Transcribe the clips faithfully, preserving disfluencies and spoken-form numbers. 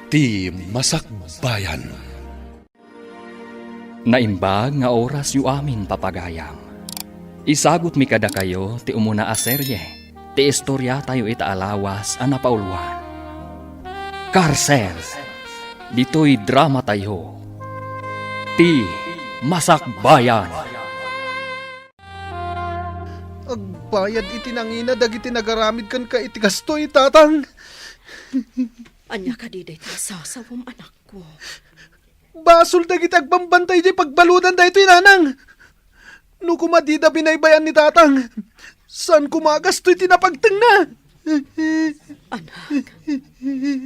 Ti Masakbayan. Naimbag nga orasyo amin, papagayam. Isagutmi kadakayo ti umuna a serye ti istoriatayo ita a lawas a napauluan. Karsel, ditoy dramatayo, Ti Masakbayan. Agbayad iti nangina dagiti nagaramid kenka iti kastoy, Tatang. Ania kadi daytoy a sasawem, anakko? Basol dagiti agbambantay idiay pagbaludan daytoy, Nanang. No koma dida binaybay-an ni Tatang, saan koma a kastoy ti napagtengna. Anak,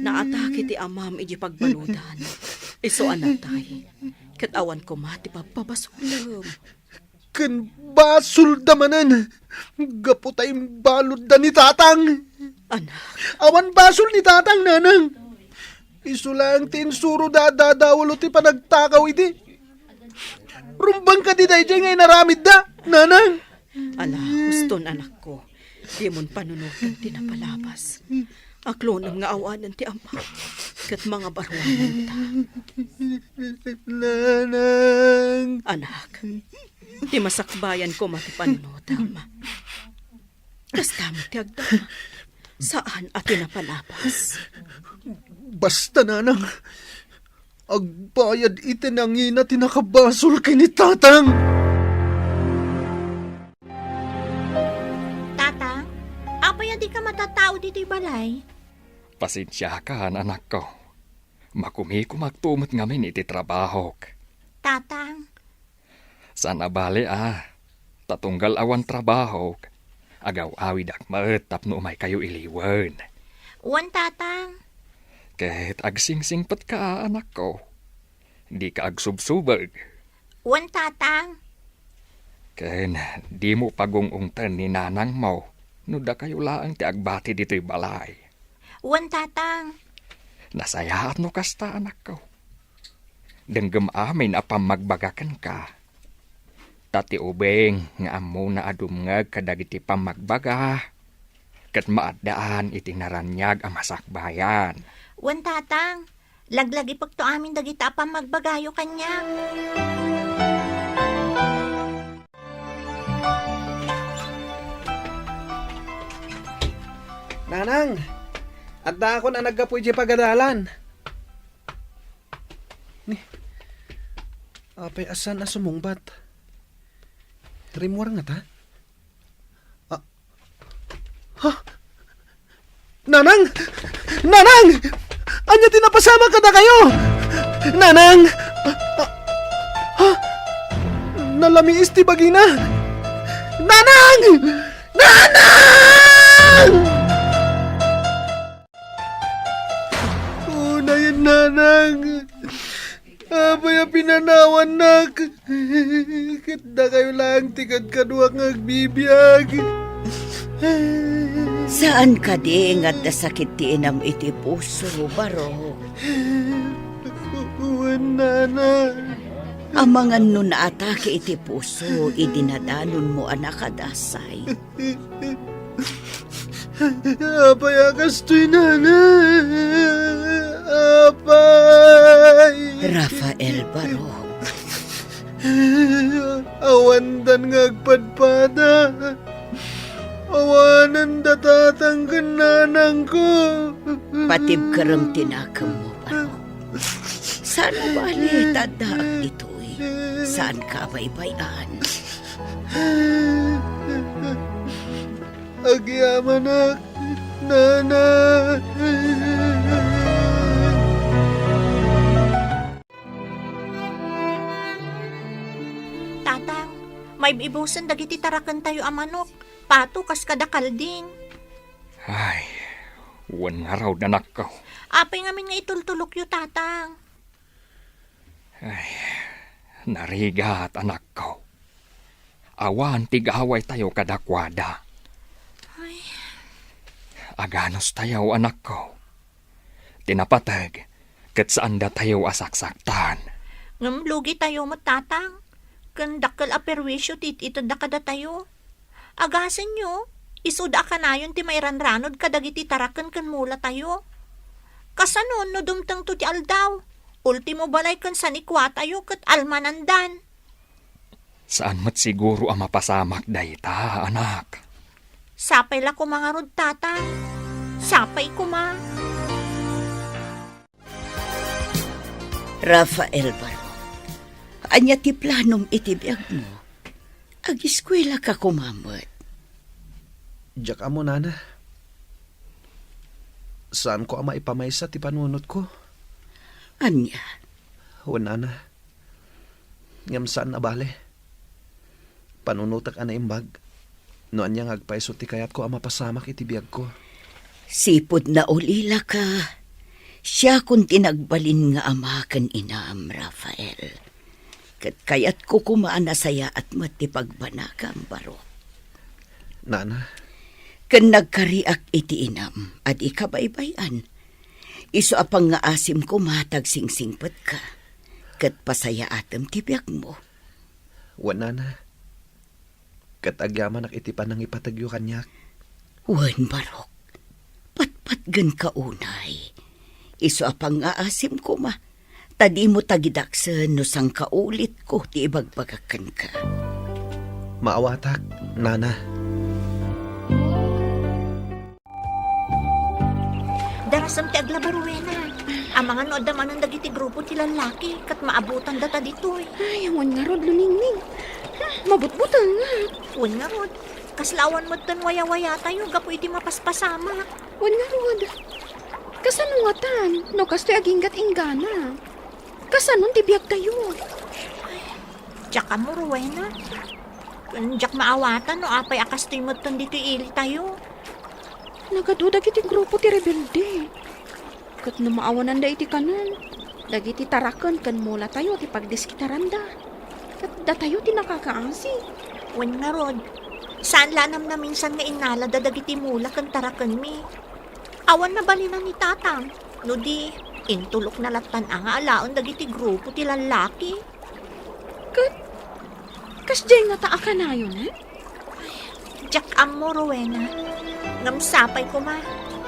naatake ti amam idiay pagbaludan. Isu a natay, ket awan koma ti pagpabasolem. Ken basolda manen, gapu ta imbaludda ni Tatang. Anak. Awan basol ni Tatang, Nanang. Isu laeng ti insuroda a dadaelo ti panagtakaw idi. Rumbeng kadi daydiay nga inaramidda, Nanang. Ala, huston, anakko. Dimon panunoten ti napalabas. Aklonem nga awanen ti amam ket mangabaruanenta. Nanang. Anak, ti masakbayan koma ti panunotam. Kasta met ti agdama. Saan a ti napalabas. Basta, Nanang, agbayad iti nangina ti nakabasol ken ni Tatang. Tatang, apay a dika matatao ditoy balay? Pasensiakan, anakko. Makumikumakto met ngamin iti trabahok. Tatang. Saan a bale a, ta tunggal awan trabahok, agaw-awidak met tapno umaykayo iliwen. Wen, Tatang. Ket agsingsingpetka, anakko. Dika agsubsubeg. Wen, Tatang. Ken dimo pagung-ungten ni nanangmo no dakayo laeng ti agbati ditoy balay. Wen, Tatang. Nasayaat no kasta, anakko. Denggem amin a pammagbaga kenka. Ta ti ubing nga ammona a dumngeg kadagiti pammagbaga, ket maaddaan iti naraniag a masakbayan. Wen, Tatang. Laglagipekto amin dagita a pammagbagayo kaniak. Nanang, addaakon a naggapu idiay pagadalan. Ni, apay a saan a sumungbat? Rimmuar ngata? Ah. Ha? Nanang! Nanang! Ania ti napasamak kadakayo? Nanang! Ah, ah, ha? Nalamiis ti bagina! Nanang! Nanang! Unayen, Nanang! Apay a pinanawannak? Ket dakayo laeng ti kadkaduak nga agbibiag. Saan kadi nga adda sakit ti inam iti puso, Barok? Wen, Nana. Amangan no naatake iti puso idi nadanonmo a nakadasay. Apay a kastoy, Nana? Apay! Rafael Barok. Awandan nga agpadpada. Awanen da tatang ken nanangko. Patibkerem ti nakemmo, Barok. Saan a bale ta addaak ditoy? Saanka a baybay-an? Agyamanak, Nana. Tatang, maib-ibusen dagiti tarakentayo a manok. Pato kas kada kalding. Ay, wen ngarud, anakko. Apay ngamin nga itultulokyo, Tatang? Ay, narigat, anakko. Awan ti gawaytayo kadakuada. Ay. Aganustayo, anakko. Ti napateg, ket saandatayo a saksaktan. Ngem lugitayo met, Tatang. Ken dakkel a perwisyo ti it-itedda kadatayo. Agasenyo, isuda a kanayon ti mairanranod kadagiti taraken ken mulatayo. Kasano no dumtengto ti aldaw? Ultimo balay ken sanikuatayo ket almanandan. Saan met siguro a mapasamak dayta, anak. Sapay la koma ngarud, Tatang. Sapay koma. Rafael Barok, ania ti planom iti biagmo? Agiskuelaka koma met. Diak ammo, Nana. Saanko a maipamaysa ti panunotko. Ania? Wen, Nana. Ngem saan a bale. Panunotek a naimbag. No ania nga agpayso ti kayatko a mapasamak iti biagko. Sipud naulilaka, siakon ti nagbalin nga ama ken inam, Rafael. Ket kayatko koma a nasayaat met ti pagbanagam, Barok. Nana. Ken nagkariak iti inam a di kabaybay-an. Isu a pangngaasim koma ta agsingsingpetka. Ket pasayaatem ti biagmo. Wen, Nana. Ket agyamanak iti panangipategyo kaniak. Wen, Barok, patpatgenka unay. Isu a pangngaasim koma, ta dimo tagidaksen no sangkaulitko ti ibagbagak kenka. Maawatak, Nana. Darasem ti aglaba, Rowena. Amangan no adda manen dagiti grupo ti lallaki ket maabutan data ditoy. Ay, awan ngarud, Luningning. Hmm, mabutbutengngak. Wen ngarud, kasla awan metten wayawayatayo gapu iti mapaspasamak. Wen ngarud, kasano ngatan no kastoy aginggat-inggana? Kasanon ti biagtayo? Diak ammo, Rowena. Ken diak maawatan no apay a kastoy metten ditoy ilitayo. Nagadu dagiti grupo ti rebelde. Ket no maawananda iti kanen, dagiti taraken ken mulatayo ti pagdiskitaranda. Ket datayo ti nakakaasi. Wen ngarud, saan la a namnaminsan nga innalada dagiti mula ken tarakenmi. Awan nabalinan ni Tatang, no di, intulokna lattan a nga alaen dagiti grupo ti lallaki. Ket, kasdiay ngata a kanayon, eh? Diak ammo, Rowena. Ngem sapay koma,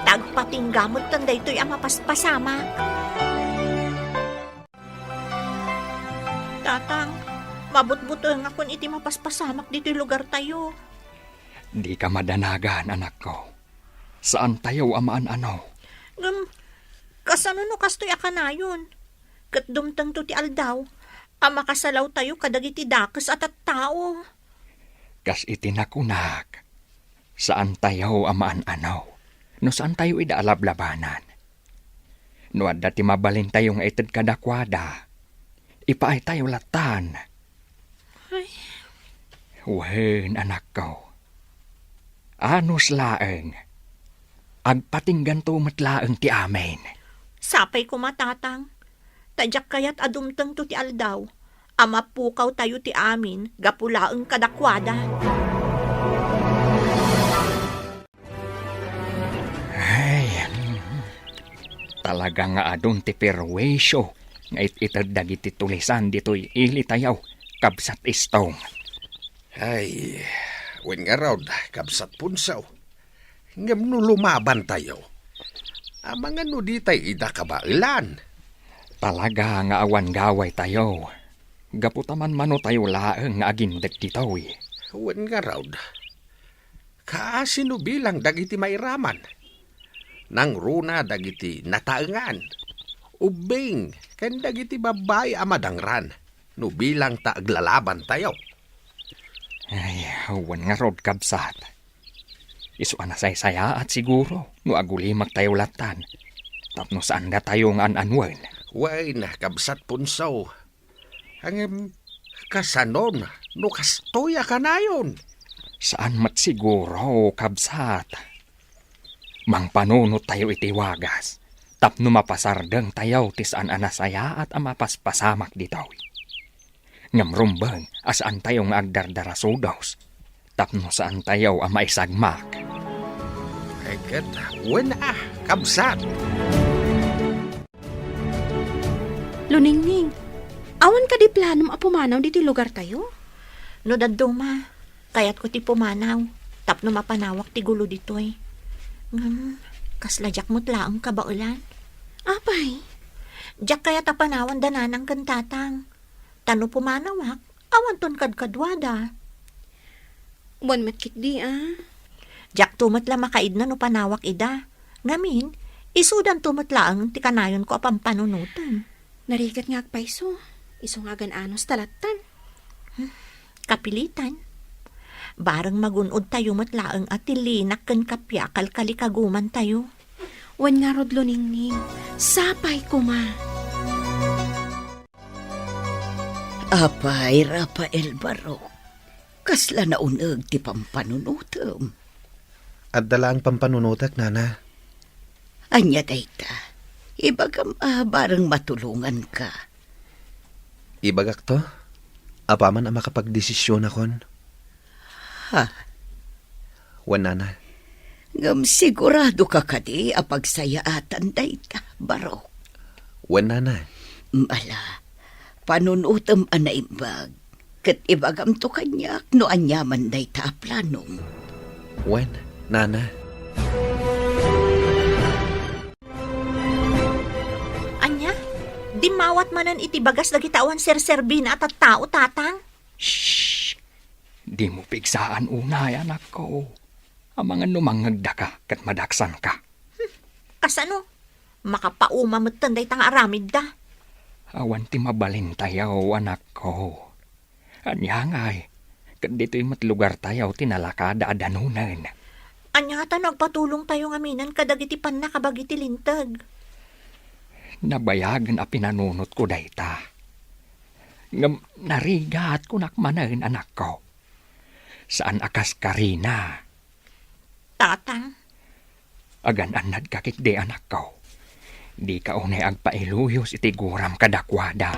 ta agpatingga metten daytoy a mapaspasamak. Tatang, mabutbutengakon iti mapaspasamak ditoy lugartayo. Dika madanagan, anakko. Saantayo a maan-ano. Ngem, kasano no kastoy a kanayon? Ket dumtengto ti aldaw a makasalawtayo kadagiti dakes a tattao. Kas iti nakunak, saantayo a maan-ano no saantayo ida a lablabanan. No adda ti mabalintayo nga ited kadakuada, ipaaytayo lattan. Ay. Wen, anakko. Anus laeng. Agpatingganto met laeng ti amin. Sapay koma, Tatang. Ta diak kayat a dumtengto ti aldaw a mapukawtayo ti amin gapu laeng kadakuada. Ay, talaga nga adun ti perwisyo nga it-ited dagiti tulisan ditoy ilitayo, Kabsat Istong. Ay, wen ngarud, Kabsat Punsaw. Ngem no lumabantayo, amangan no ditay ida kabaelan. Talaga nga awan gawaytayo, gapu ta manmanotayo laeng nga agindek ditoy. Wen ngarud, kaasi no bilang dagiti mairaman. Nangruna dagiti nataengan, ubbing, ken dagiti babbai a madangran no bilang ta aglalabantayo. Ay, wen ngarud, kabsat. Isu a nasaysayaat siguro no agulimaktayo lattan tapno saandatayo nga an-anuen. Wen, Kabsat Punsaw. Ngem, kasanon no kastoy a kanayon? Saan met siguro, kabsat. Mangpanunottayo iti wagas tapno mapasardengtayo ti saan a nasayaat a mapaspasamak ditoy. Ngem rumbeng a saantayo nga agdardarasudos tapno saantayo a maisagmak. Ay ket, wen a, kabsat. Luningning, awan kadi planom a pumanaw ditoy lugartayo? No dadduma, kayatko ti pumanaw tapno mapanawak ti gulo ditoy. Ngem, kasla diak met laeng kabaelan. Apay, diak kayat a panawan da nanang ken tatang. Ta no pumanawak, awanton kadkaduada. Wen met ketdi, a. Diakto met la makaidna no panawak ida. Ngamin, isudanto met laeng ti kanayonko a pampanunotem. Narigat nga agpayso. Isu nga agan-anos ta lattan. Hmm, kapilitan. Bareng magun-odtayo met laeng a ti linak ken kappia kalkalikagumantayo. Wen ngarud, Luningning, sapay koma. Apay, Rafael Barok, kasla nauneg ti pampanunotem. Adda laeng pampanunotek, Nana. Ania dayta? Ibagam a bareng matulonganka. Ibagakto, apaman a makapagdesisionakon. Ha? Wen, Nana. Ngem siguradoka kadi a pagsayaatan dayta, Barok? Wen, Nana. Ala, panunotem a naimbag, ket ibagamto kaniak no aniaman dayta a planom. Wen, Nana. Ania? Dimmawat manen iti bagas dagiti awan serserbina a tattao, tatang? Shh! Dimo pigsaan unay, anakko. Amangan no mangngegdaka ket madaksanka. Hmm, kasano? Makapauma metten dayta nga aramidda. Awan ti mabalintayo, anakko. Ania ngay, ket ditoy met lugartayo ti nalakada a danunen. Ania ngata no agpatulongtayo ngaminen kadagiti pannakabagi ti Linteg? Nabayagen a pinanunotko dayta. Ngem narigat kunak manen, anakko. Saan a kas Karina. Tatang. Agan-annadka ketdi, anakko. Dika unay agpailuyos iti guram kadakuada.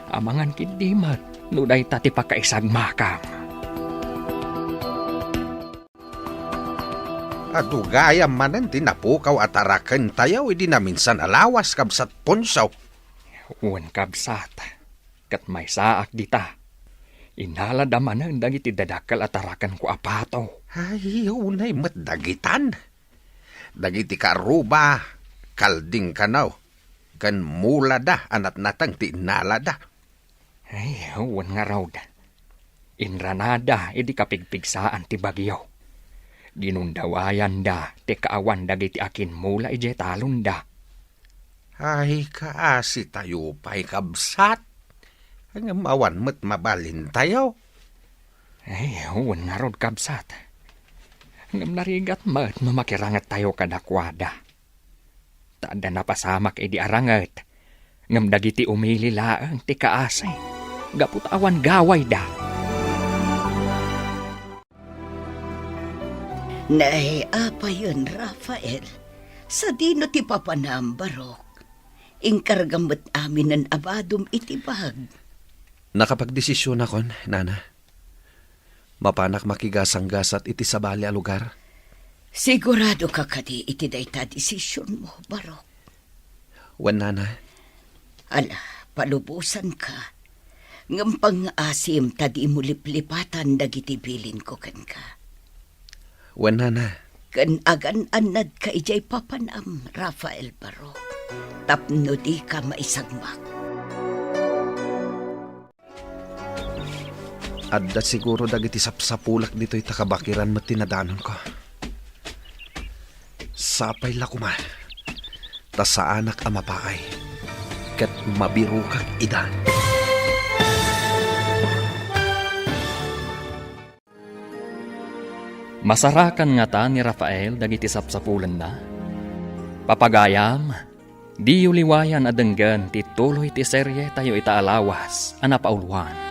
Amangan ketdi met no dayta ti pakaisagmakam. Adu gayam manen ti napukaw a tarakentayo idi naminsan a lawas, Kabsat Ponso. Wen, kabsat. Ket maysaak dita. Innalada manen dagiti dadakkel a tarakenko a pato. Ay, unay met dagitan. Dagiti karuba, kalding kano, ken mulada a natnateng ti innalada. Ay, wen ngarud. Inranada idi kapigpigsaan ti bagyo. Ginundawayanda ti kaawan dagiti akimmula idiay talonda. Ay, kaasitayo pay, kabsat. Ngem awan met mabalintayo. Ay, wen ngarud, kabsat. Ngem narigat met no makirangettayo kadakuada. Ta adda napasamak idi aranget, ngem dagiti umili laeng ti kaasi, gapu ta awan gawayda. Nay, apayen, Rafael, sadino ti papanam, Barok? Inkargam met aminen a badom iti bag. Nakapagdesisionakon, Nana. Mapanak makigasanggasat iti sabali a lugar. Siguradoka kadi iti dayta a desisionmo, Barok? Wen, Nana. Ala, palubosanka. Ngem pangngaasim ta dimo liplipatan dagiti bilinko kenka. Wen, Nana. Ken agan-annadka idiay papanam, Rafael Barok, tapno dika maisagmak. Adda siguro dagiti sapsapulak ditoy ta kabakiran met ti nadanonko. Sapay la koma ta saanak a mapaay ket mabirokak ida. Masarakan ngata ni Rafael dagiti sapsapulenna? Papagayam, diyo liwayan a denggen ti tuloy ti serietayo ita a lawas a napauluan.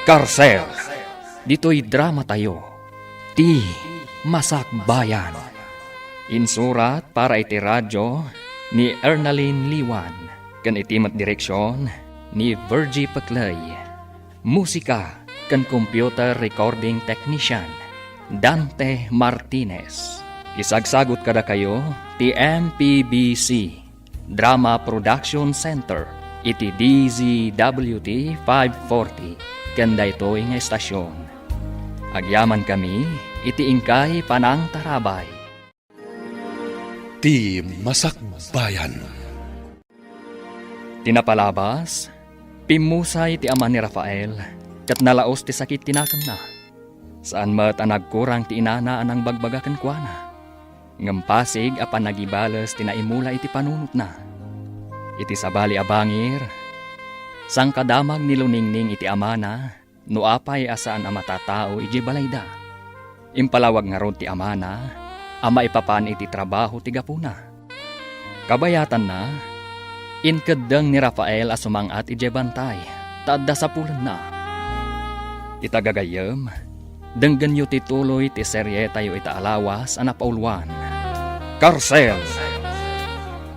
Karsel! Ditoy dramatayo, Ti Masakbayan. Insurat para iti radio ni Ernalyn Liwan, ken iti met direksion ni Virgie Peclay. Musika ken computer recording technician, Dante Martinez. Isagsagut kadakayo ti M P B C Drama Production Center iti D Z W T five forty ken daytoy nga estasion. Agyamankami iti inkay panangtarabay. Ti Masakbayan. Ti napalabas, pimmusay ti ama ni Rafael, ket nalaos ti sakit ti nakemna. Saan met a nagkurang ti inana a nangbagbaga kenkuana. Ngem pasig a panagibales ti naimula iti panunotna. Iti sabali a bangir, sangkadamag ni Luningning iti amana, no apay a saan a matatao idiay balayda. Impalawag ngarud ti amana a maipapan iti trabaho ti gapuna. Kabayatanna, inkeddeng ni Rafael a sumang-at idiay bantay ta adda sapulenna. Ita gagayyem, denggenyo ti tuloy ti serietayo ita a lawas a napauluan, Karsel.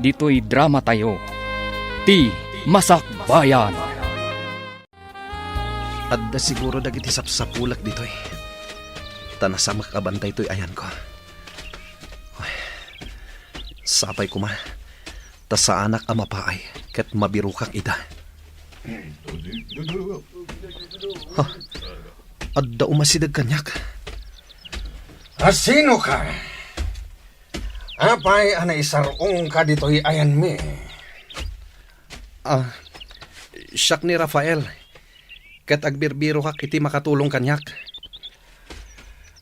Ditoy dramatayo, Ti Masakbayan. Adda siguro dagiti sapsapulak ditoy. Ta nasamak a bantay toy ayanko. Uy, sapay koma, ta saanak a mapaay ket mabirokak ida. Ha? Adda umasideg kaniak. Asinoka? Apay a naisar-ongka ditoy ayanmi? Ah, siak ni Rafael, ket agbirbirokak iti makatulong kaniak.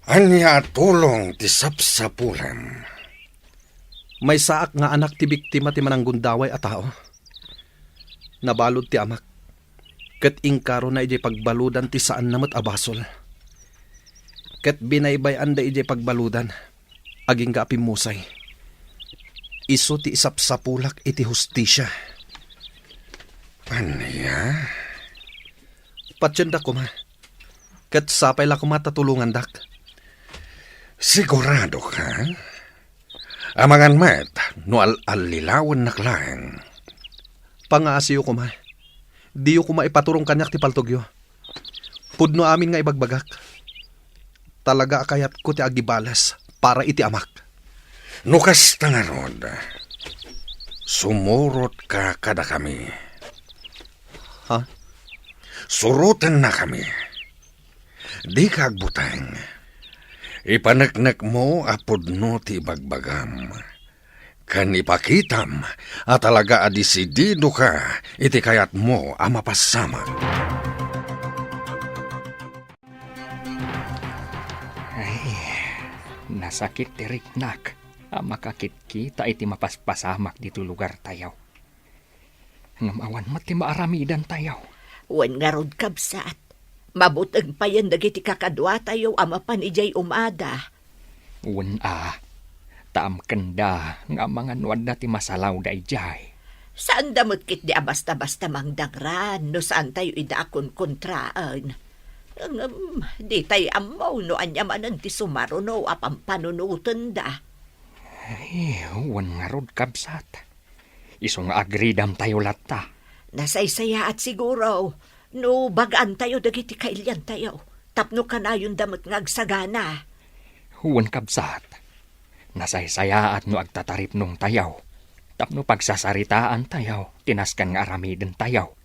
Ania a tulong ti sapsapulem? Maysaak nga anak ti biktima ti mananggundaway a tao. Nabalud ti amak, ket inkarona idiay pagbaludan ti saanna met a basol. Ket binaybay-anda idiay pagbaludan, agingga a pimmusay. Isu ti isapsapulak iti hustisia. Ania? Patiendak koma, ket sapay la koma ta tulongandak. Siguradoka? Amangan met no al-allilawennak laeng. Pangaasiyo koma. Diyo koma ipaturong kaniak ti paltogyo. Pudno amin nga ibagbagak. Talaga a kayatko ti agibales para iti amak. No kasta ngarud, sumurotka kadakami. Ha? Surotennakami. Dika agbuteng. Ipaneknekmo a pudno ti ibagbagam. Ken ipakitam a talaga a disididoka iti kayatmo a mapassamak. Ay, nasakit ti riknak a makakitkita iti mapaspasamak ditoy lugartayo. Ngem awan met ti maaramidantayo. Wen ngarud, kabsat, mabuteng payen dagiti kakaduatayo a mapan idiay umada. Wen a, ta amkenda nga amangan no adda ti masalawda idiay. Saanda met ketdi a basta-basta mangdangran no saantayo ida a konkontraen. Ngem, ditay ammo no ania manen ti sumaruno a pampanunotenda. Ay, wen ngarud, kabsat. Isu nga agridamtayo latta. Nasaysayaat siguro no bagaantayo dagiti kailiantayo tapno kanayonda met nga agsagana. Wen, kabsat, nasaysayaat no agtataripnongtayo tapno pagsasaritaantayo ti nasken nga aramidentayo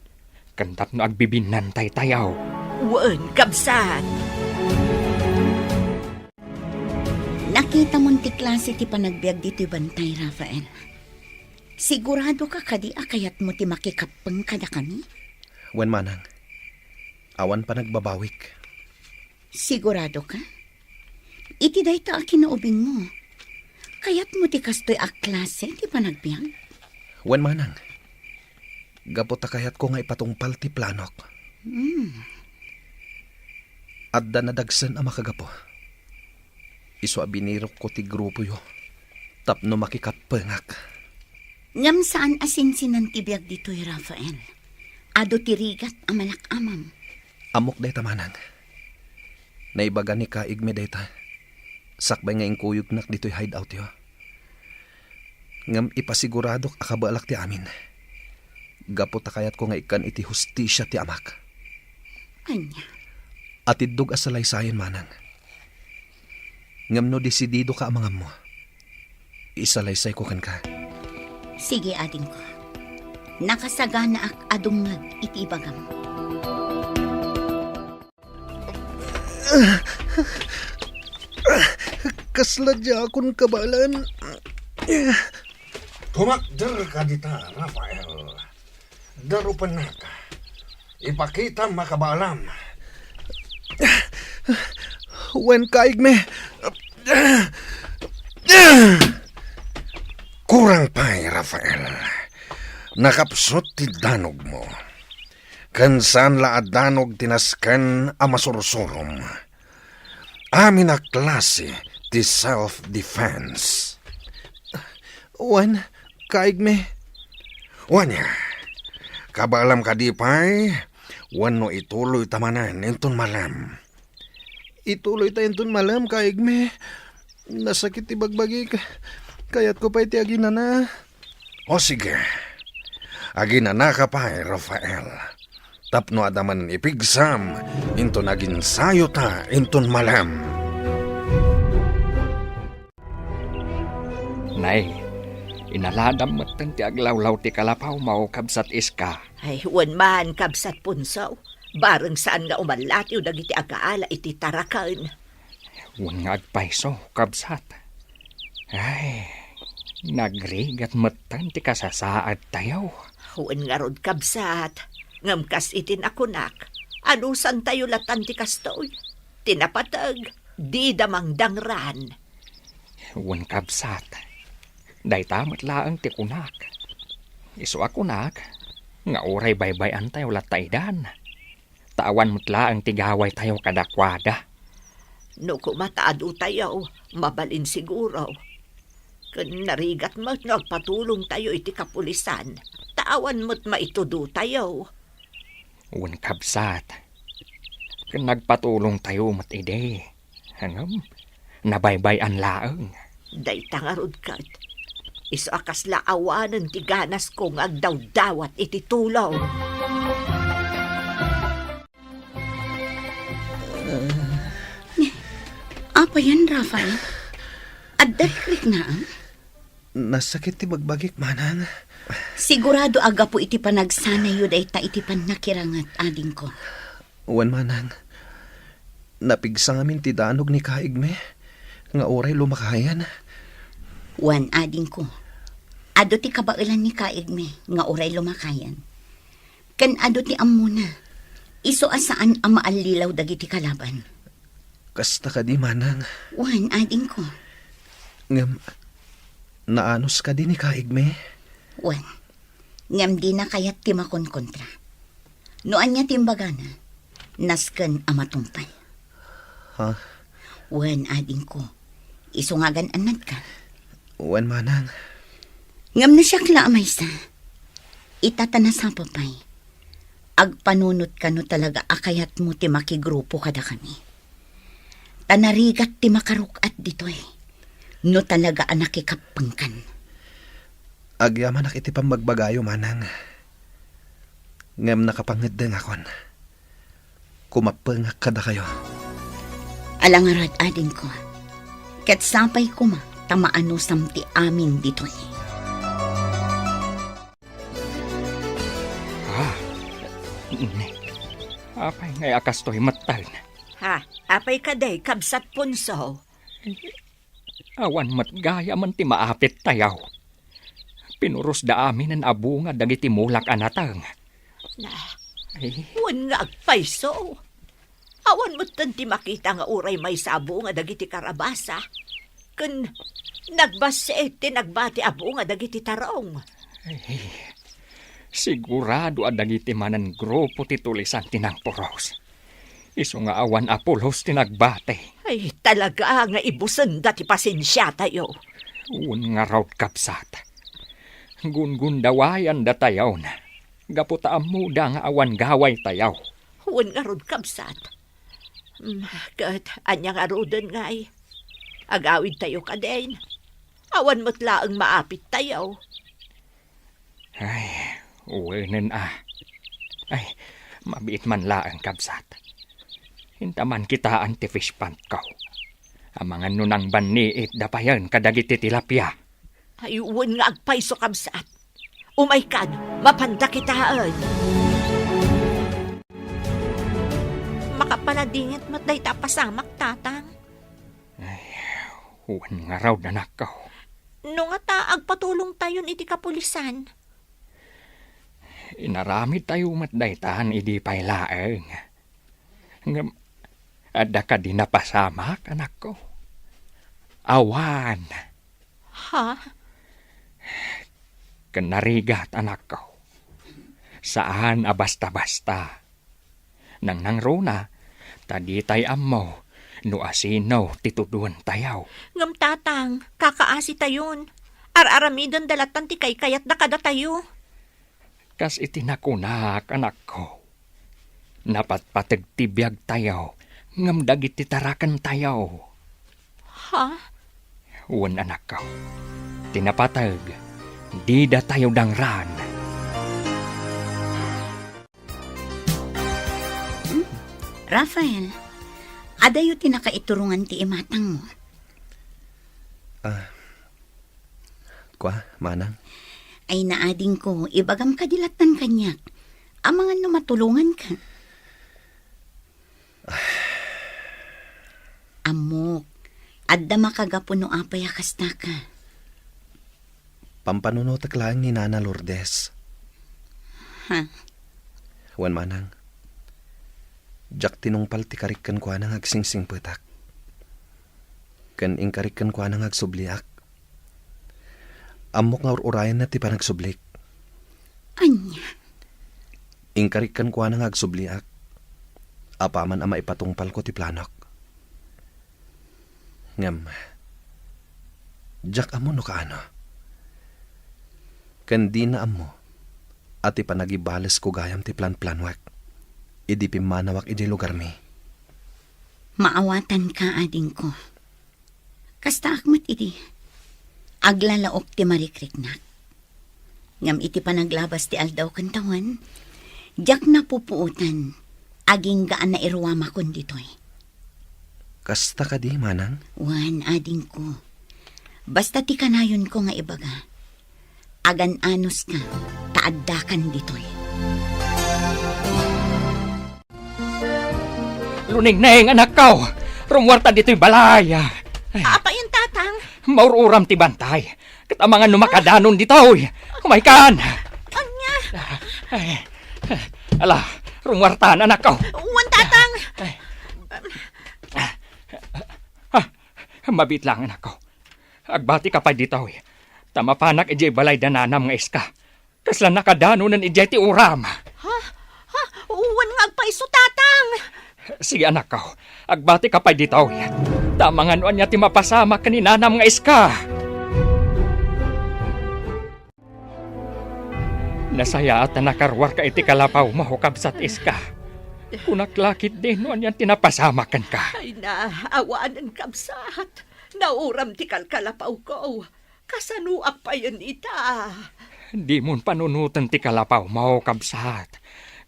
ken tapno agbibinnantaytayo. Wen, kabsat. Nakitamon ti klase ti panagbiag ditoy bantay, Rafael. Siguradoka kadi a kayatmo ti makikappeng kadakami? Wen, manang. Awan panagbabawik. Siguradoka? Iti dayta a kinaubingmo, kayatmo ti kastoy a klase ti panagbiag? Wen, manang. Gapu ta kayatko nga ipatungpal ti planok. Hmm. Adda nadagsen a makagapu. Isu a binirokko ti grupoyo tapno makikappengak. Ngem saan a sinsinan ti biag ditoy, Rafael. Adu ti rigat a malak-amam. Ammok dayta, manang. Naibaga ni Kaigmi dayta sakbay nga inkuyognak ditoy hideoutyo. Ngem ipasiguradok a kabaelak ti amin. Gapu ta kayatko nga ikkan iti hustisia ti amak. Ania? Atiddog a salaysayen, manang. Ngem no disididoka a mangammo, isalaysayko kenka. Sige, adingko. Nakasaganaak a dumngeg iti ibagam. Kasla diakon kabaelan. Kumakder ka dita, Rafael. Darupennak. Ipakitam a kabaalam. Wen, kaigmi. Kurang pay, Rafael. Nakapsut ti danogmo. Ken saan la a danog ti nasken a masursurom. Amin a klase ti self-defense. Wen, kaigmi. Wen, kabaalam kadi pay wenno ituloyta manen inton malem? Ituloyta inton malem, kaigmi. Nasakit ti bagbagik. Kayatko pay ti aginana. O sige, aginanaka pay, Rafael, tapno adda manen ipigsam inton aginsayota inton malem. Nay, inaladam metten ti aglawlaw ti kalapawmo, Kabsat Iska. Ay, wen man, Kabsat Punso. Bareng saan nga umallatiw dagiti agaala iti taraken. Wen nga agpayso, kabsat. Ay, nagrigat metten ti kasasaadtayo. Wen ngarud, kabsat, ngem kas iti nakunak, anusantayo latan ti kastoy. Ti napateg, dida mangdangran. Wen, kabsat, dayta met laeng ti kunak. Isu a kunak nga uray baybay-antayo latta idan. Ta awan met laeng ti gawaytayo kadakuada. No koma ta adutayo, mabalin siguro. Ken narigat met no agpatulongtayo iti kapulisan, ta awan met maitudotayo. Wen, kabsat, ken nagpatulongtayo met idi. Ngem, nabaybay-an laeng. Dayta ngarud ket, isu a kasla awanen ti ganasko nga agdawdawat iti tulong. Apay, Rafael? Adda rikriknaem? Nasakit ti bagbagik, manang. Sigurado a gapu iti panagsanayo dayta iti pannakiranget, adingko. Wen, manang. Napigsa ngamin ti danog ni kaigmi nga uray lumakayen. Wen, adingko. Adu ti kabaelan ni kaigmi nga uray lumakayen. Ken adu ti ammona. Isu a saan a maallilaw dagiti kalaban. Kasta kadi, manang? Wen, adingko. Ngem, naanus kadi ni kaigmi? Wen. Ngem dina kayat ti makonkontra. No ania ti imbagana, nasken a matungpal. Ha? Wen, adingko. Isu nga agan-annadka. Wen, manang. Ngem no siak la a maysa, ita ta nasapa pay, agpanunot ka no talaga a kayatmo ti makigrupo kadakami. Ta narigat ti makaruk-at ditoy, no talaga a nakikappengkan. Agyamanak iti pammagbagayo, manang. Ngem nakapangeddengakon. Kumappengak kadakayo. Ala ngarud, adingko. Ket sapay koma ta maanusam ti amin ditoy. Ah, ne. Apay ngay a kastoy metten? Ha, apay kadi, Kabsat Punso? Awan met gayamen ti maapittayo. Pinurosda aminen a bunga dagiti mulak a nateng. Na, Ay. Wen nga agpayso. Awan metten ti makita nga uray maysa a bunga dagiti karabasa. Ken nagbassit ti nagbati a bunga dagiti tarong. Ay, sigurado a dagiti manen grupo ti tulisan ti nangpuros. Isu nga awan a pulos ti nagbati. Ay, talaga nga ibusenda ti pasensiatayo. Wen ngarud, kabsat. Gungundawayandatayon gapu ta ammoda nga awan gawaytayo. Wen ngarud, kabsat. Mm, ket ania ngaruden ngay? Agawidtayo kadin? Awan met laeng maapittayo. Ay, wenen a. Ay, mabiit man laeng, kabsat. Inta man kitaan ti fish pond ko. Amangan no nangbanniit da payen kadagiti tilapia. Ay, wen nga agpayso, kabsat. Umaykan, mapanda kitaen. Makapaladingit met dayta a pasamak, tatang. Ay, wen ngarud, anakko. No ngata, agpatulongtayon iti kapulisan. Inaramidtayo met daytan idi pay laeng. Ngem adda kadi napasamak, anakko? Awan. Ha? Ken narigat, anakko. Saan a basta-basta. Nangnangruna, ta ditay ammo no asino ti tuduentayo. Ngem, Tatang, kakaasitayon. Ar-aramidenda lattan ti kaykayatda kadatayo. Kas iti nakunak, anakko, napatpateg ti biagtayo, ngem dagiti tarakentayo. Ha? Wen, anakko, ti napateg, didatayo dangran. Hmm. Rafael, adayo ti nakaiturongan ti imatangmo? Ah, kua, manang? Ay, naadingko, ibagam kadi lattan kaniak. Amangan no matulonganka. Ammok, adda makagapu no apay a kastaka. Pampanunotek laeng ni Nana Lourdes. Ha? Wen, manang, diak tinungpal ti karik kenkuana nga agsingsingpetak. Ken inkarik kenkuana nga agsubliak. Ammok nga ur-urayenna ti panagsublik. Ania? Inkarik kenkuana nga agsubliak, apaman a maipatungpalko ti planok. Ngem, diak ammo no kaano. Ken dina ammo a ti panagibalesko gayam ti planplanuek idi pimmanawak idiay lugarmi. Maawatanka, adingko. Kastaak met idi, aglalaok ti marikriknak. Ngem iti panaglabas ti aldaw ken tawen, diak napupuotan, agingga a nairuamakon ditoy. Kasta kadi, manang? Wen, adingko. Basta ti kanayonko nga ibaga, agan-anoska, ta addakan ditoy. Lunengneng, anakko! Rummuarta ditoy balay! Ay. Apayen, Tatang? Maur-uram ti bantay. Ket amangan no makadanon ditoy. Umaykan! Ania? Ay. Ala, rummuartan, anakko. Wen, Tatang. Ay. Ah, mabiit lang, anakko. Agbatika pay ditoy. Ta mapanak idiay balay da nanam nga iska. Kasla nakadanonen idiay ti uram. Ha? Ha? Wen nga agpayso, Tatang! Sige, anakko. Agbatika pay ditoy. Ta amangan no ania ti mapasamak ken ni nanam nga iska. Nasayaat a nakaruarka iti kalapawmo, kabsat iska. Kunak la ketdi no anian ti napasamak kenka. Ay na, awanen, kabsat. Nauram ti kalkalapawko. Kasanoak payen ita? Dimon panunoten ti kalapawmo, kabsat.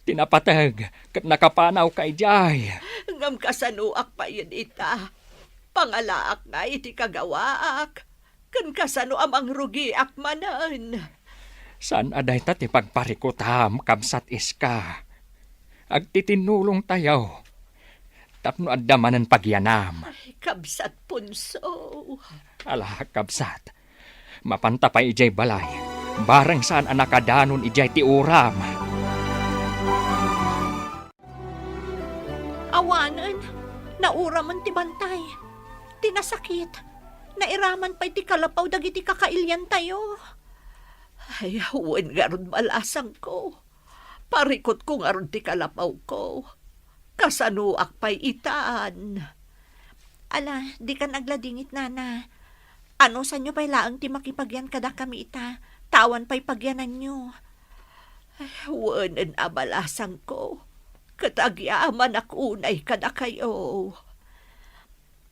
Ti napateg ket nakapanawka idiay. Ngem kasanoak payen ita? Pangalaak ngay ti kagawaak, ken kasano a mangrugiak manen? Saan a dayta ti pagparikutam, kabsat iska. Agtitinnulongtayo tapno adda manen pagyanam. Ay, kabsat Ponso. Ala, kabsat. Mapanta pay idiay balay. Bareng saan a nakadanon idiay ti uram. Awanen, nauramen ti bantay. Ti nasakit, nairaman pay ti kalapaw dagiti kakailiantayo. Ay, wen ngarud, balasangko. Parikutko ngarud ti kalapawko. Kasanoak pay itan? Ala, dikan agladingit, nana. Anusanyo pay laeng ti makipagyan kadakami ita, ta awan pay pagyananyo. Ay, wenen a balasangko, ket agyamanak unay kadakayo.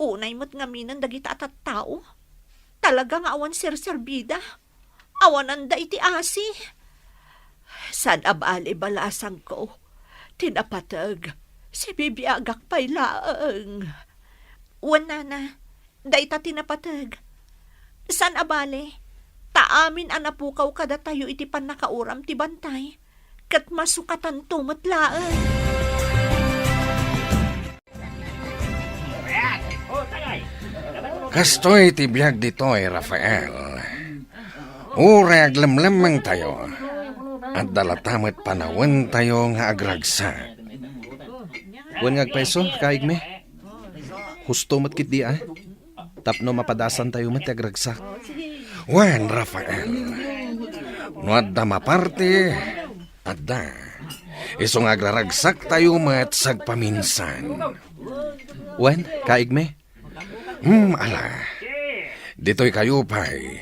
Unay met ngaminen dagita a tattao. Talaga nga awan serserbida. Awananda iti asi. Saan a bale, balasangko. Ti napateg, sibibiagak pay laeng. Wen, nana, dayta ti napateg. Saan a bale, ta amin a napukaw kadatayo iti pannakauram ti bantay, ket masukatanto met laeng. Kastoy ti biag ditoy, Rafael. Uray aglemlemmengtayo, adda latta met panawentayo nga agragsak. Wen nga agpayso, kaigmi. Husto met ketdi a. Tapno mapadasantayo met ti agragsak. Wen, Rafael, no adda maparti, adda. Isu nga agraragsaktayo met sagpaminsan. Wen, kaigmi. Hmm, ala. Ditoy kayo pay.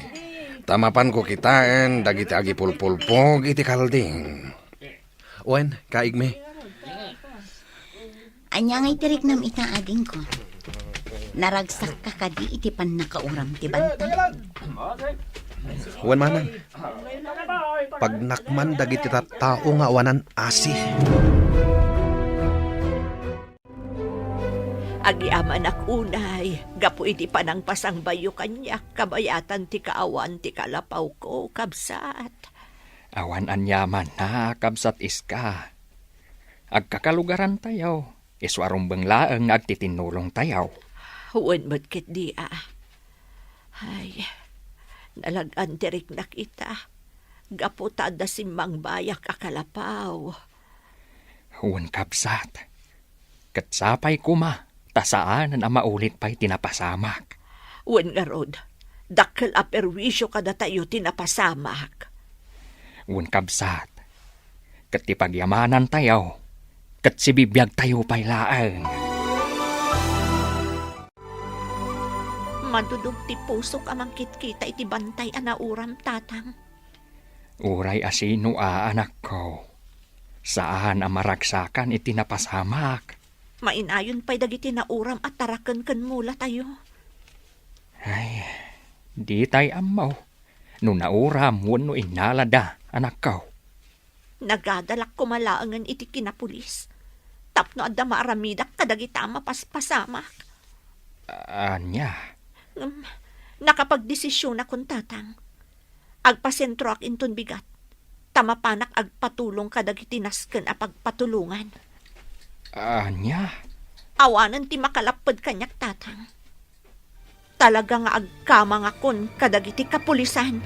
Ta mapanko kitaen dagiti agipulpulpog iti kalding. Wen, kaigmi. Ania nga itiriknam ita, adingko? Naragsakka kadi iti pannakauram ti bantay? Wen, manang. Pagnakman dagiti tattao nga awanan asi. Agyamanak unay, gapu iti panangpasangbayo kaniak, kabayatan ti kaawan ti kalapawko, kabsat. Awan aniamanna, kabsat Iska. Agkakalugarantayo, isu a rumbeng laeng nga agtitinnulongtayo. Wen met ketdi a. Ay, nalag-an ti riknak ita, gapu ta adda simmangbayak a kalapaw. Wen, kabsat. Ket sapay koma, ta saanen a maulit pay ti napasamak. Wen ngarud, dakkel a perwisio kadatayo ti napasamak. Wen, kabsat, ket ti pagyamanantayo, ket sibibiagtayo pay laeng. Madudog ti pusok a mangkitkita iti bantay a nauram, Tatang. Uray a sino a, anakko, saan a maragsakan iti napasamak. Mainayon pay dagiti nauram a taraken ken mulatayo. Ay, ditay ammo no nauram wenno innalada, anakko. Nagadalak koma laengen iti kinapulis tapno adda maaramidak kadagita a mapaspasamak. Ania? Ngem, nakapagdesisionakon, Tatang. Agpasentroak inton bigat, ta mapanak agpatulong kadagiti nasken a pagpatulongan. Ania? Awanen ti makalapped kaniak, Tatang. Talaga nga agkamangakon kadagiti kapulisan.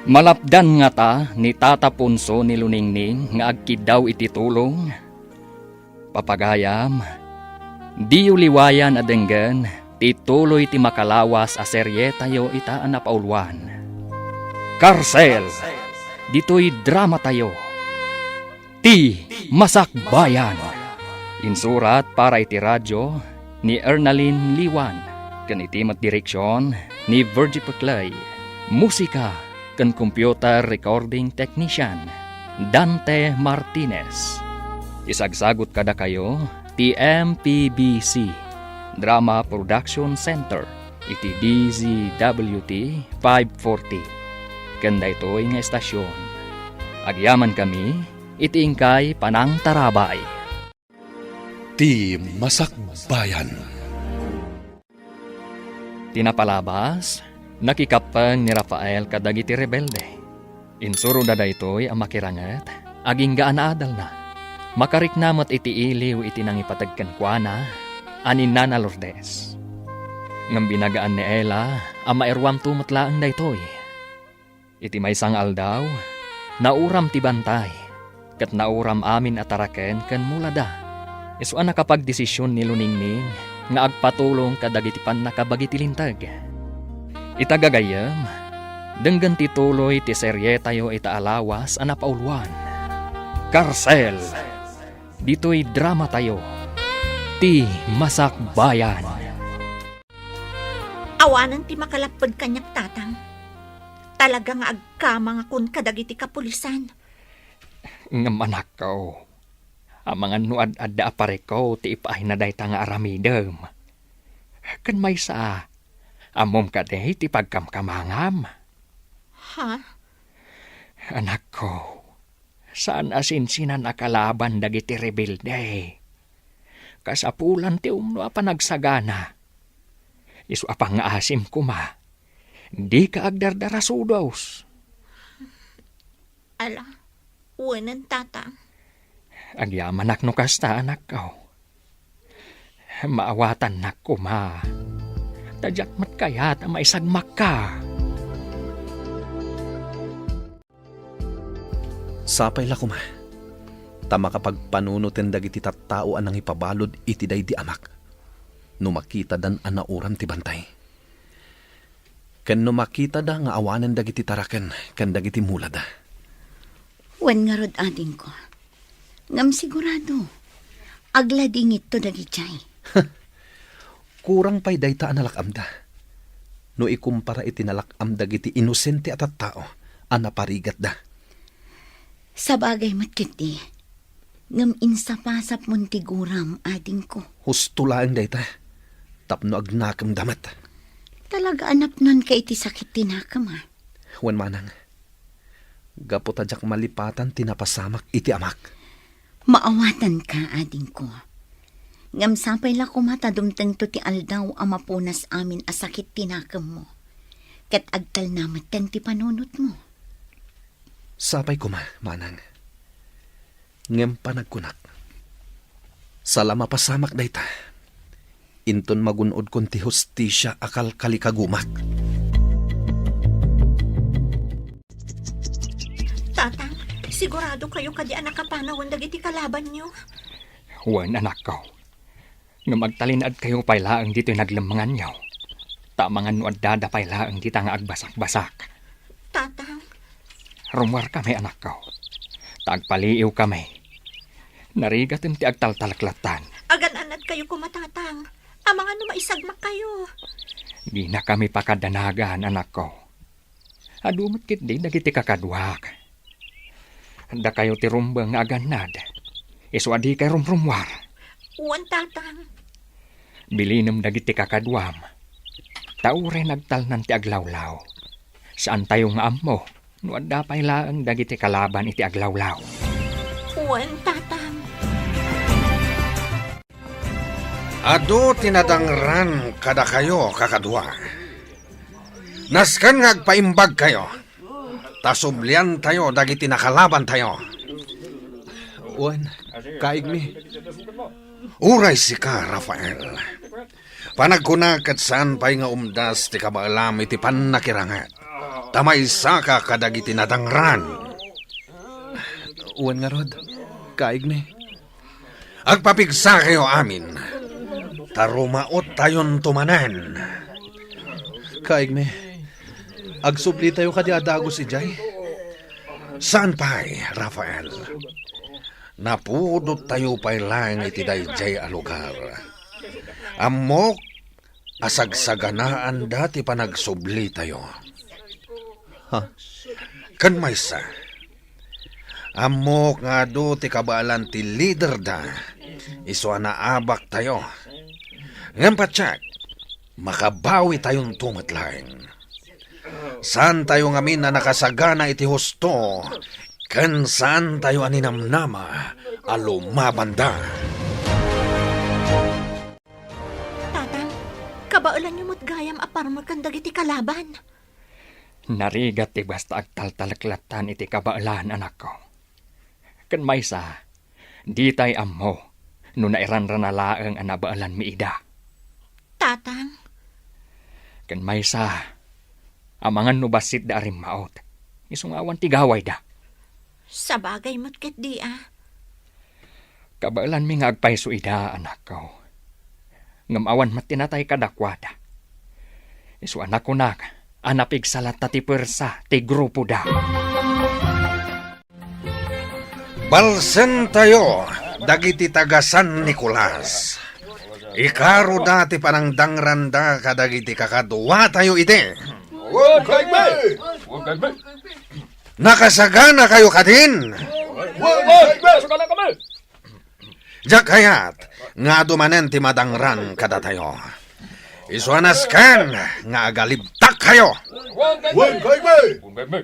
Malapdan ngata ni Tata Ponso ni Luningning nga agkiddaw iti tulong? Papagayam, diyo liwayan a denggen ti tuloy ti makalawas a serietayo ita a napauluan. Karsel! Ditoy dramatayo, Ti Masakbayan. Insurat para iti radyo ni Ernalyn Liwan, ken iti met direksion ni Virgie Peclay. Musika ken computer recording technician, Dante Martinez. Isagsagut kadakayo ti M P B C Drama Production Center iti D Z W T five forty. Ken daytoy nga estasion, agyamankami iti inkay panangtarabay. Ti Masakbayan. Ti napalabas, nakikappeng ni Rafael kadagiti rebelde. Insuroda daytoy a makiranget, agingga a naadalna. Makarikna met iti iliw iti nangipateg kenkuana a ni Nana Lourdes. Ngem binagaan ni Ella a mairuamto met laeng daytoy. Iti maysa nga aldaw, nauram ti bantay, ket nauram amin a taraken ken mulada. Isu a nakapagdesision ni Luningning nga agpatulong kadagiti pannakabagi ti linteg. Ita gagayyem, denggen ti tuloy ti serietayo ita a lawas a napauluan. Karsel! Ditoy dramatayo, Ti Masakbayan. Awanen ti makalapped kaniak, Tatang. Talaga nga agkamangakon kadagiti kapulisan. Ngem anakko, amangan no ad-adda a parikko ti ipaayna dayta nga aramidem. Ken maysa, ammom kadi ti pagkamkamangam? Ha? Anakko, saan a sinsinan a kalaban dagiti rebelde. Kasapulan ti umno a panagsagana. Isu a pangngaasim koma, dika agdardarasudos. Ala, wenen, Tatang. Agyamanak no kasta, anakko. Maawatannak koma. Ta diak met kayat a maisagmakka. Sapay la koma, ta makapagpanunoten dagiti tattao a nangipabalud iti daydi amak, no makitadan a nauram ti bantay, ken no makitada nga awanen dagiti taraken ken dagiti mulada. Wen ngarud, adingko. Ngem sigurado, agladingitto dagidiay. Kurang pay dayta a nalak-amda, no ikumpara iti nalak-am dagiti inosente a tattao a naparigatda. Sabagay met ketdi, ngem insapasapmon ti guram, adingko. Husto laeng dayta, tapno agnakemda met. Talaga a napnonka iti sakit ti nakem, a? Wen manang, gapu ta diak malipatan ti napasamak iti amak. Maawatanka, adingko. Ngem sapay la koma ta dumtengto ti aldaw a mapunas amin a sakit ti nakemmo, ket agtalna metten ti panunotmo. Sapay koma, manang. Ngem panagkunak, sala mapasamak dayta, inton magun-odkon ti hustisia a kalkalikagumak. Tatang, sigurado kayo kadi a nakapanawen dagiti kalabanyo? Wen, anakko. Ngem agtalinaedkayo pay laeng ditoy naglemmenganyo, ta amangan no addada pay laeng dita nga agbasakbasak. Tatang. Rummuarkami, anakko, ta agpaliiwkami. Narigaten ti agtaltaleklattan. Agan-anadkayo koma, Tatang. Amangan no maisagmakkayo. Dinakami pakadanagan, anakko. Adu met ketdi dagiti kakaduak. Dakayo ti rumbeng nga agannad, isu a dikay rumrummuar. Wen, Tatang. Bilinem dagiti kakaduam, ta uray nagtalnan ti aglawlaw, saantayo nga ammo no adda pay laeng dagiti kalaban iti aglawlaw. Wen, Tatang. Adu ti nadangran kadakayo, kakadua. Nasken nga agpaimbagkayo, ta subliantayo dagiti nakalabantayo. Wen, kaigmi. Uray sika, Rafael. Panagkunak ket saan pay nga umdas ti kabaelam iti pannakiranget, ta maysaka kadagiti nadangran. Wen ngarud, kaigmi. Agpapigsakayo amin, ta rumaottayonto manen. Kaigmi, agsublitayo kadi a dagus idiay? Saan pay, Rafael. Napudottayo pay laeng iti daydiay a lugar. Ammok a sagsaganaanda ti panagsublitayo. Ha? Ken maysa, ammok nga adu ti kabaelan ti liderda, isu a naabaktayo. Ngem patiek, makabawitayonto met laeng. Saantayo ngamin a nakasagana iti husto, ken saantayo a ninamnama a lumabanda. Tatang, kabaelanyo met gayam a parmekan dagiti kalaban. Narigat ti basta agtaltaleklattan iti kabaelan, anakko. Ken maysa, ditay ammo no nairanrana laeng a nabaelanmi ida. Tatang. Ken maysa, amangan no bassitda a rimmaut, isu nga awan ti gawayda. Sabagay met ketdi a. Kabaelanmi nga agpayso ida, anakko. Ngem awan met ti natay kadakuada. Isu a nakunak a napigsa latta ti puersa ti grupoda. Balsentayo dagiti taga San Nicolas. Ikaroda ti panangdangranda kadagiti kakaduatayo iti. Wen, kaigmi! Wen, kaigmi! Nakasaganakayo kadin? Wen, wen, wen, sagana kami! Diak kayat nga adu manen ti madangran kadatayo. Isu a nasken nga agalibtakkayo. Wen, kaigmi!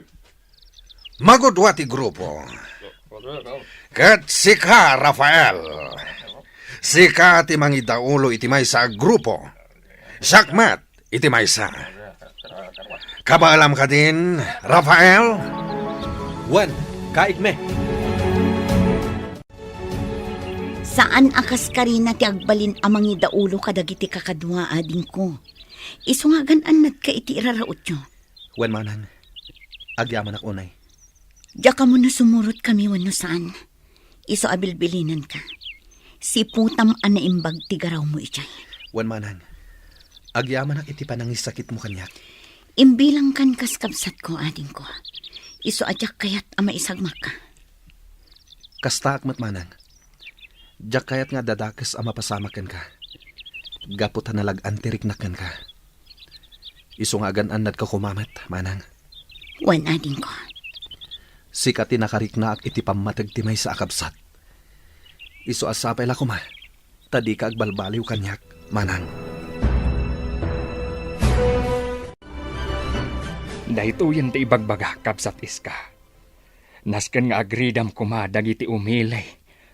Magudua ti grupo. Ket sika, Rafael, sika ti mangidaulo iti maysa a grupo. Siak met iti maysa. Kabaelam kadin, Rafael? Wen, kaigmi. Saan a kaskarina ti agbalin a mangidaulo kadagiti kakadua, adingko. Isu nga agan-annadka iti irarautyo. Wen, manang, agyamanak unay. Diak ammo no sumurotkami wenno saan. Isu a bilbilinenka. Siputam a naimbag ti garawmo idiay. Wen, manang, agyamanak iti panangisakitmo kaniak. Imbilangkan kas kabsatko, adingko. Isu a diak kayat a maisagmakka. Kastaak met, manang. Diak kayat nga adda dakes a mapasamak kenka. Gapu ta nalag-an ti riknak kenka. Isu nga agan-annadka koma met, manang. Wen, adingko. Sika ti nakariknaak iti pammateg ti maysa a kabsat. Isu a sapay la koma, ta dika agbalbaliw kaniak, manang. Daytoyen ti ibagbagak, kabsat Iska. Nasken nga agridam koma dagiti umili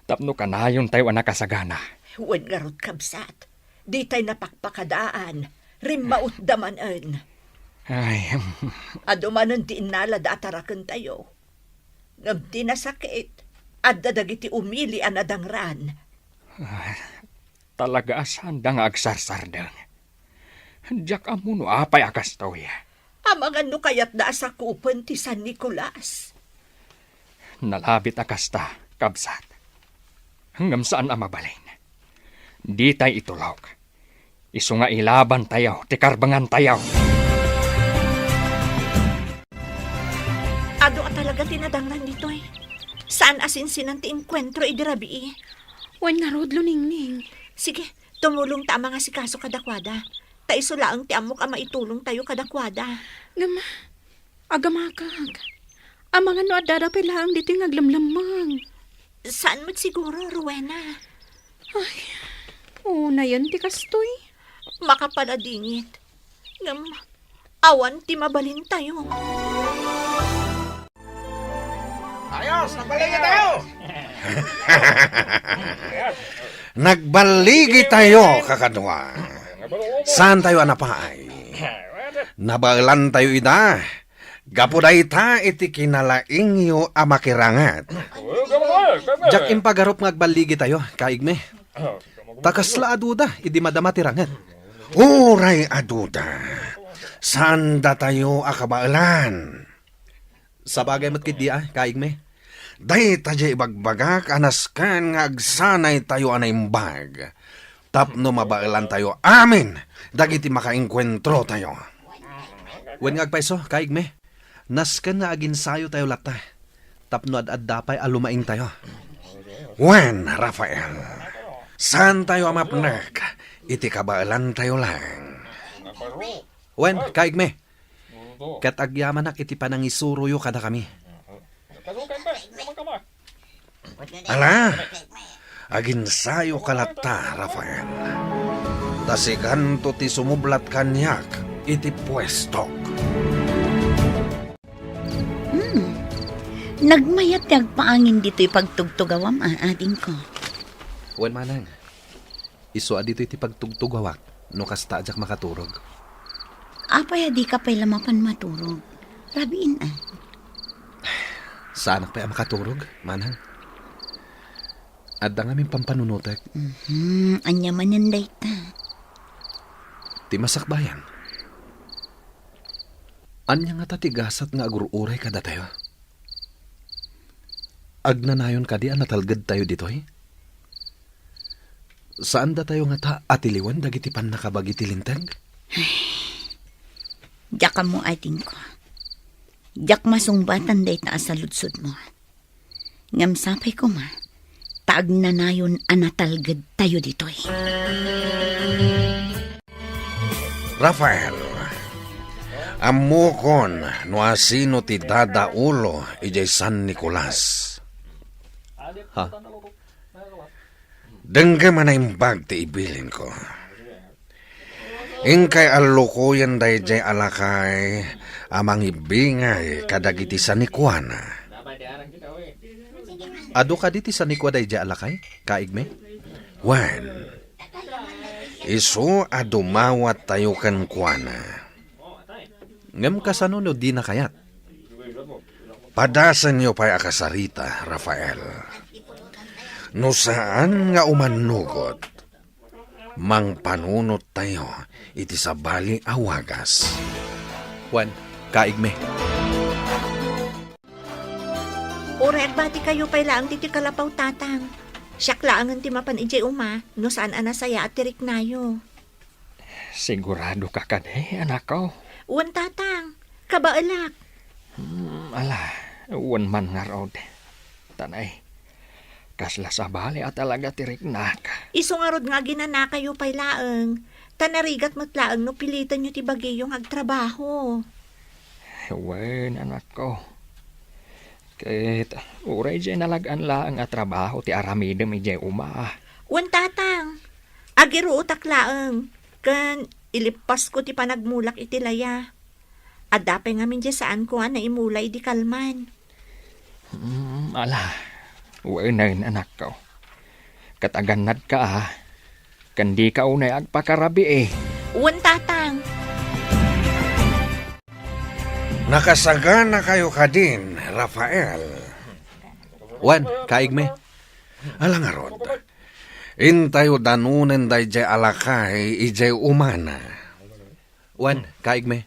tapno kanayontayo a nakasagana. Wen ngarud, kabsat, ditay napakpakadaan, rimmautda manen. Ay. Adu manen ti innalada a tarakentayo. Ngem ti nasakit, adda dagiti umili a nadangran. Ah, talaga a saanda nga agsarsardeng. Diak ammo no apay a kastoy. Amangan no kayatda a sakupen ti San Nicolas. Nalabit a kasta, kabsat. Ngem saan a mabalin. Ditay itulok. Isu nga ilabantayo ti karbengantayo. Adu a talaga ti nadangran ditoy. Saan a sinsinan ti enkuentro idi rabii. Wen ngarud, Luningning. Sige, tumulongta a mangasikaso kadakuada. Ta isu laeng ti ammok a maitulongtayo kadakuada. Ngem, agamakak. Amangan no addada pay laeng ditoy nga aglemlemmeng. Saan met siguro, Rowena? Ay, unayen ti kastoy. Makapaladingit. Ngem, awan ti mabalintayo. Ayos, nagbaligi tayo! Nagbaligi tayo, kakadua. Saan tayo a napaay? Nabaelan tayo ida. Gapu dayta iti kinalaingyo a makiranget. Diak impagarup nga agbaligi tayo, kaigmi. Ta kasla a duda idi madama ti ranget. Uray a duda, saan datayo a kabaelan. Sabagay met ketdi a, kaigmi. Dayta diay ibagbagak a nasken nga agsanay tayo a naimbag tapno mabaelan tayo amin dagiti makaengkuentro tayo. Wen nga agpayso, kaigmi, nasken nga aginsayo tayo latta tapno ad-adda pay a lumaing tayo. Wen, Rafael, saan tayo a mapnek iti kabaelan tayo laeng. Wen, kaigmi, ket agyamanak iti panangisuroyo kadakami. Ala, aginsayoka latta, Rafael. Ta sikanto ti sumublat kaniak iti puestok. Hmm. Nagmayat ti agpaangin ditoy pagtugtugawam, a, adingko. Wen, manang. Isu a ditoy ti pagtugtugawak no kasta a diak makaturog. Apay a dika pay la mapan maturog? Rabiin a. Saanak pay a makaturog, manang. Adda ngamin pampanunotek. Mhm, ania manen dayta? Ti masakbayan. Ania ngata ti gasat nga agur-uray kadatayo? Agnanayon kadi a natalgedtayo ditoy? Saan datayo ngata a tiliwen dagiti pannakabagi ti Linteg? Diak ammo, adingko. Diak masungbatan dayta a saludsodmo. Ngem sapay koma, ta agnanayon a natalgedtayo ditoy. Rafael, ammokon no asino ti dadaulo idiay San Nicolas. Ha? Denggem a naimbag ti ibilinko. Inkay allukoyen daydiay a lakay a mangibbingay kadagiti sanikuana. Adu kadi ti sanikua daydiay a lakay, kaigmi? Wen, isu a dumawattayo kenkuana. Ngem kasano no dina kayat? Padasenyo pay a kasarita, Rafael. No saan nga umannugot, Mangpanunottayo iti sabali a wagas. Wen, kaigmi. Uray agbatikayo pay laeng ditoy kalapaw, Tatang. Siak laengen ti mapan idiay uma no saan a nasayaat ti riknayo. Sigurado ka kadi, anakko? Wen, Tatang. Kabaelak. Hmm, ala, wen man ngarud. Tanay, kasla sabali a talaga ti riknak. Isu ngarud nga aginanakayo pay laeng, ta narigat met laeng no pilitenyo ti bagiyo nga agtrabaho. Wen, anakko. Ket uray diay nalag-an laeng a trabaho ti aramidem idiay uma. Wen, Tatang, agiruotak laeng, ken ilippasko ti panagmulak iti laya. Adda pay ngamin diay saanko a naimula idi kalman. Hmm, ala, wenen, anakko. Ket agannadka, a, ken dika unay agpakarabii. Wen, Tatang. Nakasaganakayo kadin, Rafael? Wen, kaigmi. Ala ngarud, intayo danunen daydiay a lakay idiay umana. Wen, kaigmi.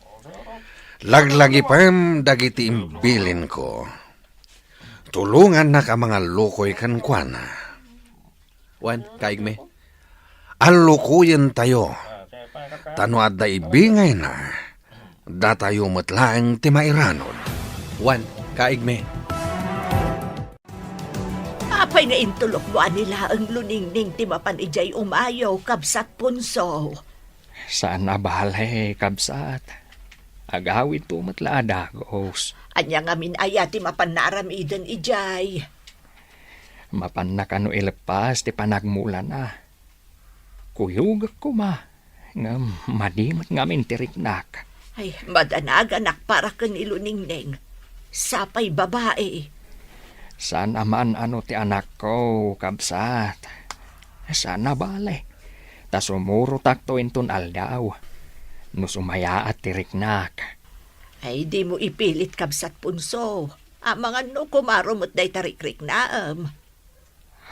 Laglagipem dagiti imbilinko. Tulongannak a mangallukoy kenkuana. Wen, kaigmi. Allukoyentayo. Ta no adda ibingayna, datayo met laeng ti mairanud. Wen, kaigmi. Apay nga intulokmo a ni laeng Luningning ti mapan idiay umayo, Kabsat Punso? Saan a bale, kabsat. Agawidto met la a dagus. Ania ngamin aya ti mapan naaramiden idiay? Mapanna kano ileppas ti panagmulana. Kuyogek koma, ngem madi met ngamin ti riknak. Ay, madanaganak para ken ni Luningning. Sapay babai. Saan a maan-ano ti anakko, kabsat. Saan a bale. Ta sumurotakto inton aldaw. No sumayaat ti riknak. Ay, dimo ipilit, Kabsat Punso. Amangan no kumaro met dayta rikriknaem.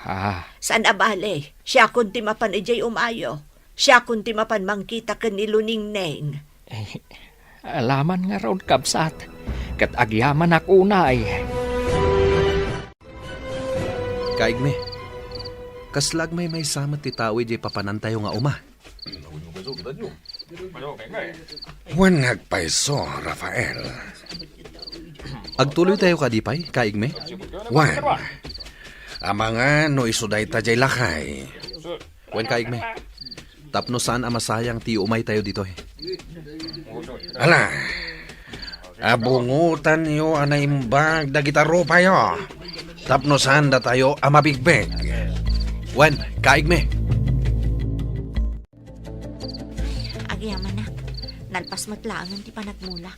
Ah. Saan a bale, siakon ti mapan idiay umayo. Siakon ti mapan mangkita ken ni Luningning. Eh, alaman ngarud, kabsat, ket agyamanak unay. Kaigmi, kasla agmaymaysa met ti tao idiay papanantayo nga uma. Wen, agpayso, Rafael. Agtuloytayo kadi pay, kaigmi? Wen, amangan no isu dayta diay lakay. Wen, kaigmi. Tapno saan a masayang ti umaytayo ditoy. Ala, abungotanyo a naimbag dagita rupayo. Tapno saan datayo a mabigbeg. Wen, kaigmi. Agyamanak, nalpas met laengen ti panagmulak.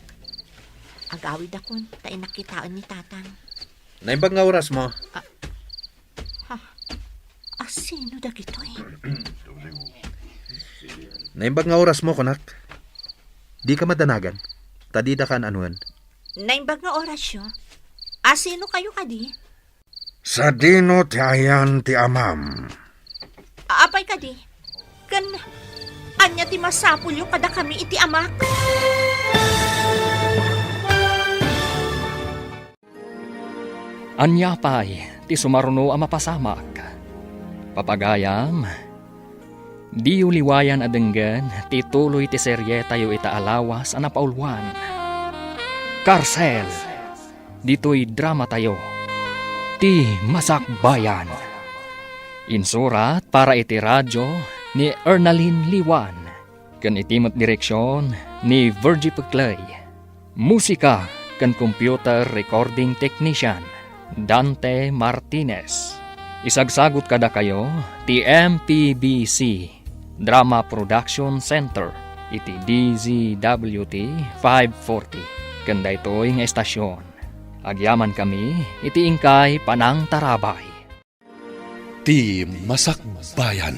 Agawidakon, ta innak kitaen ni Tatang. Naimbag nga orasmo? Ah, ha? Asino dagitoy? Naimbag nga orasmo, kunak. Dika madanagan, ta didaka an-anoen. Naimbag nga orasyo? Asino kayo kadi? Sadino ti ayan ti amam? Apay kadi? Ken ania ti masapulyo kadakami iti amak? Ania pay ti sumaruno a mapasamak? Papagayam, diyo liwayan a denggen ti tuloy ti serietayo ita a lawas a napauluan. Karsel. Ditoy dramatayo, Ti Masakbayan. Insurat para iti radyo ni Ernalyn Liwan, ken iti met direksion ni Virgie Peclay. Musika ken computer recording technician, Dante Martinez. Isagsagut kadakayo ti M P B C Drama Production Center iti D Z W T five forty. Ken daytoy nga estasion, agyamankami iti inkay panangtarabay. Ti Masakbayan.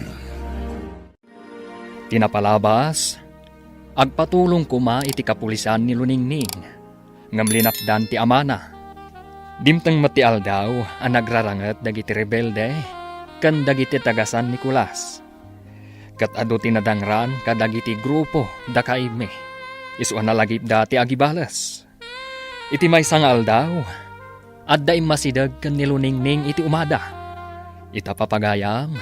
Ti napalabas, agpatulong koma iti kapulisan ni Luningning, ngem linapdan ti amana. Dimteng met ti aldaw a nagraranget dagiti rebelde ken dagiti taga San Nicolas. Ket adu ti nadangran kadagiti grupo da kaibmi. Isu a nalagipda ti agibales. Iti maysa nga aldaw, adda immasideg ken ni Luningning iti umada. Ita papagayam,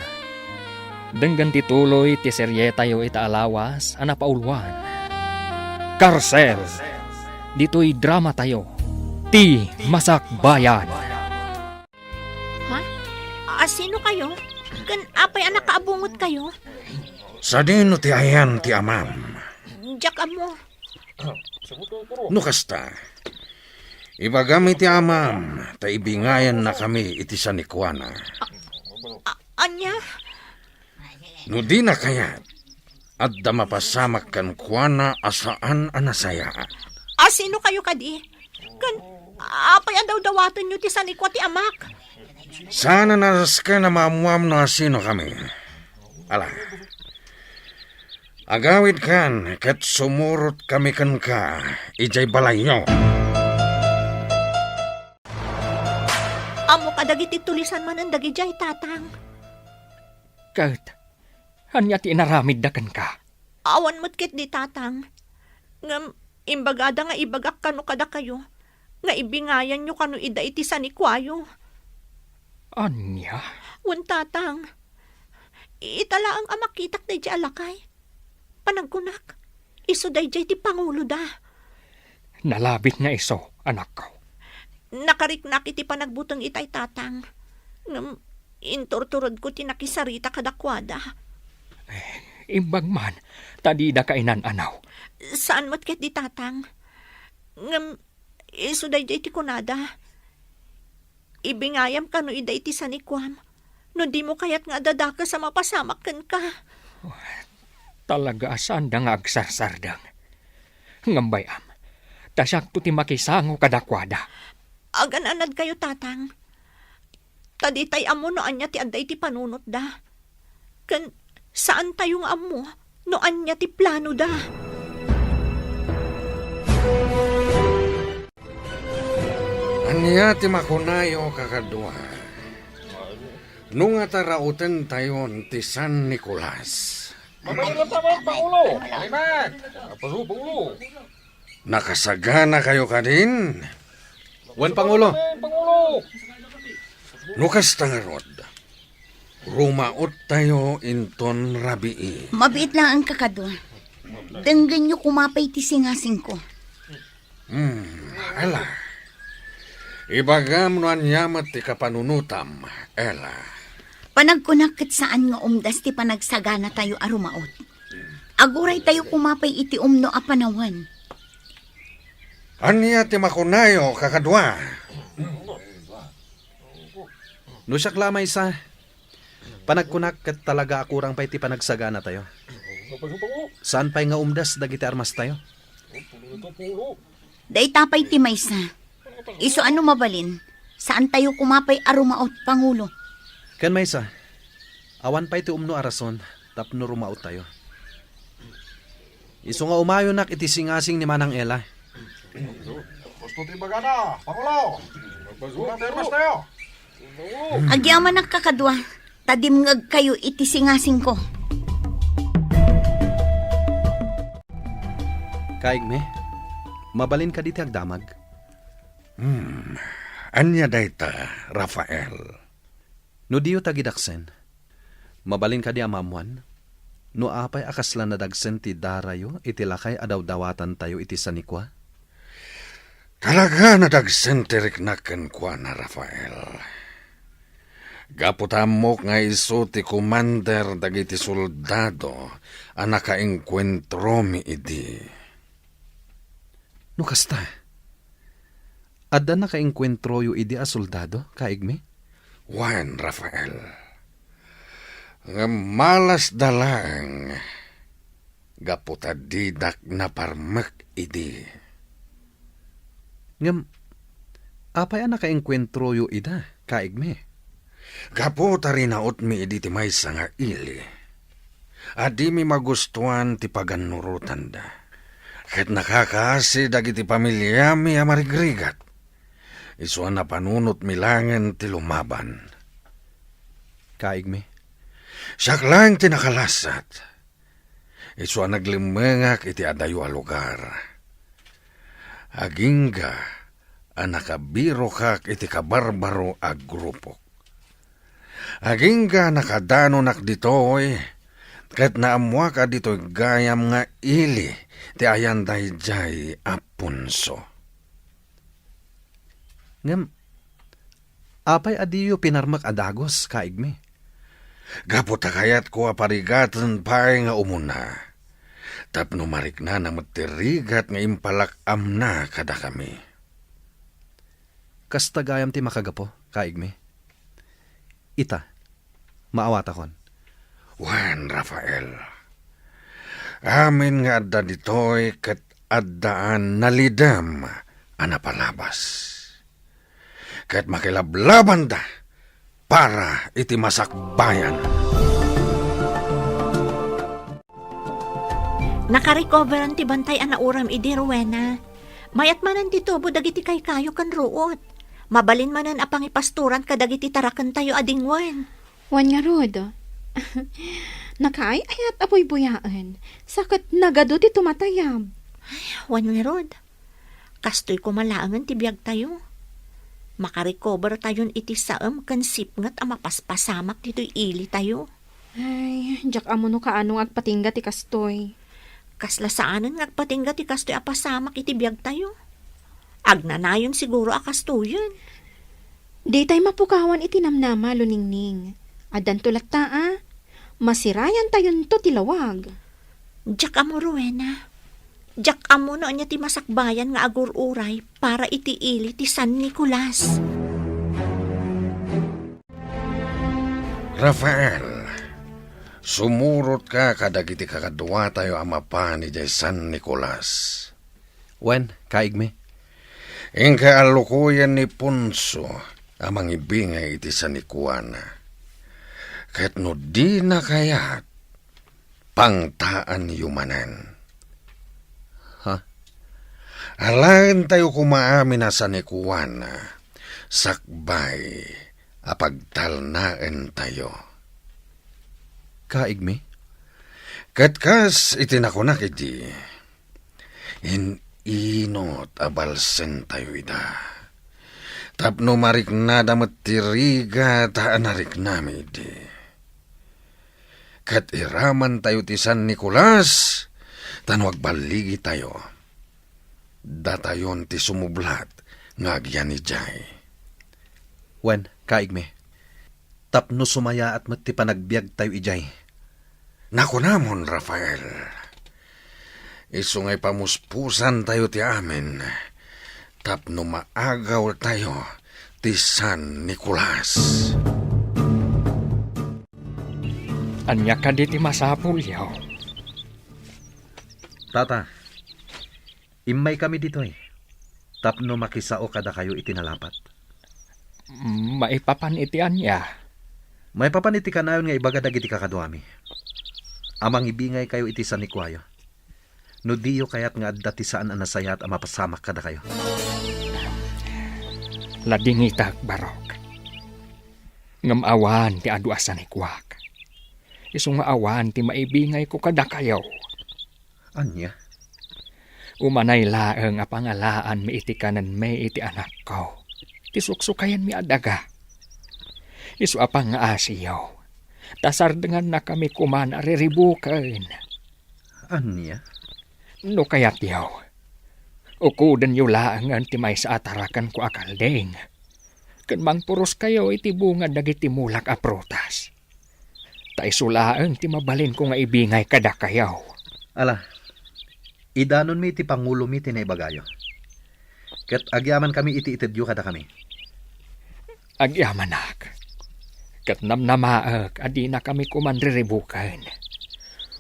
denggen ti tuloy ti serietayo ita a lawas a napauluan. Karsel, ditoy dramatayo, Ti Masakbayan. Ha? A, sino kayo? Ken apay a nakaabungot kayo? Sadino ti ayan ti amam? Diak ammo. No kasta, ibagam iti amam, ta ibingayannakami iti sanikuana. A-, ania? No dina kayat, adda mapasamak kenkuana a saan a nasayaat. A, sino kayo kadi? Ken apay a dawdawatenyo ti sanikua ti amak? Saan a nasken a maammuam no asino kami. Ala, agawidkan ket sumurot kami kenka idiay balayyo. Ammo kadagiti tulisan manen dagidiay, Tatang. Ket ania ti inaramidda kenka? Awan met ketdi, Tatang. Ngem imbagada nga ibagak kano kadakayo nga ibingayanyo kano ida iti sanikuayo. Ania? Wen, Tatang. Ita laeng a makitak daydiay a lakay. Panagkunak, isu daydiay ti panguloda. Nalabit nga isu, anakko. Nakariknak iti panagbuteng itay, Tatang. Ngem inturturedko ti nakisarita kadakuada. Eh, imbag man, ta dida kainan-anaw. Saan met ketdi, Tatang. Ngem isu daydiay ti kunada. Ibingayam kano ida iti sanikuam, no dimo kayat nga adda dakes a mapasamak kenka. Talaga a saanda nga agsarsardeng. Ngem bay-am, ta siakto ti makisango kadakuada. Agan-anadkayo, Tatang. Ta ditay ammo no ania ti adda iti panunotda. Ken saantayo nga ammo no ania ti planoda. Ania ti makunayo, kakadua? No nga tarautentayon ti San Nicolas. Mabalin taman, Pangulo! Alimat! Apaso, Pangulo! Nakasaganakayo kadin? Wen, Pangulo. Pangulo! No kasta ngarud, rumaottayo inton rabii. Mabiit laeng, kakadua. Denggenyo koma pay ti singasingko. Hmm, ala. Ibagam no ania met ti kapanunotam, Ella. Panagkunak ket saan nga umdas ti panagsaganatayo a rumaot. Aguraytayo koma pay iti umno a panawen. Ania ti makunayo, kakadua? No siak la a maysa, panagkunak ket talaga a kurang pay ti panagsaganatayo. Saan pay nga umdas dagiti armastayo. Dayta pay ti maysa. Isu a no mabalin, saantayo koma pay a rumaot, Pangulo. Ken maysa, awan pay ti umno a rason tapno rumaottayo. Isu nga umayonak iti singasing ni Manang Ella. Gusto ti bagana, Pangulo. Gusto ti armastayo. Agyamanak, kakadua, ta dimngegkayo iti singasingko. Kaigmi, mabalin kadi ti agdamag? Hmm, ania dayta, Rafael? No diyo tagidaksen, mabalin kadi a maammoan no apay a kasla nadagsen ti darayo iti lakay a dawdawatantayo iti sanikua? Talaga nadagsen ti riknak kenkuana, Rafael. Gapu ta ammok nga isu ti komander dagiti soldado a nakaengkuentromi idi. No kasta, adda nakaengkuentroyo idi a soldado, kaigmi? Wen, Rafael. Ngem malasda laeng gapu ta didak naparmek idi. Ngem apay a nakaengkuentroyo ida, kaigmi? Gapu ta rinautmi idi ti maysa nga ili a dimi magustuan ti pagannurotanda, ket nakakaasi dagiti familiami a marigrigat. Isu a napanunotmi laengen ti lumaban. Kaigmi, siak laeng ti nakalasat. isu a naglemmengak iti adayo a lugar. Agingga a nakabirokak iti kabarbaro a grupok. Agingga a nakadanonak ditoy, ket naammoak a ditoy gayam nga ili ti ayan daydiay a punso. Ngem, apay a diyo pinarmek a dagus, kaigmi? Gapu ta kayatko a parigaten pay nga umuna, tapno mariknana met ti rigat nga impalak-amna kadakami. Kasta gayam ti makagapu, kaigmi. Ita, maawatakon. Wen, Rafael, amin nga adda ditoy ket addaan nalidem a napalabas. Ket makilablabanda para iti masakbayan. Nakarecoveran ti bantay a nauram idi, Rowena. Mayat manen ti tubo dagiti kaykayo ken ruot. Mabalin manen a pangipastoran kadagiti tarakentayo a dingwen. Wen ngarud, nakaay-ayat a buybuyaen, sa ket nagadu ti tumatayab. Wen ngarud, kastoy koma laengen ti biagtayo. Makarecovertayon iti saem ken sipnget a mapaspasamak ditoy ilitayo. Ay, diak ammo no kaano nga agpatingga ti kastoy. Kasla saanen nga agpatingga ti kastoy a pasamak iti biagtayo. Agnanayon siguro a kastoyen. Ditay mapukawan iti namnama, Luningning. Addanto latta a, masirayantayonto ti lawag. Diak ammo, Rowena. Diak ammo no ania ti masakbayan nga agur-uray para iti ili ti San Nicolas. Rafael, sumurotka kadagiti kakaduatayo a mapan idiay San Nicolas. Wen, kaigmi. Inka a lukoyen ni Ponso a mangibingay iti sanikuana. Ket no dina kayat, pangtaanyo manen. Ha? Alaentayo koma amin a sanikuana, sakbay a pagtalnaentayo. Kaigmi? Ket kas iti nakunak idi, in-inot a balsentayo ida. Tapno mariknada met ti rigat a nariknami idi. Ket iramantayo ti San Nicolas, ta no agballigitayo, datayon ti sumublat nga agyan idiay. Wen, kaigmi, tapno sumayaat met ti panagbiagtayo idiay. Nakunamon, Rafael, isu nga ipamuspusantayo ti amin tapno maagawtayo ti San Nicolas. Ania kadi ti masapulyo? Tata, immaykami ditoy tapno makisao kadakayo iti nalapat. Maipapan iti ania? Maipapan iti kanayon nga ibaga dagiti kakaduami a mangibingaykayo iti sanikuayo. No diyo kayat nga adda ti saan a nasayaat a mapasamak kadakayo. Ladingitak, Barok. Ngem awan ti adu a sanikuak. Isu nga awan ti maibingayko kadakayo. Ania? Umanay laeng a pangalaanmi iti kanenmi iti anakko, ti suksukayanmi a daga. Isu a pangngaasiyo, ta sardengannakami koman a riribuken. Ania? No kayatyo, ukudenyo laengen ti maysa a tarakenko a kalding, ken mangpuroskayo iti bunga dagiti mulak a prutas. Ta isu laeng ti mabalinko nga ibingay kadakayo. Ala, idanonmi iti pangulomi ti naibagayo. Ket agyamankami iti itedyo kadakami. Agyamanak. Ket namnamaek a dinakami koman riribuken.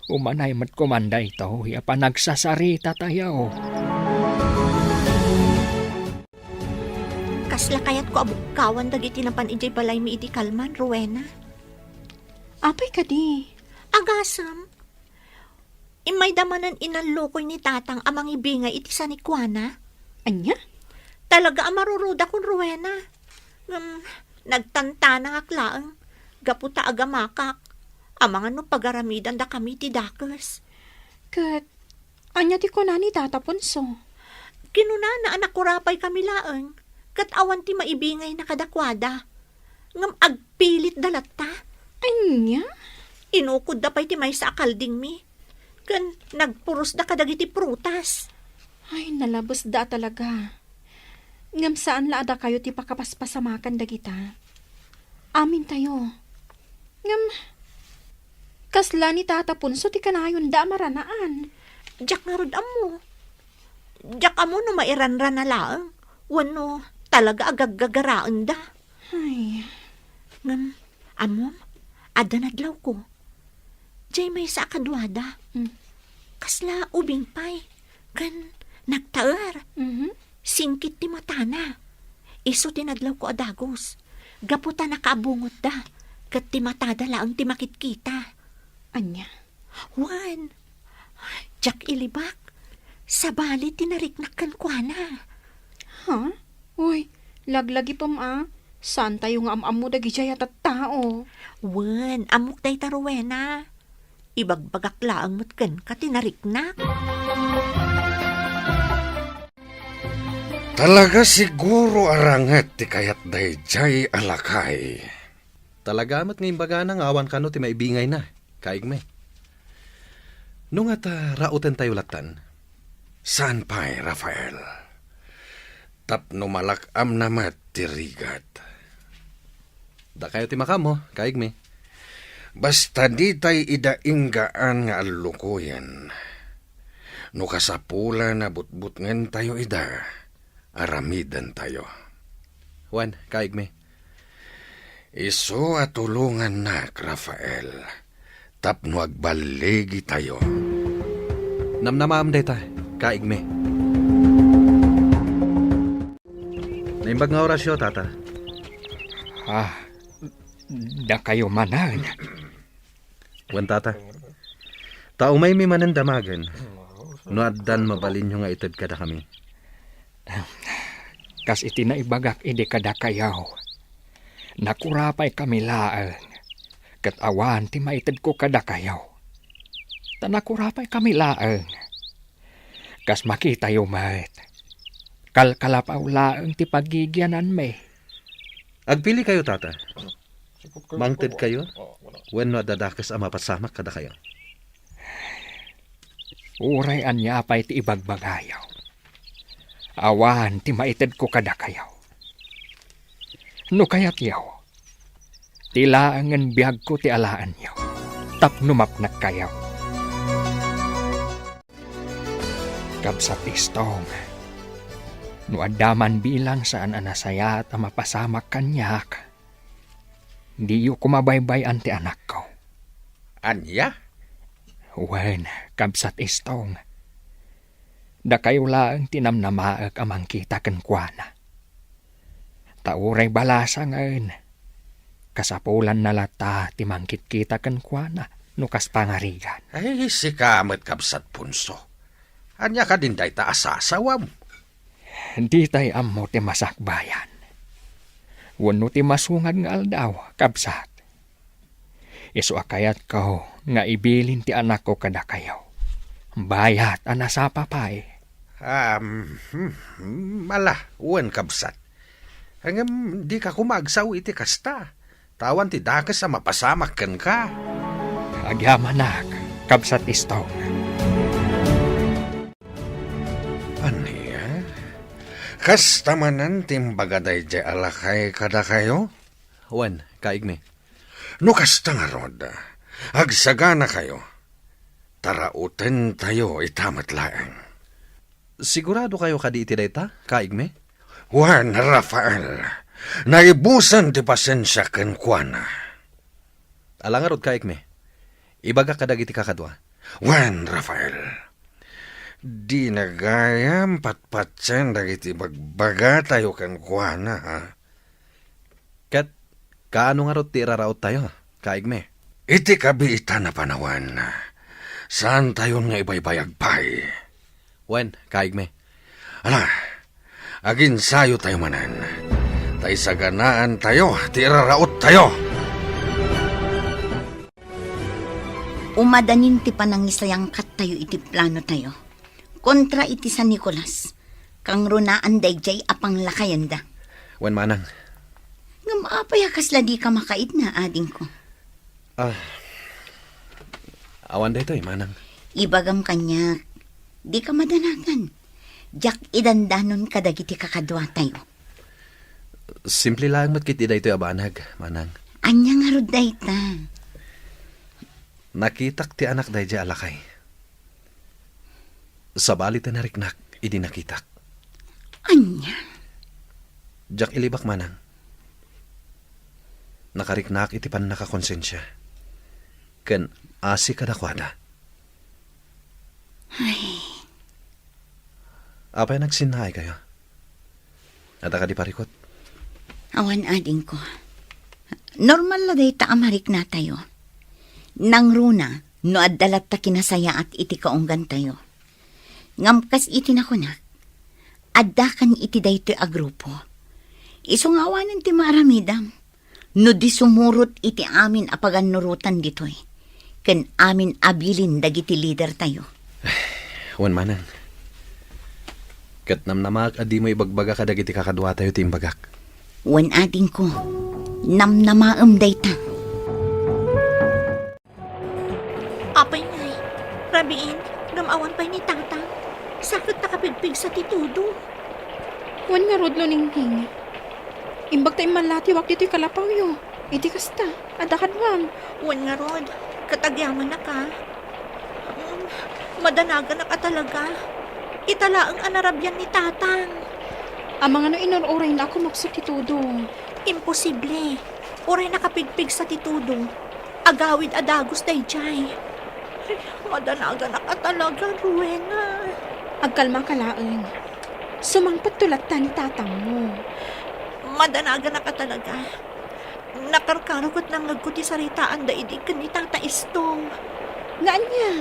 Umanay met koman daytoy a panagsasarita tayo. Kasla kayatko a bukkawan dagiti napan idiay balaymi idi kalman, Rowena. Apay kadi? Agasem. Immayda manen inallukoy ni Tatang a mangibingay iti sanikuana. Ania? Talaga a marurudakon, Rowena. Ngem, nagtantanangak laeng gapu ta agamakak. Amangan no pagaramidandakami ti dakes. Ket ania ti kuna ni Tata Ponso? Kinunana a nakurapay kami laeng, ket awan ti maibingayna kadakuada. Ngem agpilitda latta. Ania? Inukodda pay ti maysa a kaldingmi, ken nagpurosda kadagiti prutas. Ay, nalabesda talaga. Ngem saan la a dakayo ti pakapaspasamakan dagita. Amintayo. Ngem, kasla ni Tata Ponso ti kanayonda a maranaan? Diak ngarud ammo. Diak ammo no mairanrana laeng wenno talaga a gaggagaraenda. Ay. Ngem, ammom, adda nadlawko. Diay maysa a kaduada. Mm. Kasla ubing pay. Ken nagtaer. Mhm. Singkit ti matana. Isu ti nadlawko a dagus. Gapu ta nakaabungotda, ket ti matada laeng ti makitkita. Ania? Wen, diak ilibak. Sabali ti nariknak kenkuana. Ha? Uy, laglagipem a. Saantayo nga am-ammo dagidiay a tattao. Wen, ammok dayta, Rowena. Ibagbagak laeng met kenka ti nariknak. Talaga siguro a ranget ti kayat daydiay a lakay. Talaga met nga imbagana nga awan kano ti maibingayna, kaigmi. No ngata, rautentayo lattan. Saan pay, Rafael. Tapno malak-amna met ti rigat. Dakayo ti makaammo, kaigmi. Basta ditay ida inggaan nga allukoyen. No kasapulan a butbutngentayo ida, aramidentayo. Wen, kaigmi. Isu a tulongannak, Rafael, tapno agballigitayo. Namnamaem dayta, kaigmi. Naimbag nga orasyo, Tata. Ah, dakayo manen. Wen, Tata. Ta umaymi manen damagen, no addan mabalinyo nga ited kadakami. Kas iti naibagak idi kadakayo, nakurapaykami laeng, ket awan ti maitedko kadakayo. Ta nakurapaykami laeng. Kas makitayo met, kalkalapaw laeng ti pagigiananmi. Agpilikayo, Tata. Mangtedkayo wenno adda dakes a mapasamak kadakayo? Uray ania pay ti ibagbagayo, awan ti maitedko kadakayo. No kayatyo, ti laengen biagko ti alaenyo tapno mapnekkayo. Kabsat Istong, no adda man bilang saan a nasayaat a mapasamak kaniak, diyo koma baybay-an ti anakko. Ania? Wen, Kabsat Istong, dakayo laeng ti namnamaek a mangkita kenkuana. Ta uray balasangen, kasapulanna latta ti mangkitkita kenkuana no kas pangarigan. Ay, sika met, Kabsat Ponso. Ania kadin dayta a sasawam? Ditay ammo ti masakbayan wenno ti masungad nga aldaw, kabsat. Isu a kayatko nga ibilin ti anakko kadakayo, bayat a nasapa pay. Am, hmm, hmm, ala, wen, kabsat. Ngem dika koma agsao iti kasta, ta awan ti dakes a mapasamak kenka. Agyamanak, Kabsat Istong. Ania? Kasta manen ti imbaga daydiay a lakay kadakayo? Wen, kaigmi. No kasta ngarud, agsaganakayo, ta rautentayo ita met laeng. Siguradokayo kadi iti dayta, kaigmi? Wen, Rafael, naibusen ti pasensiak kenkuana. Ala ngarud, kaigmi. Ibagak kadagiti kakadua. Wen, Rafael, dina gayam patpatien dagiti ibagbagatayo kenkuana, ha? Ket kaano ngarud ti iraraottayo, kaigmi? Iti kabiitan a panawen, saantayon nga ibaybayag pay. Wen, kaigmi. Ala, aginsayotayo manen, ta isaganaantayo ti iraraottayo. Umadanin ti panangisayangkattayo iti planotayo kontra iti San Nicolas, kangrunaan daydiay a panglakayenda. Wen, manang. Ngem apay a kasla dika makaidna, adingko? Ah, awan daytoy, manang. Ibagam kaniak, dika madanagan. Diak idandanon kadagiti kakaduatayo. Simple laeng met ketdi daytoy a banag, manang. Ania ngarud dayta? Nakitak ti anak daydiay a lakay. Sabali ti nariknak idi nakitak. Ania? Diak ilibak, manang. Nakariknak iti pannakakonsensia ken asi kadakuada. Ay. Apay a nagsinnaaykayo? Adda kadi parikut? Awan, adingko. Normal la dayta a mariknatayo. Nangruna no adda latta kinasayaat iti kaunggantayo. Ngem kas iti nakunak, addakan iti daytoy a grupo. Isu nga awanen ti maaramidam no di sumurot iti amin a pagannurotan ditoy ken amin a bilin dagiti lidertayo. Wen, manang. Ket namnamaak a dimo ibagbaga kadagiti kakaduatayo ti imbagak. Wen, adingko, namnamaem dayta. Apay ngay, rabiin, ngem awan pay ni Tatang. Sa ket nakapigpigsa ti tudo. Wen ngarud, Luningning. Imbag ta immallatiwak ditoy kalapawyo. Iti kasta, adda kaduam. Wen ngarud, ket agyamanak a. Mm, madanaganak a talaga. Ita laeng a narabian ni Tatang. Amangan no inur-urayna a kumapsut ti tudo. Imposible. Uray nakapigpigsa ti tudo. Agawid a dagus daydiay. Madanaganak a talaga, Rowena. Agkalmaka laeng. Sumangpetto latta ni tatangmo. Madanaganak a talaga. Nakarkaro ket nangngegko ti saritaanda idi ken ni Tata Estong. Nga ania?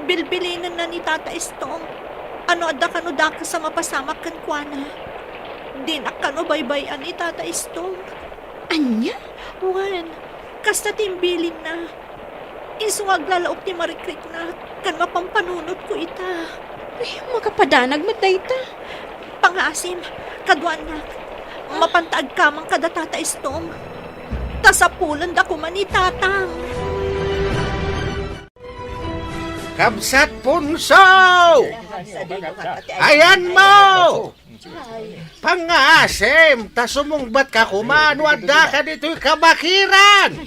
Bilbilinenna ni Tata Estong a no adda kano dakes a mapasamak kenkuana, dinak kano baybay-an ni Tata Estong. Ania? Wen, kasta ti imbilinna. Isu nga aglalaok ti marikriknak ken mapampanunotko ita. Ay, makapadanag met dayta. Pangaasim, kaduanak, mapanta agkamang kada Tata Estong. Ta sapulenda koma ni Tatang. Kabsat Punso! Ayanmo! Pangaasim, ta sumungbatka koma no addaka ditoy kabakiran!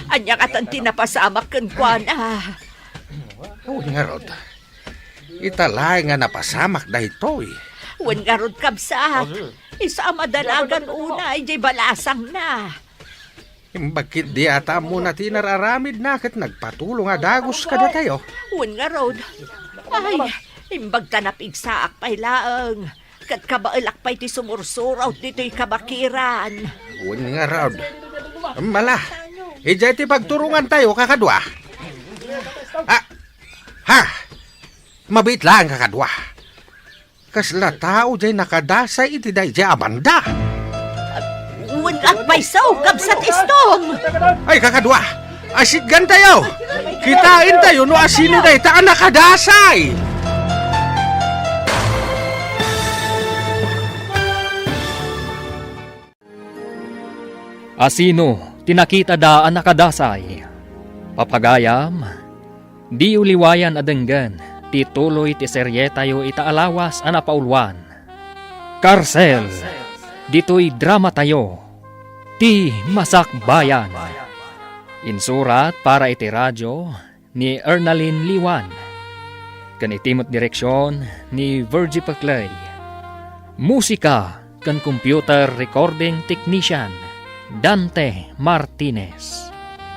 Ania katan ti napasamak kenkuana? Wen ngarud, ita laeng a napasamak daytoy. Wen ngarud, kabsat, isu a madanagan unay diay balasangna. Imbag ketdi a ta ammona ti inar-aramidna ket nagpatulong a dagus kadatayo. Wen ngarud, ay, imbag ta napigsaak pay laeng ket kabaelak pay ti sumursurat ditoy kabakiran. Wen ngarud. Mala, idiay ti pagturongantayo, kakadua. Ah, ha! Mabiit laeng, kakadua. Kasla tao diay nakadasay iti daydiay a banda. Wen, agpayso, kabsat Estong! Ay, kakadua! Asitgantayo! Kitaentayo no asino dayta a nakadasay! Asino ti nakitada a nakadasay? Papagayam, diyo liwayan a denggen ti tuloy ti serietayo ita a lawas a napauluan, Karsel, ditoy dramatayo, Ti Masakbayan. Insurat para iti radio ni Ernalyn Liwan, ken iti met direksion ni Virgie Peclay. Musika ken computer recording technician, Dante Martinez.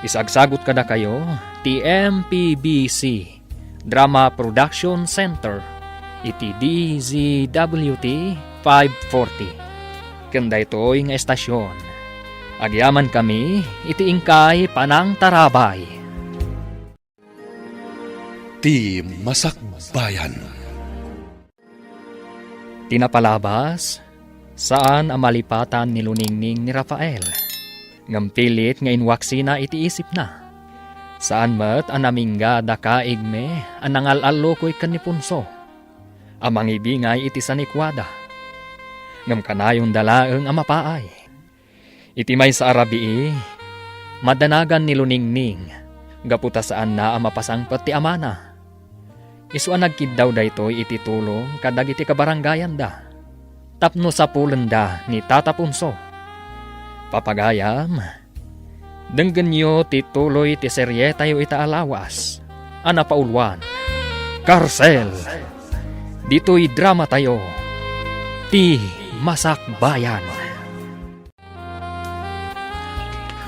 Isagsagut kadakayo ti M P B C Drama Production Center iti D Z W T five forty. Ken daytoy nga estasion, agyamankami iti inkay panangtarabay. Ti Masakbayan. Ti napalabas, saan a malipatan ni Luningning ni Rafael, ngem pilit nga inwaksina iti isipna. Saan met a namingga dakaigmi a nangal-allukoy ken ni Ponso a mangibingay iti sanikuada. Ngem kanayonda laeng a mapaay. Iti maysa a rabii, madanagan ni Luningning gapu ta saanna a mapasangpet ti amana. Isu a nagkiddaw daytoy iti tulong kadagiti kabaranggayanda tapno sapulenda ni Tata Ponso. Papagayam, denggenyo ti tuloy ti serietayo ita a lawas a napauluan, Karsel. Ditoy dramatayo, Ti Masakbayan.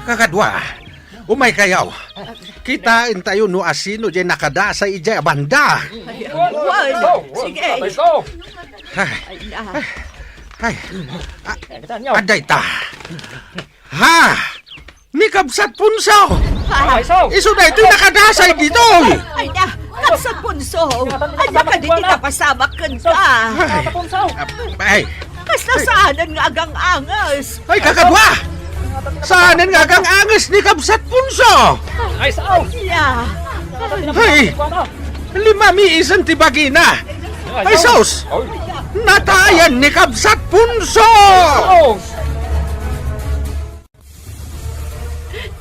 Kakadua, umaykayo. Kitaentayo no asino diay nakadasay idiay a banda. Ay, Juan, sige. Ay, Ay, na. Ay, a-, adda ita. Ha? Ni Kabsat Ponso. Ay, so. Isu daytoy nakadasay ditoy. Ay, na. Kabsat Ponso, ania kadi ti napasamak kenka? Ay. Ay. Kasla saanen nga agang-anges. Ay, kakadua! Saanen nga agang-anges ni Kabsat Ponso? Ay, sao? Ania? Ay, limamiisen ti bagina. Ay, sus! Natayan ni Kabsat Ponso!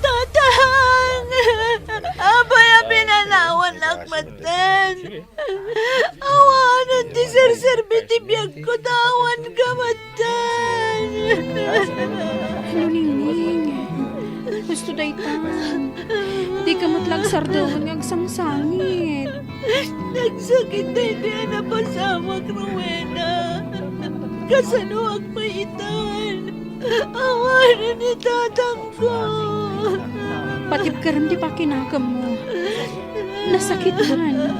Tatang! Apay a pinanawannak metten? Awanen ti serserbi ti biagko ta awan ka metten. Luningning, husto dayta. Dika met la agsardeng nga agsangsangit. Nagsakit daytoy a napasamak, Rowena. Kasanoak pay itan? Awanen ni tatangko. Patibkerem ti pakinakemmo. Nasakitan.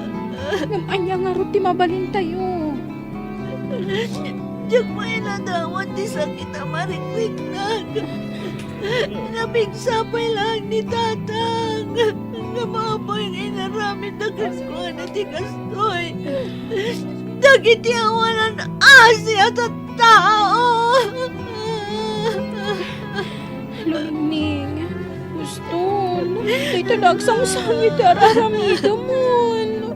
Ngem ania ngarud ti mabalintayo? Diak pay nadawat ti sakit a marikriknak. Napigsa pay laeng ni tatang. Ngem apay nga inaramidda kenkuana ti kastoy? Dagiti awanan asi a tattao. Luningning, husto. Dayta nagsangsangit ti ar-aramidemon.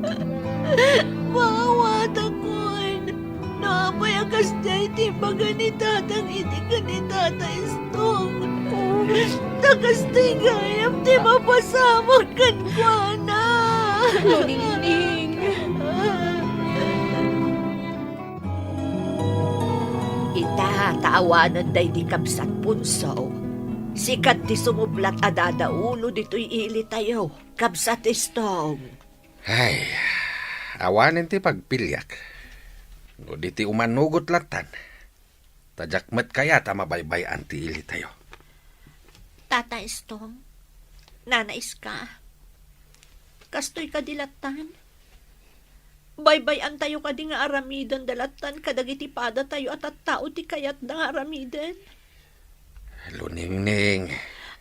Maawatakon. No apay a kasdiay ti imbaga ni tatang idi ken ni tata Istong, ta kastoy gayam ti mapasamak kenkuana. Luningning. Ita, ta awanen daydi kabsat Punso, sika ti sumublat a dadaulo ditoy ilitayo, kabsat Istong. Ay, awanen ti pagpiliak. No di ti umanugot lattan, ta diak met kayat a mabaybay-an ti ilitayo. Tata Istong, Nana Iska, kastoy kadi lattan? Baybay-antayo kadi nga aramidenda lattan kadagiti padatayo a tattao ti kayatda nga aramiden? Luningning.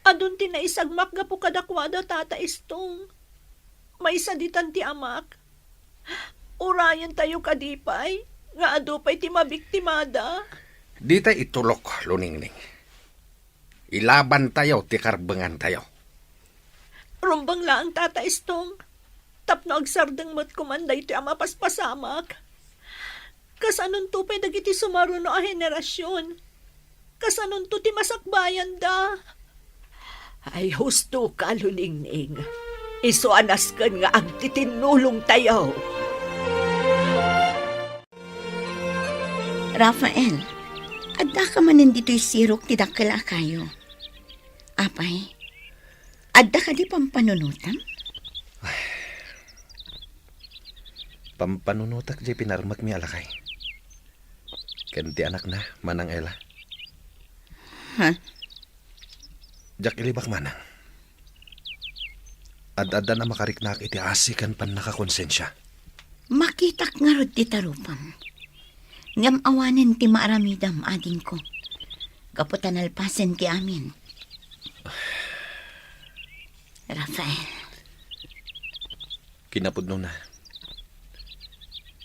Adun ti naisagmak gapu kadakuada, Tata Istong. Maysa ditan ti amak. Urayentayo kadi pay nga adu pay ti mabiktimada? Dita itulok, Luningning. Ilabantayo ti karbengantayo. Rumbeng laeng, Tata Istong, tapno agsardeng met koman daytoy a mapaspasamak. Kasanonto pay dagiti sumaruno a henerasion? Kasanonto ti masakbayanda? Ay, husto ka, Luningning. Isu a nasken nga agtitinnulongtayo. Rafael, addaka manen ditoy sirok ti dakkel a kayo. Apay, adda kadi pampanunotam? Pampanunotak diay pinarmekmi a lakay. Ken ti anakna, Manang Ella. Ha? Diak ilibak manang. Ad-addan a makariknaak iti asi ken pannakakonsensia. Makitak ngarud ti tarupam. Ngem awanen ti maaramidam, adingko. Gapu ta nalpasen ti amin. Rafael. Kinapudnona,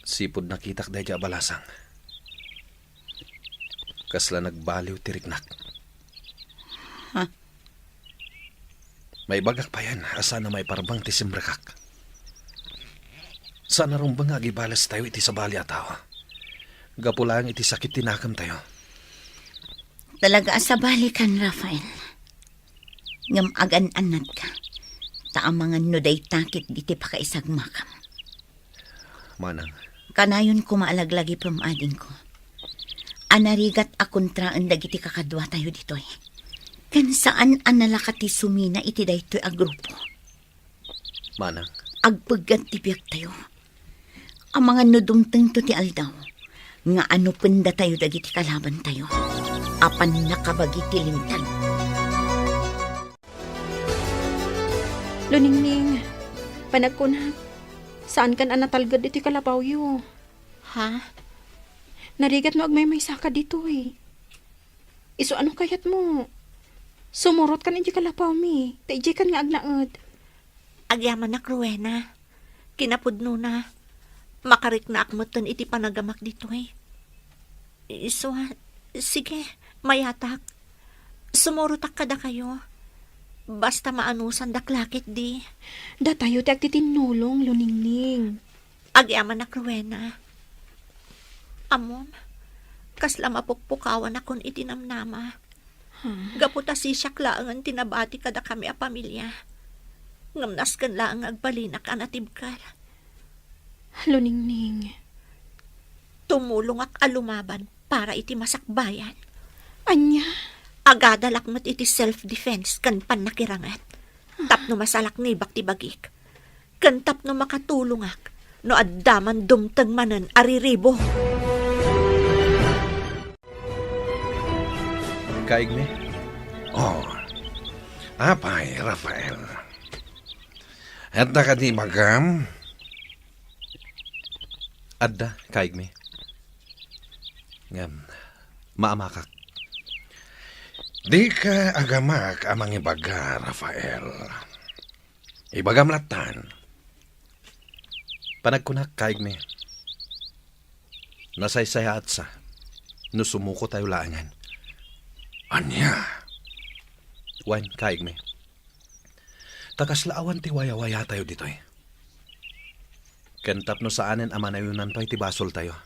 sipud nakitak daydi a balasang, kasla nagbaliw ti riknak. Ha? Maibagak payen a saan a maiparbeng ti simrekak. Saan a rumbeng nga agibales tayo iti sabali a tao. Gapu laeng iti sakit ti nakemtayo. Talaga a sabalikan, Rafael. Ngem agan-annatka, ta amangan no dayta ket diti pakaisagmakam. Manang. Kanayon koma a laglagipem, adingko, a narigat a kontraen dagiti kakaduatayo ditoy. Ken saan a nalaka ti sumina iti daytoy a grupo. Manang. Agpeggat ti biagtayo. Amangan no dumtengto ti aldaw nga anupendatayo dagiti kalabantayo a pannakabagi ti linteg. Luningning, panagkunak, saankan a natalged iti kalapawyo. Ha? Narigat no agmaymaysaka ditoy. Isu ano kayatmo? Sumurotkan iti kalapawmi, ta idiaykan nga agnaed. Agyamanak, Rowena. Kinapudnona, makariknaak metten iti panagamak ditoy. Isu a, sige, mayatak. Sumurotak kadakayo. Basta maanusandak la ketdi. Datayo ti agtitinnulong, Luningning. Agyamanak, Rowena. Ammom, kasla mapukpukawanakon iti namnama. Hmm. Gapu ta sisiak laengen ti nabati kadakami a pamilia. Ngem nasken laeng nga agbalinak a natibker. Luningning. Tumulongak a lumaban para iti masakbayan. Ania? Agadalak met iti self-defense ken pannakiranget. Tapno masalaknibak ti bagik. Ken tapno makatulongak no adda man dumteng manen a riribo. Kaigmi? Oh. Apay, Rafael. Adda kadi ibagam? Adda, kaigmi. Ngem, maamakak. Dika agamak a mangibaga, Rafael. Ibagam lattan. Panagkunak, kaigmi. Nasaysayaatsa no sumuko tayo laengen. Ania? Wen, kaigmi. Ta kasla awan ti wayawaya tayo ditoy. Ken tapno saanen a manayonan pay ti basol tayo.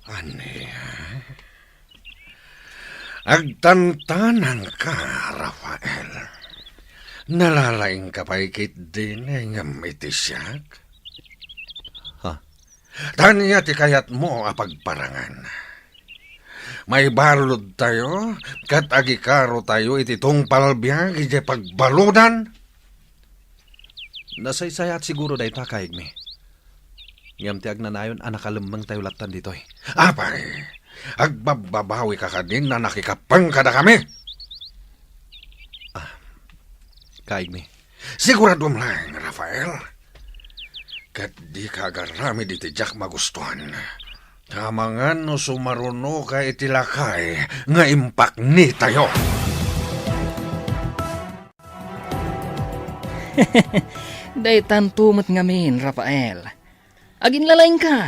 Ania? Agtantanangka, Rafael. Nalalaingka pay ketdi ngem iti siak? Ha? Ania ti kayatmo a pagparangan? Maibalud tayo ket agikaro tayo iti tungpal biag idiay pagbaludan? Nasaysayaat siguro dayta, kaigmi. Ngem ti agnanayon a nakalemmeng tayo lattan ditoy. Apay, agbabbabawika kadin a nakikappeng kadakami? Ah, kaigmi. Siguradom laeng, Rafael. Ket dika agaramid iti diak magustuan. Amangan no sumarunoka iti lakay nga impaknitayo. Daytanto met ngamin, Rafael. Aginlalaingka.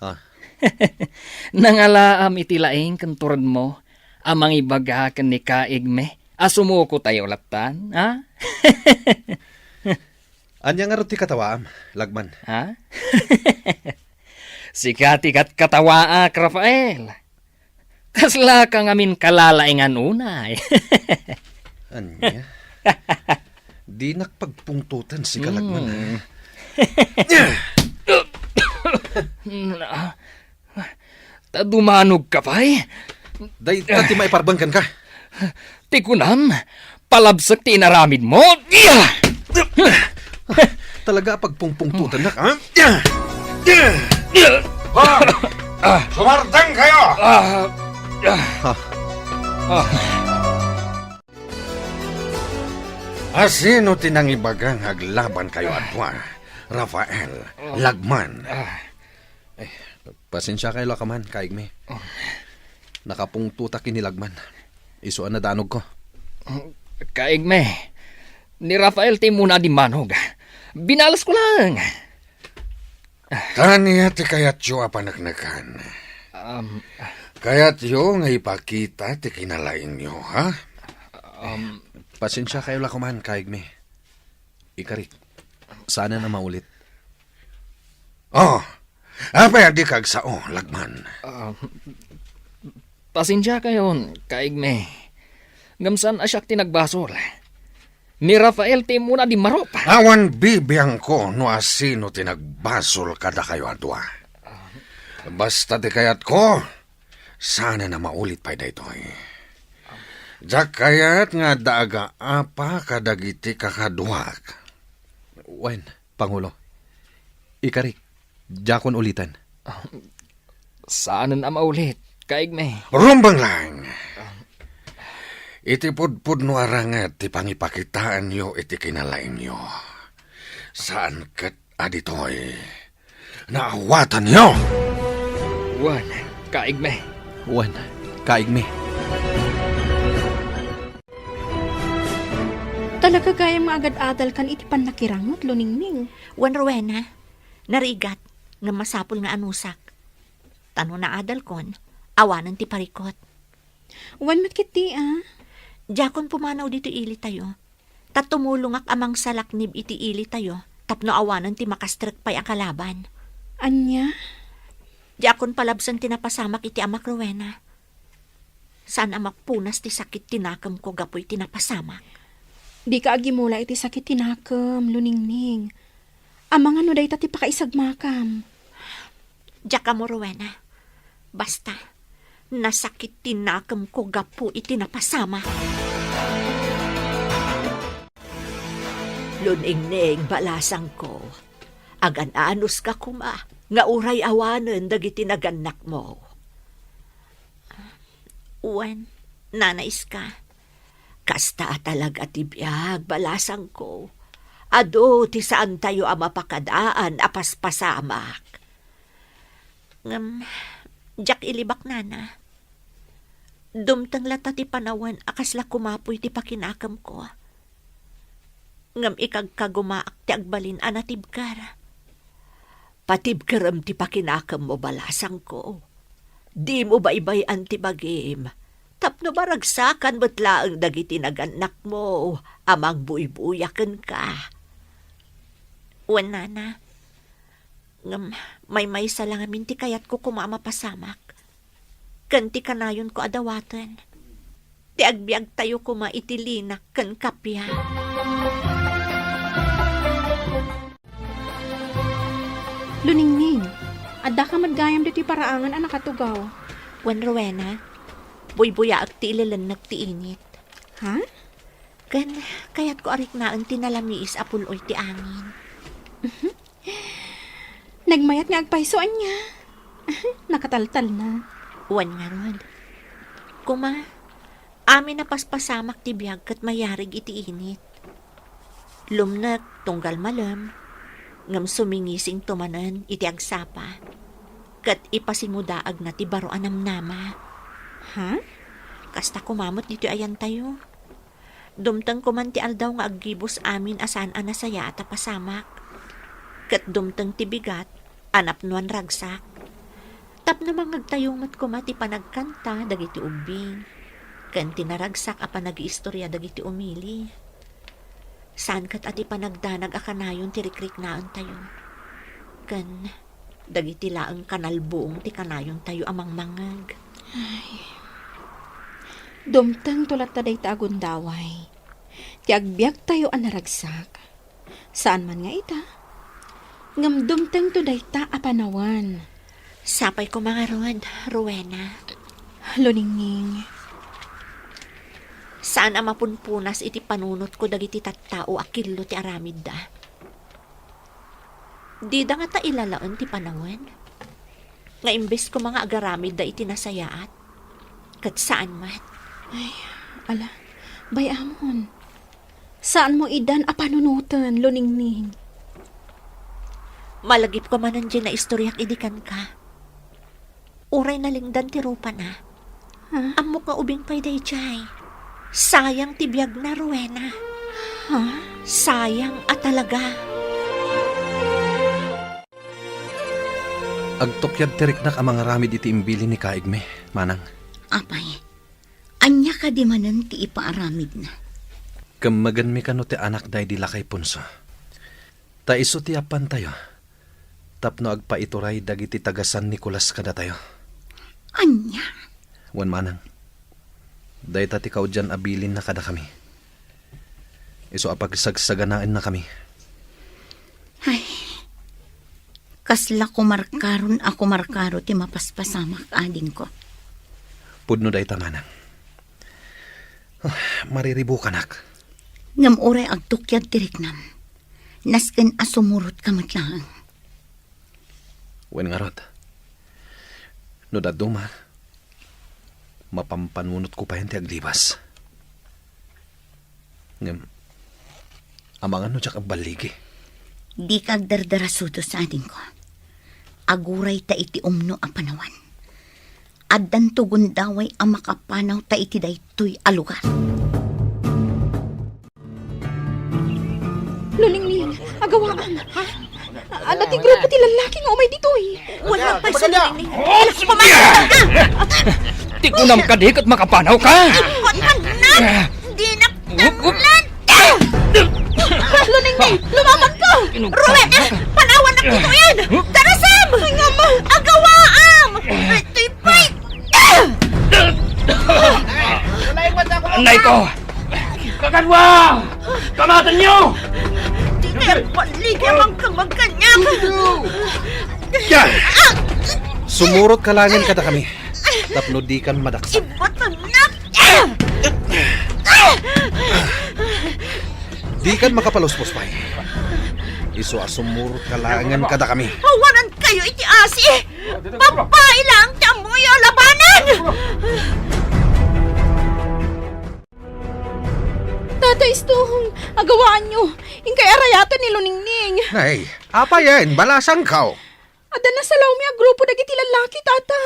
Ah. Nangalaam iti laing ken turedmo a mangibaga ken ni kaigmi a sumuko tayo lattan, ha? Ania ngarud ti katawaam, Lagman? Ha? Sika ti katkatawaak, Rafael. Kaslaka ngamin kalalaingan unay. Ania? Dinak pagpungtoten, sika, Lagman, ha? Hmm. Ta dumanogka pay? Dayta ti maiparbeng kenka. Ti kunam, palabsek ti inaramidmo. Talaga a pagpungpungtotennak, ha? Ha? Sumardengkayo! Ah, ah, ah. Asino ti nangibaga nga aglabankayo a dua, Rafael, Lagman? Ah. Eh, pasensiakayo la kaman, kaigmi. Oh. Nakapungtotak ken ni Lagman. Isu a nadanogko. Oh, kaigmi, ni Rafael ti immuna a dimmanog. Binalesko laeng. Ania ti kayatyo a paneknekan? Um, Kayatyo nga ipakita ti kinalaingyo, ha? Um, Pasensiakayo la koman, Kaigme. Ikarik, saanen a maulit. Oh, apay a dika agsao, lagman? Ah, pasensiakayon, Kaigme. Ngem saan a siak ti nagbasol. Ni Rafael ti immuna a dimmarup. Awan bibiangko no asino ti nagbasol kadakayo a dua. Basta ti kayatko, saanen a maulit pay daytoy. Diak kayat nga adda agaapa kadagiti kakaduak. Wen, Pangulo. Ikarik, diakon uliten. Saanen a maulit, Kaigme. Rumbeng laeng. Iti pudpudno a ranget ti pangipakitaenyo iti kinalaingyo. Saan ket a ditoy naawatanyo. Wen, Kaigme. Wen, Kaigme. Talaga gayam nga agad-adalkan iti pannakirangngeg, Luningning. Wen, Rowena, narigat, ngem masapul nga anusak. Ta no naadalkon, awanen ti parikut. Wen met ketdi, a. Diakon pumanaw ditoy ilitayo. Ta tumulongak a mangsalaknib iti ilitayo tapno awanen ti makastrek pay a kalaban. Ania? Diakon palabsen ti napasamak iti amak, Rowena. Saan a mapunas ti sakit ti nakemko gapu iti napasamak. Dika agimula iti sakit ti nakem, Luningning. Amangan no dayta ti pakaisagmakam. Diak ammo, Rowena. Basta, nasakit ti nakemko gapu iti napasamak. Luningning, balasangko, agan-anuska koma nga uray awanen dagiti nagannakmo. Wen, Nana Iska, kasta a talaga ti biag, balasangko. Adu ti saantayo a mapakadaan a paspasamak. Ngem, diak ilibak, Nana. Dumteng latta ti panawen a kasla kumapuy ti pakinakemko. Ngem ikagkagumaak ti agbalin a natibker. Patibkerem ti pakinakemmo, balasangko. Dimo baybay-an ti bagim, tapno maragsakan met laeng dagiti nagannakmo a mangbuybuya kenka. Wen, Nana. Ngem maymaysa la ngamin ti kayatko koma a mapasamak. Ken ti kanayonko a dawaten, ti agbiagtayo koma iti linak ken kappia. Luningning, addaka met gayam ditoy paraangan a nakatugaw. Wen, Rowena, buybuyaek ti ilelennek ti init. Ha? Ken kayatko a riknaen ti nalamiis a pul-oy ti angin. Nagmayat nga agpayso, ania? Nakataltalna. Wen ngarud. Koma, amin a paspasamak ti biag ket mayarig iti init. Lumnek tunggal malem, ngem sumingisingto manen iti agsapa, ket ipasingudaagna ti baro a namnama. Ha? Kasta koma met ditoy ayantayo. Dumteng koman ti aldaw nga aggibus amin a saan a nasayaat a pasamak. Ket dumteng ti bigat a napnoan ragsak. Tapno mangngegtayo met koma ti panagkanta dagiti ubbing, ken ti naragsak a panagiistoria dagiti umili. Saan ket a ti panagdanag a kanayon ti rikriknaentayo. Ken dagiti laeng kanalbuong ti kanayontayo a mangmangngeg. Ay. Dumtengto latta dayta a gundaway. Ti agbiagtayo a naragsak. Saan man nga ita, ngem dumtengto dayta a panawen. Sapay koma ngarud, Rowena. Luningning. Saan a mapunpunas iti panunotko dagiti tattao a killo ti aramidda. Dida ngata ilalaen ti panawen? Nga imbes koma nga agaramidda iti nasayaat, ket saan met. Ay, ala, bay-amon. Saanmo idan a panunoten, Luningning. Malagipko manen diay naistoriak idi kenka. Uray nalingdan ti rupana. Ha? Ammok nga ubing pay daydiay. Sayang ti biagna, Rowena. Ha? Sayang a talaga. Agtukyan ti riknak a mangaramid iti imbilin ni Kaigme, Manang. Apay, ania kadi manen ti ipaaramidna? Kemmegenmi kano ti anakda idi lakay punso. Ta isu ti yappantayo tapno agpaituray dagiti taga San Nicolas kadatayo. Ania? Wen manang, dayta ti kaudian a bilinna kadakami. Isu a pagsagsaganaennakami. Ay, kasla kumarkaron a kumarkaro ti mapaspasamak, adingko. Pudno dayta, manang. Ah, mariribukanak. Ngem uray agtukyad ti riknam, nasken a sumurotka met laeng. Wen ngarud, no dadduma, mapampanunotko payen ti aglibas. Ngem, amangan no diak agballigi? Dika agdardarasudos, adingko. Aguray ta iti umno a panawan. Addanto gundaway a makapanaw ta iti daytoy a lugar. Luningning, agawaam. Ha? Adda ti grupo ti lallaki nga umay ditoy. Wen pay, Luningning. Oh, sige. Ti kunam kadi ket makapanaw ka. Kunam na. Dinak nanglan. Luningning, lumabanka. Ruben, panawannak ditoyen. Darasem. Agawaam. Ditoy pay. Anay ko! Kakadwa! Kamatenyo! Ditoy, balligi, amangan kang magkaniak. Sumurotka laengen kadakami tapno dikan madaksak. Ibatannak! Dikan makapaluspos pay. Isu a sumurotka laengen kadakami. Awanankayo iti asi! Babai laeng ti ammoyo a labanen! Tata Istong, agawaanyo. Inkay arayaten ni Luningning. Nay, apayen, balasangko. Adda nasalawmi a grupo dagiti lallaki, Tata.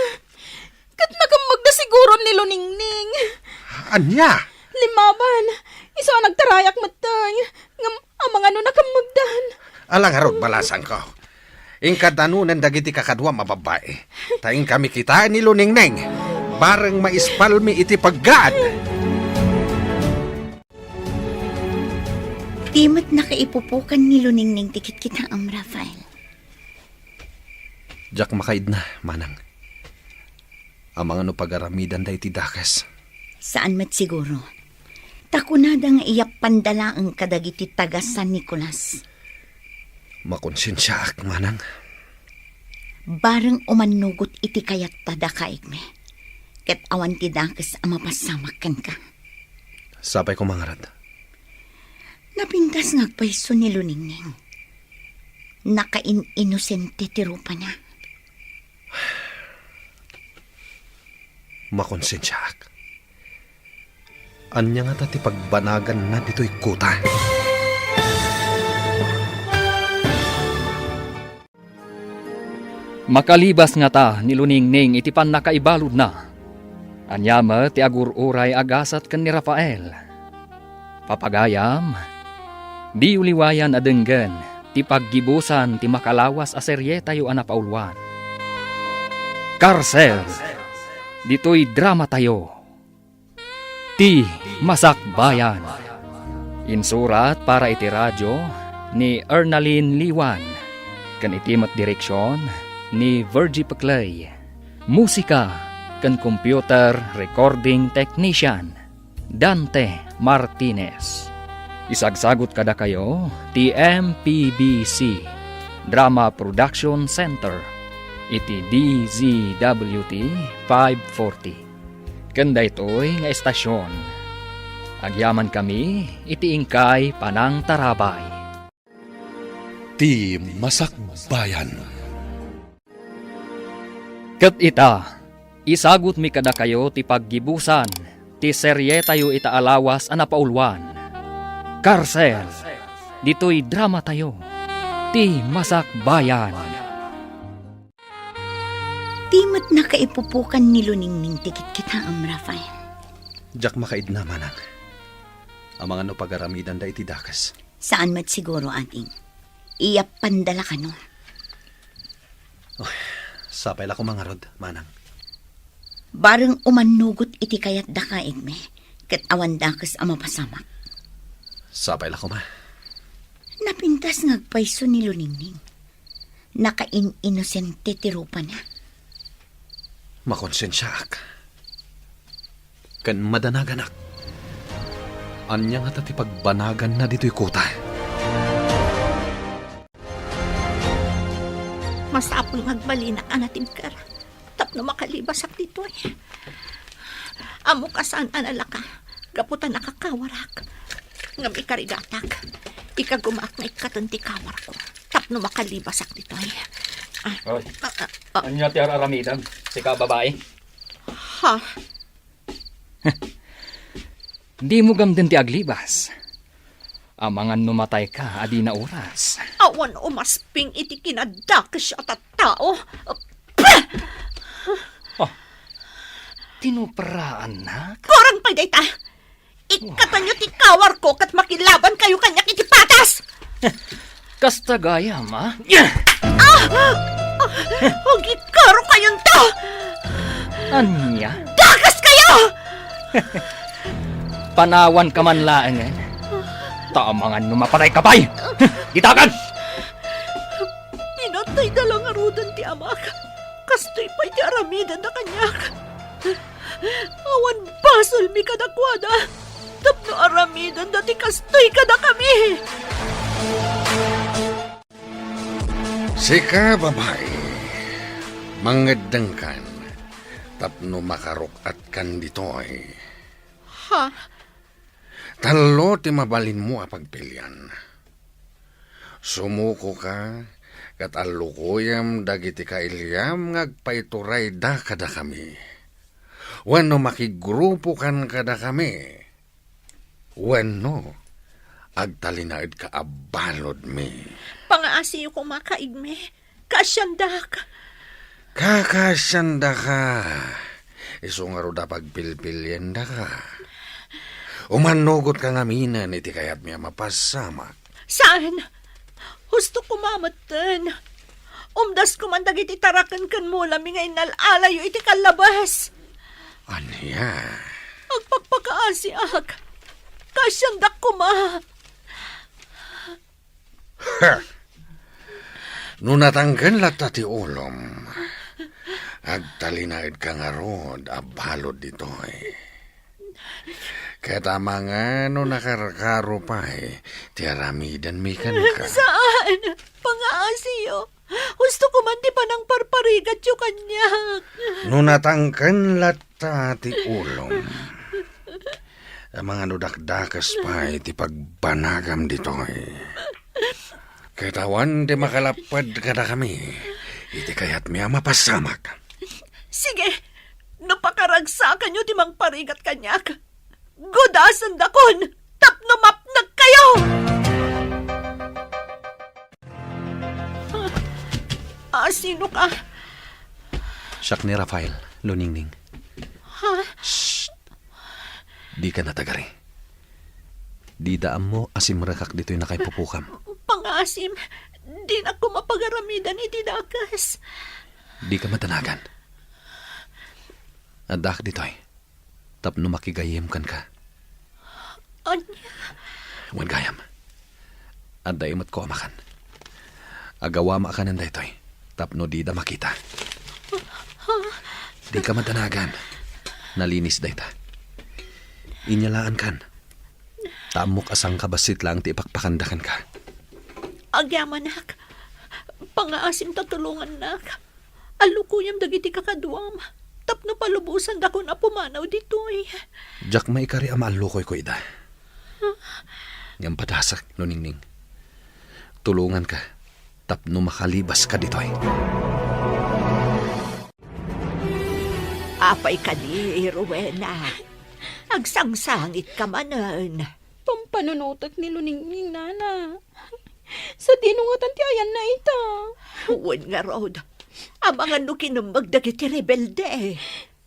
Ket nakemmegda siguron ni Luningning. Ania? Limmaban, isu a nagtarayak metten. Ngem amangan no nakemmegdan. Ala ngarud, balasangko. Inka danunen dagiti kakaduam a babbai. Ta inkami kitaen ni Luningning. Bareng maispalmi iti paggaad. Di met nakaipupukan ni Luningning ti kitkitaem, Rafael. Diak makaidna, manang. Amangan no pagaramidanda iti dakes. Saan met siguro. Ta kunada nga iyappanda laeng kadagiti taga San Nicolas. Makonsensiaak, manang. Bareng umannugot iti kayatta dakaigmi. Ket awan ti dakes a mapassamak kenka. Sapay koma ngarud. Napintas nga agpayso ni Luningning. Nakain-inosente ti rupana. Makonsensiaak. Ania ngata ti pagbanaganna ditoy kuta? Makalibas ngata ni Luningning iti pannakaibaludna. Ania met ti agur-uray a gasat ken ni Rafael? Papagayam, diyo liwayan a denggen ti paggibusan ti makalawas a serietayo a napauluan. Karsel, ditoy dramatayo. Ti Masakbayan. Insurat para iti radio ni Ernalyn Liwan, ken iti met direksion ni Virgie Peclay. Musika ken computer recording technician, Dante Martinez. Isagsagut kadakayo ti M P B C Drama Production Center iti D Z W T five forty. Ken daytoy nga estasion, agyamankami iti inkay panangtarabay. Ti Masakbayan. Ket ita, isagutmi kadakayo ti paggibusan ti serietayo ita a lawas a napauluan. Karsel, ditoy dramatayo, Ti Masakbayan. Di met nakaipupukan ni Luningning ti kitkitaem, Rafael. Diak makaidna, manang. Amangan no pagaramidanda iti dakes. Saan met siguro, ading. Iyappanda la kano. Oh, sapay la koma ngarud, manang. Bareng umannugot iti kayat dakaigmi, ket awan dakes a mapasamak. Sapay la koma. Napintas nga agpayso ni Luningning. Nakain-inosente ti rupana. Makonsensiaak. Ken madanaganak. Ania ngata ti pagbanaganna ditoy kota? Masapul nga agbalinak a natibker tapno makalibasak ditoy. Ammok a saan a nalaka gapu ta nakakawarak. Ngem ikarigatak, ikagumaak nga ikkaten ti kawarko tapno makalibasak ditoy. Ah, Oy, ah, ah, ah. Ania ti ar-aramidem, sika a babai? Ha? Dimo gamden ti aglibas. Amangan no matayka a dina oras. Awan umasping iti kinadakes a tattao. Pah! Oh, tinupraannak? Kurang pay dayta! Ikkatenyo ti kawarko ket makilabankayo kaniak iti patas! Kasta gayam, a? Ah! Ah! Agikkarokayonto! Ania? Dakaskayo! Panawanka man laengen. Ta amangan no mapatayka pay! Ditakan! Pinatayda la ngaruden ti amak. Kastoy pay ti aramidenda kaniak. Awan basolmi kadakuada tapno aramidenda ti kastoy kadakami. Sika, babai, mangeddengkan tapno makaruk-atkan ditoy. Ha? Tallo ti mabalinmo a pagpilian. Sumukoka ket allukoyem dagiti kailiam nga agpaiturayda kadakami. Wenno makigrupokan kadakami. Wenno agtalinaedka a baludmi. Pangaasiyo koma, kaigmi. Kaasiandak. Kakaasiandaka. Isu ngarud a pagpilpiliendaka. Umannugotka ngaminen iti kayatmi a mapasamak. Saan? Husto koma metten. Umdas koman dagiti taraken ken mulami nga innal-alayo iti kallabes. Ania? Agpakpakaasiak. Kaasiandak koma. Ha! No natangken latta ti ulom, agtalinaedka ngarud a balud ditoy. Ket amangan no nakarkaro pay ti aramidenmi kenka. Saan? Pangaasiyo. Husto koman ti panangparparigatyo kaniak. No natangken latta ti ulom, amangan no dakdakes pay ti pagbanagam ditoy. Ket awan ti makalapped kadakami iti kayatmi a mapasamak. Sige, no pakaragsakanyo ti mangparigat kaniak, gudasendakon tapno mapnekkayo! Ah, sino ka? Siak ni Rafael, Luningning. Ha? Shh! Dika natagari. Dida ammo a simrekak ditoy nakaipupokam. Pangaasim, dinak koma pagaramidan iti dakes. Dika madanagan. Addaak ditoy tapno makigayyem kenka. Ania? Wen gayam, adda imetko a makan. Agawama kanen daytoy tapno dida makita. Dika madanagan. Nalinis dayta. Inyalaankan. Ta ammok a sangkabassit laeng ti ipakpakanda kenka. Agyamanak. Pangaasim ta tulongannak. Allukoyam dagiti kakaduam tapno palubosandakon a pumanaw ditoy. Diak maikari a maallukoyko ida. Ngem padasek, Luningning. Tulonganka tapno makalibaska ditoy. Apay kadi, Rowena? Agsangsangitka manen. Pampanunotek ni Luningning, nana. Sadino ngatan ti ayanna ita? Wen ngarud, amangan no kinemmeg dagiti rebelde.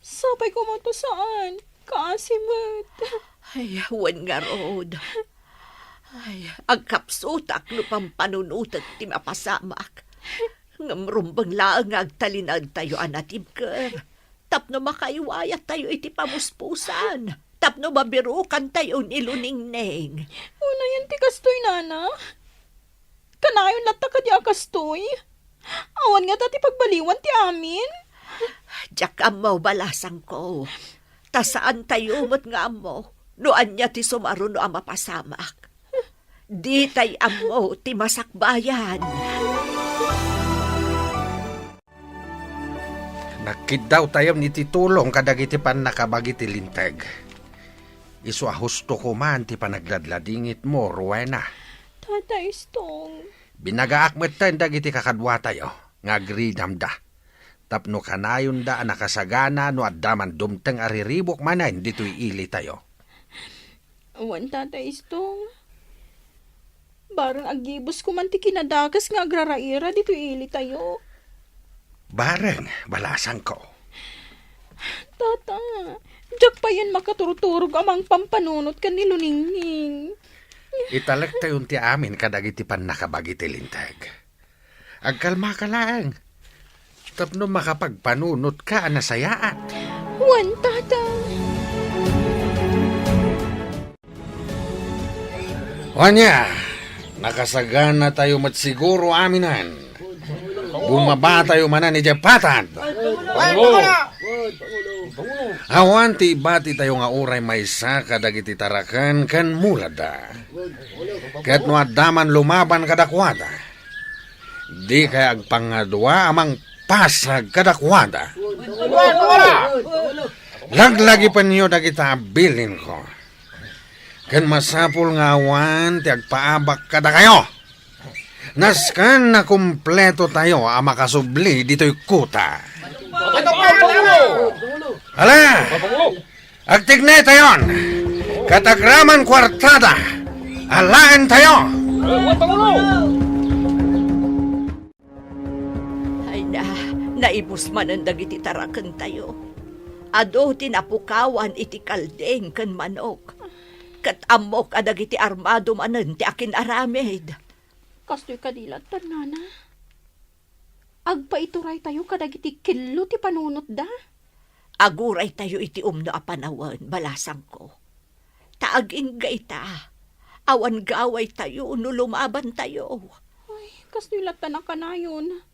Sapay koma ta saan, kaasi met. Ay, wen ngarud. Ay, agkapsutak no pampanunotek ti mapasamak. Ngem rumbeng laeng nga agtalinaedtayo a natibker tapno makaiwayattayo iti pamuspusan. tapno mabirukantayo ni Luningning. Unayen ti kastoy, Nana. Kanayon latta kadi a kastoy? Awan ngata ti pagbaliwan ti amin? Diak ammo, balasangko. Ta saantayo met nga ammo no ania ti sumaruno a mapasamak. Ditay ammo ti masakbayan. Nagkiddawtayon iti tulong kadagiti pannakabagi ti Linteg. Isu a husto koma ti panagladladingitmo, Rowena. Tata Istong. Binagaak metten dagiti kakaduatayo nga agridamda tapno kanayonda a nakasagana no adda man dumteng a riribuk manen ditoy ilitayo. Wen, Tata Istong. Bareng agibusko man ti kinadakes nga agraraira ditoy ilitayo. Bareng, balasangko. Tata, diak payen makaturturog a mangpampanunot ken ni Luningning. Italektayon ti amin kadagiti pannakabagi ti Linteg. Agkalmaka laeng tapno makapagpanunotka a nasayaat. Wen, Tata. Ania, nakasaganatayo met siguro aminen. Bumabatayo manen idiay patad. Awan ti ibatitayo nga uray maysa kadagiti taraken ken muladda. Ket no adda man lumaban kadakuada, dikay agpangadua a mangpasag kadakuada. Laglagipenyo dagita a bilinko. Ken masapul nga awan ti agpaabak kadakayo. Nasken a kumpletotayo a makasubli ditoy kuta. Ala, agtignaytayon, ket agraman kuartada, alaentayo. Ay na, naibus manen dagiti tarakentayo. Adu ti napukawan iti kalding ken manok. Ket ammok a dagiti armado manen ti akin-aramid. Kastoy kadi latta, Nana? Agpaituraytayo kadagiti kello ti panunotda. Aguraytayo iti umno a panawen, balasangko. Ta agingga ita, awan gawaytayo no lumabantayo. Ay, kastoy latta a kanayon.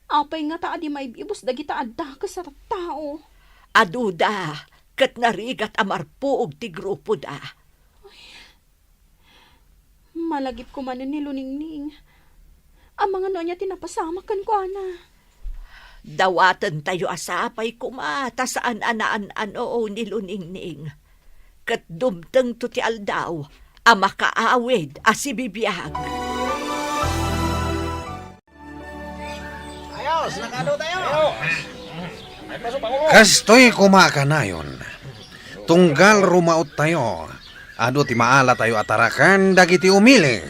Apay ngata a di maib-ibus dagita a dakes a tattao? Aduda, ket narigat a marpuog ti grupoda. Ay, malagipko manen ni Luningning. Amangan no ania ti napasamak kenkuana. Dawatentayo a sapay koma ta saan a naan-ano ni Luningning. Ket dumtengto ti aldaw a makaawid a sibibiag. Ayos, nakado tayo. Kastoy koma kanayon. Tunggal rumaottayo, adu ti maalatayo a taraken dagiti umili.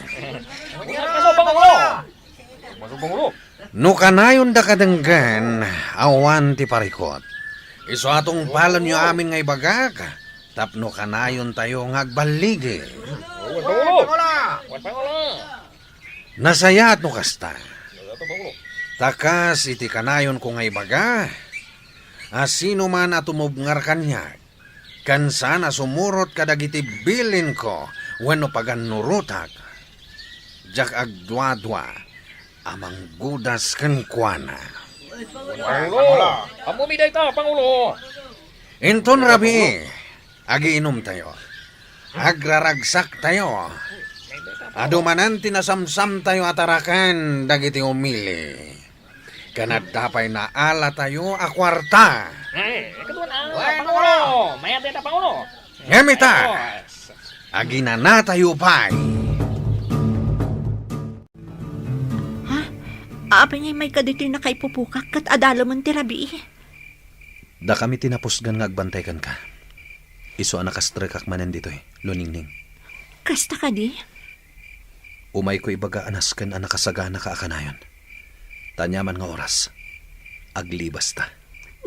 No kanayonda kadenggen, awan ti parikut. Isu a tungpalenyo amin nga ibagak, tapno kanayontayo nga agballigi. Nasayaat no kasta. Ta kas iti kanayonko nga ibaga, a sinoman a tumubngar kaniak, ken saan a sumurot kadagiti bilinko wenno pagannurotak, diak agduadua a manggudas kenkuana. Pangulo! Ammom dayta, Pangulo! Inton rabii, agiinumtayo. Agraragsaktayo. Adu manen ti nasamsamtayo a taraken dagiti umili. Ken adda pay naalatayo a kuarta. Eh, ikaduan a, Pangulo! Mayat dayta, Pangulo! Ngem ita, aginanatayo pay. Ha? Apay ngay mayka ditoy nakaipupukak ket adalemen ti rabii? Dakami ti napusgan nga agbantay kenka. Isu a nakastrekak manen ditoy, Luningning. Kasta kadi? Umayko ibaga a nasken a nakasaganaka a kanayon. Ta aniaman nga oras, aglibasta.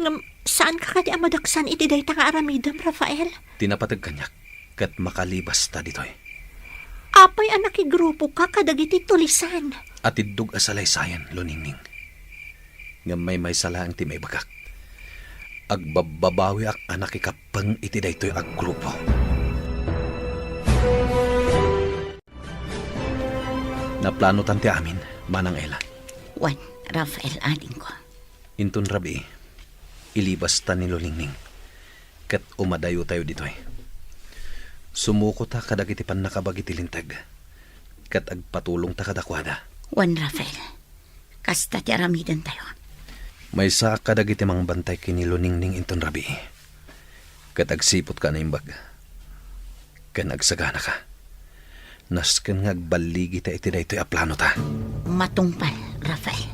Ngem, saanka kadi a madaksan iti dayta nga aramidem, Rafael? Ti napateg kaniak, ket makalibasta ditoy. Apay a nakigrupoka kadagiti tulisan? Atiddog a salaysayan, Luningning. Ngem maymaysa laeng ti maibagak. Agbabbabawiak a nakikappeng iti daytoy a grupo. Naplanotan ti amin, Manang Ella. Wen, Rafael, adingko. Inton rabii, ilibasta ni Luningning, ket umadayotayo ditoy. Sumukota kadagiti pannakabagi ti linteg, ket agpatulongta kadakuada. Wen, Rafael, kasta ti aramidentayo. Maysaak kadagiti mangbantay ken ni Luningning inton rabii, ket agsiputka a naimbag, ken agsaganaka. Nasken nga agballigita iti daytoy a planota. Matungpal, Rafael.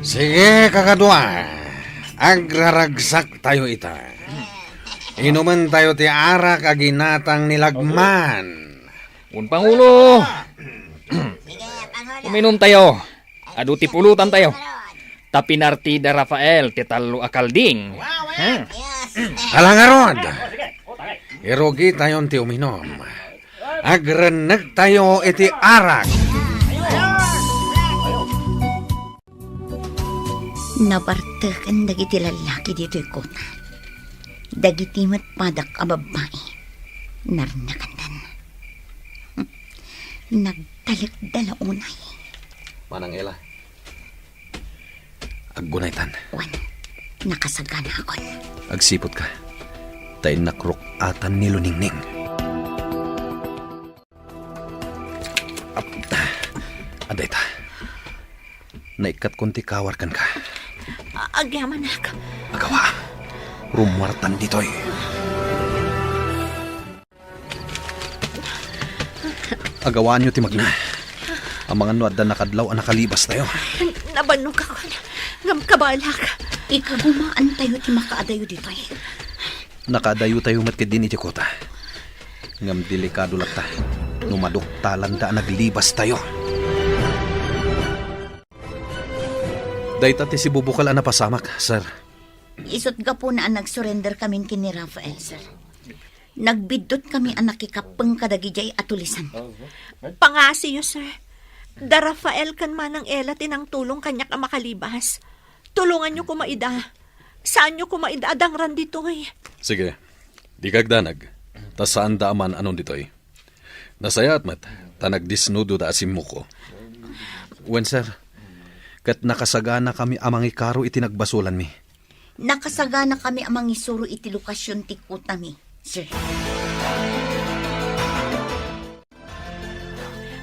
Sige, kakadua. Agraragsaktayo ita. Inumentayo ti arak a ginatang ni Lagman. Wen, Pangulo. Uminumtayo. Adu ti pulutantayo. Ta pinartida Rafael ti tallo a kalding. Ha? Ala ngarud, irugitayon ti uminum. Agrennegtayo iti arak. Nabarteken dagiti lallaki ditoy kota. Dagiti met padak a babbai, narnakandan. Nagtalekda la unay. Manang Ella, aggunaytan. Wen, nakasaganakon. Agsiputka, ta innak ruk-atan ni Luningning. Ap-, adda ita. Naikkatkon ti kawar kenka. A-, agyamanak. Agawa. Rummuartan ditoy. Agawaanyo ti magna. Amangan no adda nakadlaw a nakalibastayo. Nabannogakon. Ngem kabalak. Ikagumaantayo ti makaadayo ditoy. Nakaadayotayo met ketdin iti kota. Ngem delikado latta no maduktalanda a naglibastayo. Dayta ti sibubukel a napasamak, sir. Isut' gapuna a nagsurenderkamin ken ni Rafael, sir. Nagbiddutkamin a nakikappeng kadagidiay a tulisan. Pangaasiyo, sir. Da Rafael ken Manang Ella ti nangtulong kaniak a makalibas. Tulonganyo koma ida. Saanyo koma ida a dangran ditoy. Sige. Dika agdanag. Ta saanda a man-anon ditoy. Nasayaat met, ta nagdisnudoda a simmuko. Wen, sir. Ket nakasaganakami a mangikaro iti nagbasolanmi. Nakasaganakami a mangisuro iti lokasion ti kotami, sir.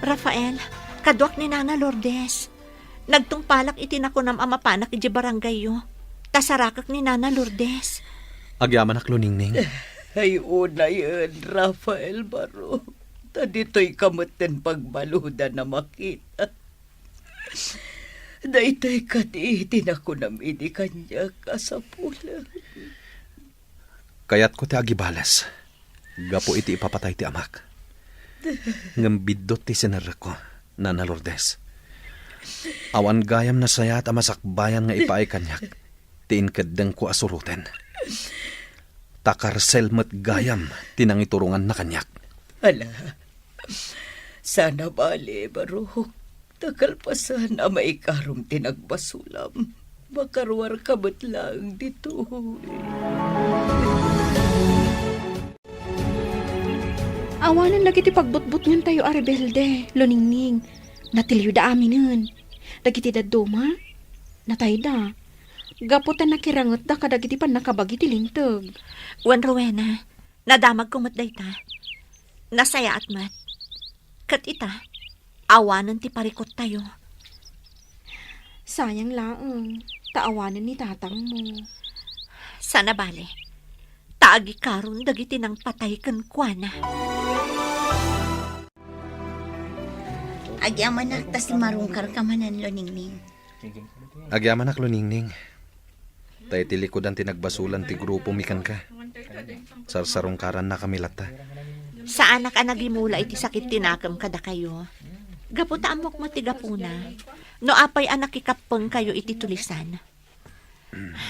Rafael, kaduak ni Nana Lourdes. Nagtungpalak iti nakunam a mapanak idiay barangayyo. Ta sarakek ni Nana Lourdes. Agyamanak, Luningning. Ay, unayen, Rafael Barok. Ta ditoyka met ti pagbaludan a makita. Daytoy kadi ti nakunam idi kaniak a sapulen. Kayatko ti agibales gapu iti ipapatay ti amak. Ngem biddut ti sinerrekko, Nana Lourdes. Awan gayam nasayaat a masakbayan nga ipaay kaniak ti inkeddengko a suroten. Ta karsel met gayam ti nangituronganna kaniak. Ala, saan a bale, Barok. Ta kalpasan a maikarom ti nagbasolam, makaruarka met laeng ditoy. Awanen dagiti pagbutbutngentayo a rebelde, Luningning. Natilyoda aminen. Dagiti dadduma, natayda. Gapu ta nakirangetda kadagiti pannakabagi ti linteg. Wen, Rowena, nadamagko met dayta. Nasayaat met. Ket ita, awanen ti parikuttayo. Sayang laeng, ta awanen ni tatangmo. Saan a bale, ta agikaron dagiti nangpatay kenkuana. Agyamanak ta simarungkarka manen, Luningning. Agyamanak, Luningning. Ta iti likudan ti nagbasolan ti grupomi kenka. Sarsarungkarannakami latta. Saanak a nagimula iti sakit ti nakem kadakayo. Gapu ta ammok met ti gapuna. No apay a nakikappengkayo iti tulisan.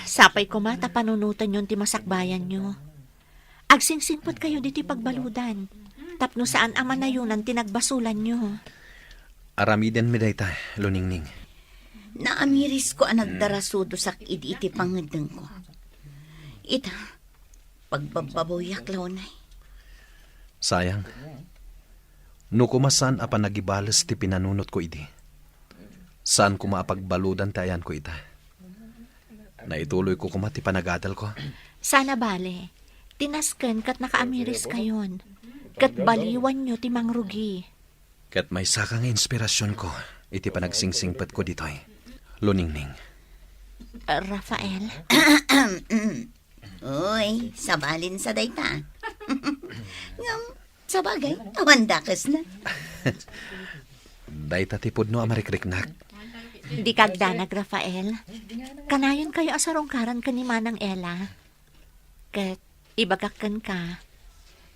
Sapay koma ta panunotenyon ti masakbayanyo. Agsingsingpetkayo ditoy pagbaludan, tapno saan a manayonan ti nagbasolanyo. Aramidenmi dayta, Luningning. Naamirisko a nagdarasudosak idi iti pangeddengko. Ita, pagbabbabawiak la unay. Sayang. No koma saan a panagibales ti pinanunotko idi, saan koma a pagbaludan ti ayanko ita. Naituloyko koma ti panagadalko. Sana bale, tinasken ket nakaamiriskayon, ket baliwanyo ti mangrugi. Ket maysaka nga inspirasionko iti panagsingsimpetko ditoy, Luningning. Rafael? Uy, sabalin sa dayta. Ngem, sabagay, awan dakesna. Dayta ti pudno a marikriknak. Dika agdanag, Rafael. Kanayon kayo a sarungkaran ken ni Manang Ella. Ket ibagak kenka,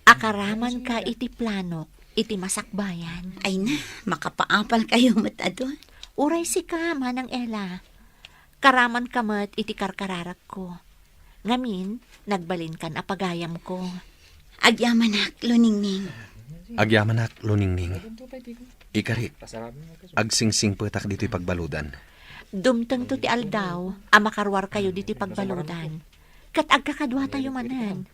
akaraman ka iti planok iti masakbayan. Ay na, makapaapal kayo met adu. Uray sika, Manang Ella. Karaman ka met iti karkararakko. Ngamin, nagbalinkan a pagayamko. Agyamanak, Luningning. Agyamanak, Luningning. Ikarik, agsingsingpetak ditoy pagbaludan. Dumtengto ti aldaw a makaruarkayo ditoy pagbaludan, ket agkakaduatayo manen.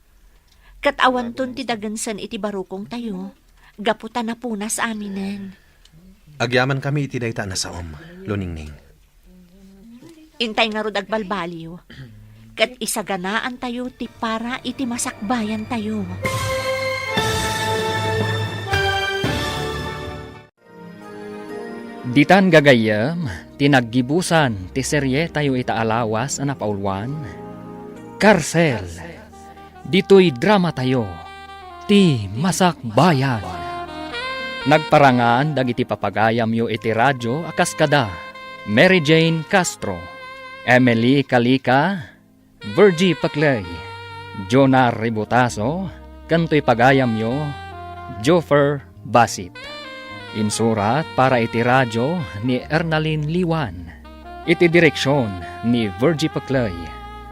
Ket awanton ti dagensen iti barukongtayo, gapu ta napunas aminen. Agyamankami iti dayta a nasaom, Luningning. Intay ngarud agbalbaliw, ket isaganaantayo ti para iti masakbayantayo. Ditan gagayyem ti naggibusan ti serietayo ita a lawas a napauluan, Karsel. Ditoy dramatayo, Ti Masakbayan. Nagparangan dagiti papagayamyo iti radio a kas kada Mary Jane Castro, Emily Calica, Virgie Paclay, Jonah Ributaso, ken toy pagayamyo, Joffer Basit. Insurat para iti radio ni Ernalyn Liwan. Iti direksion ni Virgie Paclay.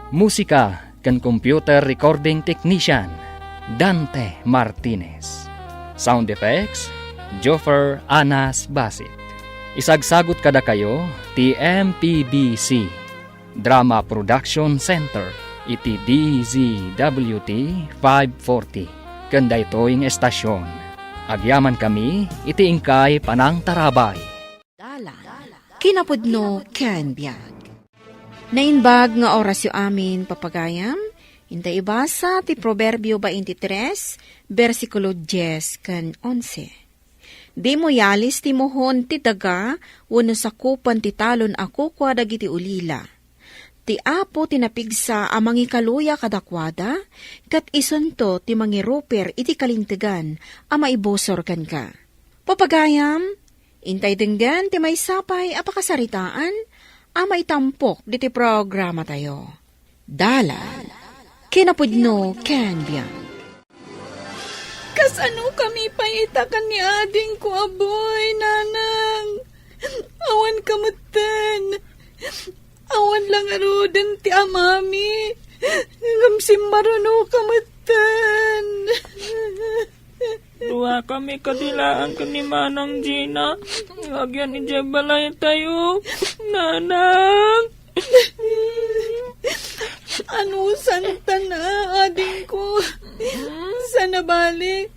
Musika ken computer recording technician, Dante Martinez. Sound effects, Joffer Anas Basit. Isagsagut kadakayo ti M P B C Drama Production Center iti D Z W T five forty ken daytoy nga estasion. Agyamankami iti inkay panangtarabay. Dalan, kinapudno ken biag. Naimbag nga orasyo amin, papagayam, inta ibasa ti Proverbio twenty-three, bersikulo dies ken onse. Dimo yalis ti muhon ti daga wenno sakupan ti talon a kukua dagiti ulila. Ti Apo ti napigsa a mangikaluya kadakuada, ket isunto ti mangiruper iti kalintegan a maibusor kenka. Papagayam, intay denggen ti maysa pay a pakasaritaan a maitampok diti programatayo. Dalan, kinapudno ken biag. Kasano kami pay ita ken ni adingko a boy, nanang? Awan ka metten. Awan la ngaruden ti amami. Ngem simmaruno ka metten. Duakami kadi laeng ken ni Manang Gina nga agyan idiay balaytayo, nanang. Anusantan a, adingko. Sana bale,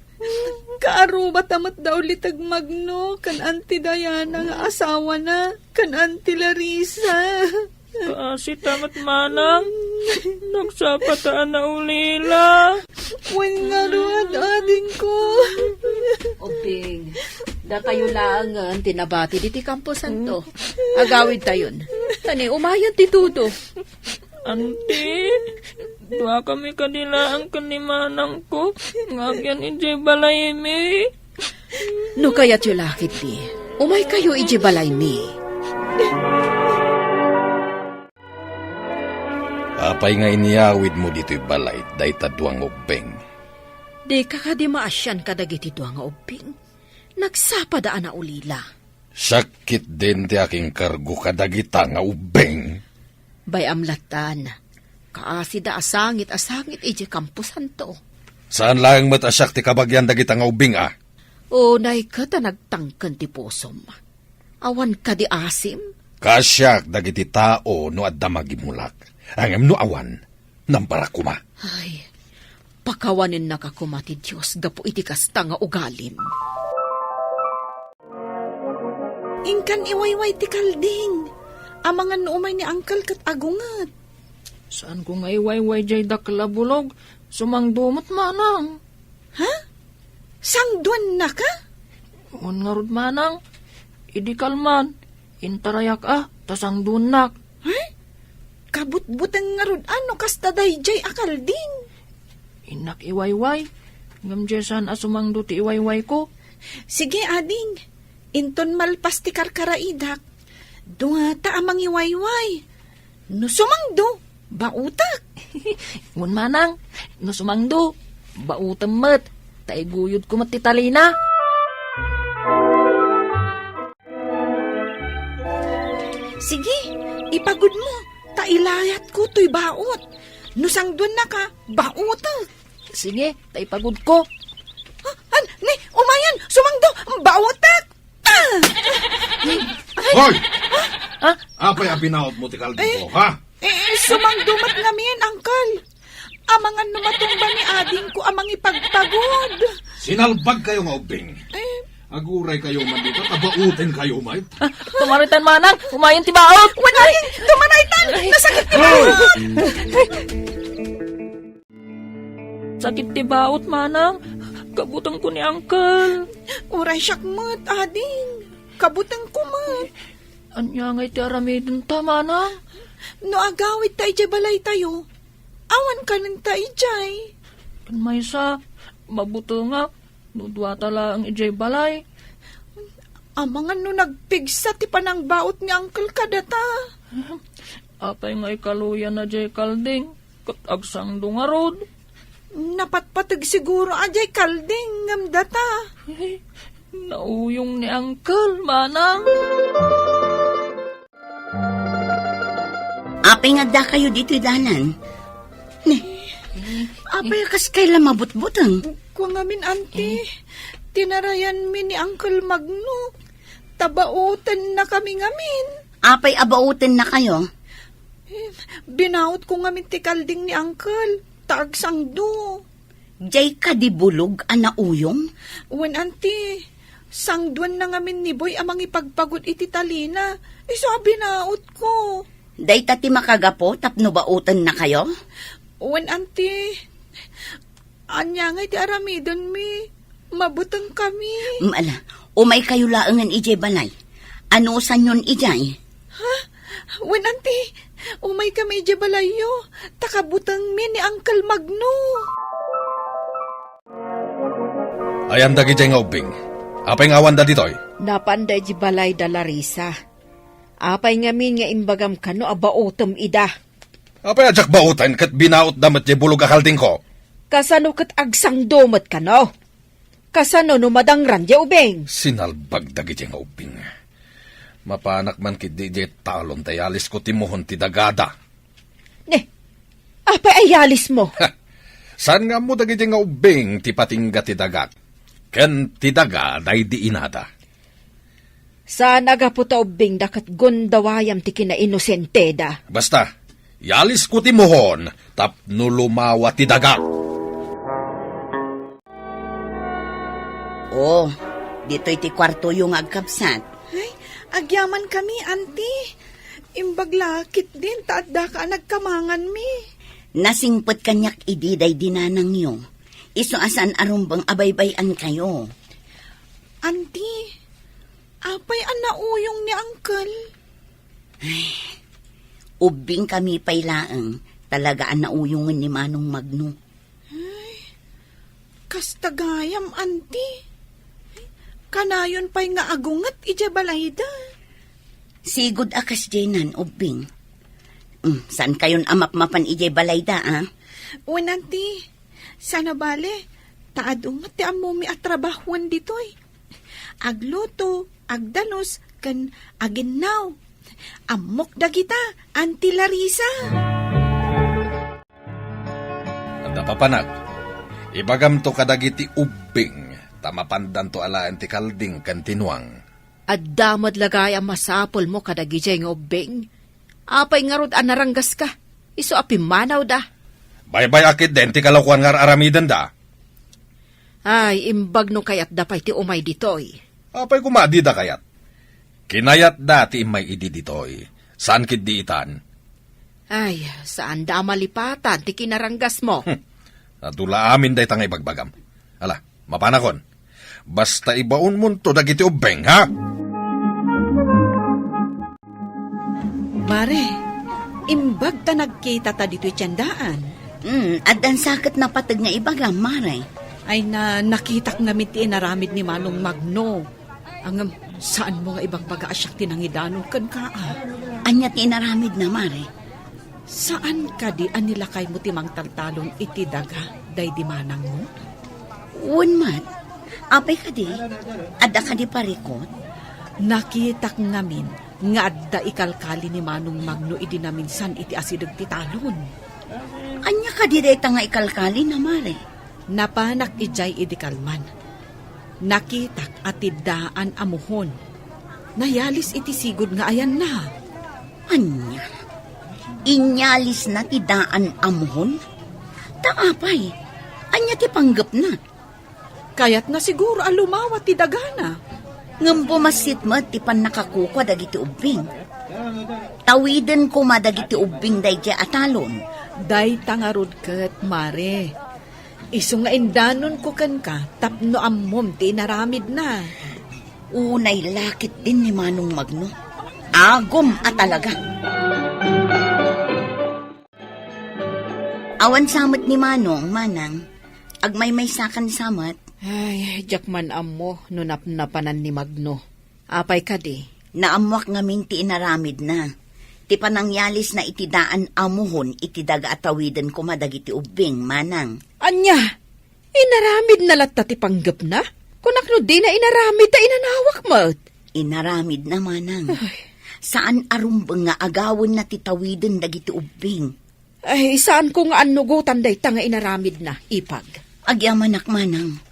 kaarubata met da uliteg Magno ken Auntie Diana nga asawana, ken Auntie Larissa. Kaasita met manang, nagsapata a naulila. Wen ngarud, adingko. Ubbing, dakayo laengen ti nabati diti kamposanto. Agawidtayon. Tani, umayen ti tudo. Auntie, duakami kadi laeng ken ni manangko nga agyan idiay balaymi. No kayatyo la ketdi, umaykayo idiay balaymi. Apay nga inyawidmo ditoy balay dayta dua nga ubbing? Dika kadi maasian kadagiti dua nga ubbing? Nagsapada a naulila. Siak ketdin ti akinkargo kadagita nga ubbing. Bay-am lattan, kaasida a sangit a sangit idiay kamposanto. Saan laeng met a siak ti kabagian dagita nga ubbing, a? Unay ket a nagtangken ti pusom. Awan kadi asim? Kaasiak dagiti tao no adda magimulak, ngem no awan, nambarak koma. Ay, pakawanennaka koma ti Dios gapu iti kasta nga ugalim. Inkan iwayway ti kalding. Amangan no umay ni Uncle ket agunget. Saanko nga iwayway jay dakkel a bulog, sumangdo met manang. Ha? Sangduennaka? Wen ngarud manang, idi kalman, intarayak a, ta sangduennak. Ay, kabutbuteng ngarud a no kasta dayjay a kalding. Innak iwayway, ngem jay saan a sumangdo ti iwaywayko. Sige, ading, inton malpas ti karkaraidak, duata a mangiwayway. No sumangdo, baotek. Wen manang, no sumangdo, baotem met, ta iguyodko met ti talina. Sige, ipagudmo, ta ilayatko toy baot. No sangduennaka, baotek. Sige, ta ipagudko. Ah, an, ni, umayen, sumangdo, baotek. Ah! Hoy! Ha? Apay a binaotmo ti kaldingko, ha? Eh, sumangdo met ngamin, Uncle. Amangan no matumba ni adingko a mangipagpagod. Sinalbagkayo nga ubbing. Eh. Aguraykayo man dita, ta baotenkayo met. Ah, tumaritan manang, umayen ti baot. Wen, ay, tumaritan, nasakit ti baot. Sakit ti baot, manang. Kabutengko ni Uncle. Uray siak met, ading. Kabutengko met. Ania ngay ti aramidenta, manang? No agawidta idiay balaytayo, awan kanenta idiay. Ken maysa, mabutengak no duata laeng idiay balay. Amangan no nagpigsa ti panangbaot ni Uncle kadata. Apay nga ikaluyan na diay kalding? Ket agsangdo ngarud. Napatpateg siguro a diay kalding ngem data. Nauyong ni Uncle, manang. Apay nga addakayo ditoy dalan? Ne, apay a kas kayla mabutbuteng? Kua ngamin, Auntie. Tinarayanmi ni Uncle Magno. Ta baotennakami ngamin. Apay a baotennakayo? Eh, binaotko ngamin ti kalding ni Uncle, ta agsangdo. Diay kadi bulog a nauyong? Wen, Auntie. Sangduenna ngamin ni Boy a mangipagpagod iti talina. Isu a binaotko. Dayta ti makagapu tapno baotennakayo? Wen, Auntie. Ania ngay ti aramidenmi? Mabutengkami. Mm, ala, umaykayo laengen idiay balay. Anusanyon idiay. Ha? Wen, Auntie, umaykami idiay balayyo, ta kabutengmi ni Uncle Magno. Ayan dagidiay nga ubbing. Apay nga awanda ditoy? Napanda idiay balay da Larissa. Apay ngamin nga imbagam kano a baotem ida? Apay a diak baoten ket binaotda met diay bulog a kaldingko? Kasano ket agsangdo met kano? Kasano no madangran diay ubing? Sinalbag dagiti nga ubing. Mapanak man ketdi diay talon ta iyalisko ti muhon ti dagada. Ne, apay a iyalismo? Ha! Saan nga ammo dagiti nga ubing ti patingga ti dagak? Ken ti daga daydi inada. Saan a gapu ta ubbingda ket gundawayam ti kinainosenteda. Basta, iyalisko ti muhon tapno lumawa ti daga. Oh, ditoy ti kuartoyo nga agkabsat. Ay, agyamankami, Auntie. Imbag la ketdin ta addaka a nagkamanganmi. Nasingpet kaniak idi daydi nanangyo. Isu a saan a rumbeng a baybay-ankayo. Auntie, apay a nauyong ni Uncle? Ay, ubbingkami pay laeng, talaga a nauyongen ni Manong Magno. Ay, kasta gayam, Auntie. Kanayon pay nga agunget idiay balayda. Sigud a kasdiay nan, ubbing. Mm, saankayon a mapmapan idiay balayda, a? Wen, Auntie. Saan a bale, ta adu met ti ammomi a trabahoen ditoy. Agluto, agdalus, ken aginnaw. Ammok dagita, Auntie Larissa. Adda papanag, ibagamto kadagiti ubbing, ta mapandanto alaen ti kalding ken ti nuang. Adda met la gayam masapulmo kadagidiay nga ubbing. Apay ngarud a naranggaska? Isu a pimmanawda. Baybay-ak ketdin ti kalokuan nga ar-aramidenda. Ay, imbag no kayatda pay ti umay ditoy. Apay koma a dida kayat? Kinayatda ti immay idi ditoy. Saan ketdi itan? Ay, saanda a malipatan ti kinaranggasmo. Hmm. Adu la amin dayta nga ibagbagam. Ala, mapanakon. Basta ibaonmonto dagiti ubbing, ha? Mare, imbag ta nagkitata ditoy tiendaan. Hmm, addan sa ket napateg nga ibagam, Mare. Ay na, nakitak ngamin ti inaramid ni Manong Magno. Ngem, saanmo nga ibagbaga a siak ti nangidanon kenka, a? Ania ti inaramidna, Mare? Saan kadi a nilakaymo ti mangtaltalon iti daga daydi manangmo? Wen met. Apay kadi? Adda kadi parikut? Nakitak ngamin nga adda ikalkali ni Manong Magno idi naminsan iti asideg ti talon. Ania kadi dayta nga ikalkalina, Mare? Napanak idiay idi kalman. Nakitak a ti daan a muhon nayalis iti sigud nga ayanna. Ania? Inyalisna ti daan a muhon? Ta apay? Ania ti panggepna? Kayatna siguro a lumawa ti dagana. Ngem bumassit met ti pannakakukua dagiti ubbing. Tawiden koma dagiti ubbing daydiay a talon. Dayta ngarud ket, Mare. Isu nga indanonko kenka tapno ammom ti inaramidna. Unay la ketdin ni Manong Magno. Agum a talaga. Awan sa met ni Manong, Manang. Agmaymaysakan sa met. Ay, diak man ammo no napnapanan ni Magno. Apay kadi? Naammoak ngamin ti inaramidna. Ti panangyalisna iti daan a muhon iti daga a tawiden koma dagiti ubbing, Manang. Ania? Inaramidna latta ti panggepna? Kunak no dina inaramid ta inanawak met. Inaramidna, Manang. Ay. Saan a rumbeng nga agawenna ti tawiden dagiti ubbing. Ay, saanko nga annugotan dayta nga inaramidna, Ipag. Agyamanak, Manang.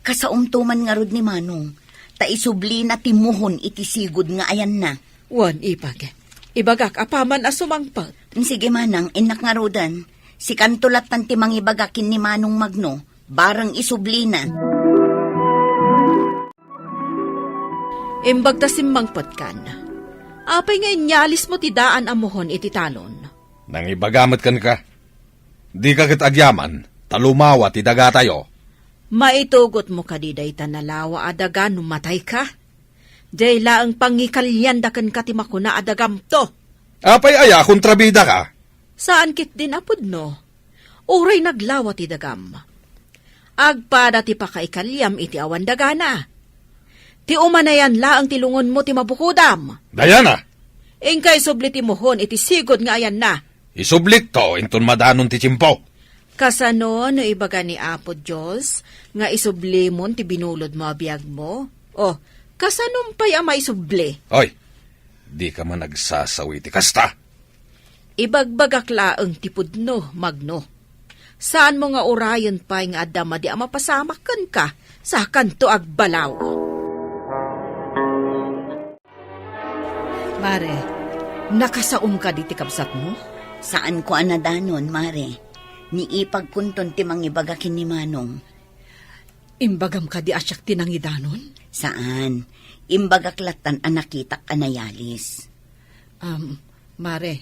Kasaomto man ngarud ni Manong, ta isublina ti muhon iti sigud nga ayanna. Wen, Ipag. Ibagak apaman a sumangpet. Sige, Manang, innak ngaruden. Sikanto lattan ti mangibaga ken ni Manong Magno, bareng isublina. Imbag ta simmangpetkan. Apay nga inyalismo ti daan a muhon iti talon? Nangibaga met kenka. Dika ket agyaman, ta lumawa ti dagatayo. Maitugotmo kadi dayta nalawa a daga no matayka? Diay laeng pangikalianda kenka ti makuna a dagamto. Apay aya, kontrabidaka? Saan ketdin a pudno. Uray naglawa ti dagam. Agpada ti pakaikaliam iti awan dagana. Ti umanayan laeng ti lungonmo ti mabukodam. Diana! Inka isubli ti muhon iti sigud nga ayanna. Isublikto inton madanon ti tiempo. Kasano no ibaga ni Apo Dios nga isublimon ti binulodmo a biagmo? O, kasanom pay a maisubli? Oy, dika man agsasawi ti kasta. Ibagbagak laeng ti pudno, Magno. Saanmo nga urayen pay nga adda madi a mapasamak kenka, sakanto agbalaw. Mare, nakasaom kadi ti kabsatmo? Saanko a nadanon, Mare. Ni Ipag kunton ti mangibaga ken ni Manong. Imbagam kadi a siak ti nangidanon? Saan. Imbagak lattan a nakitak a nayalis. Am, Mare,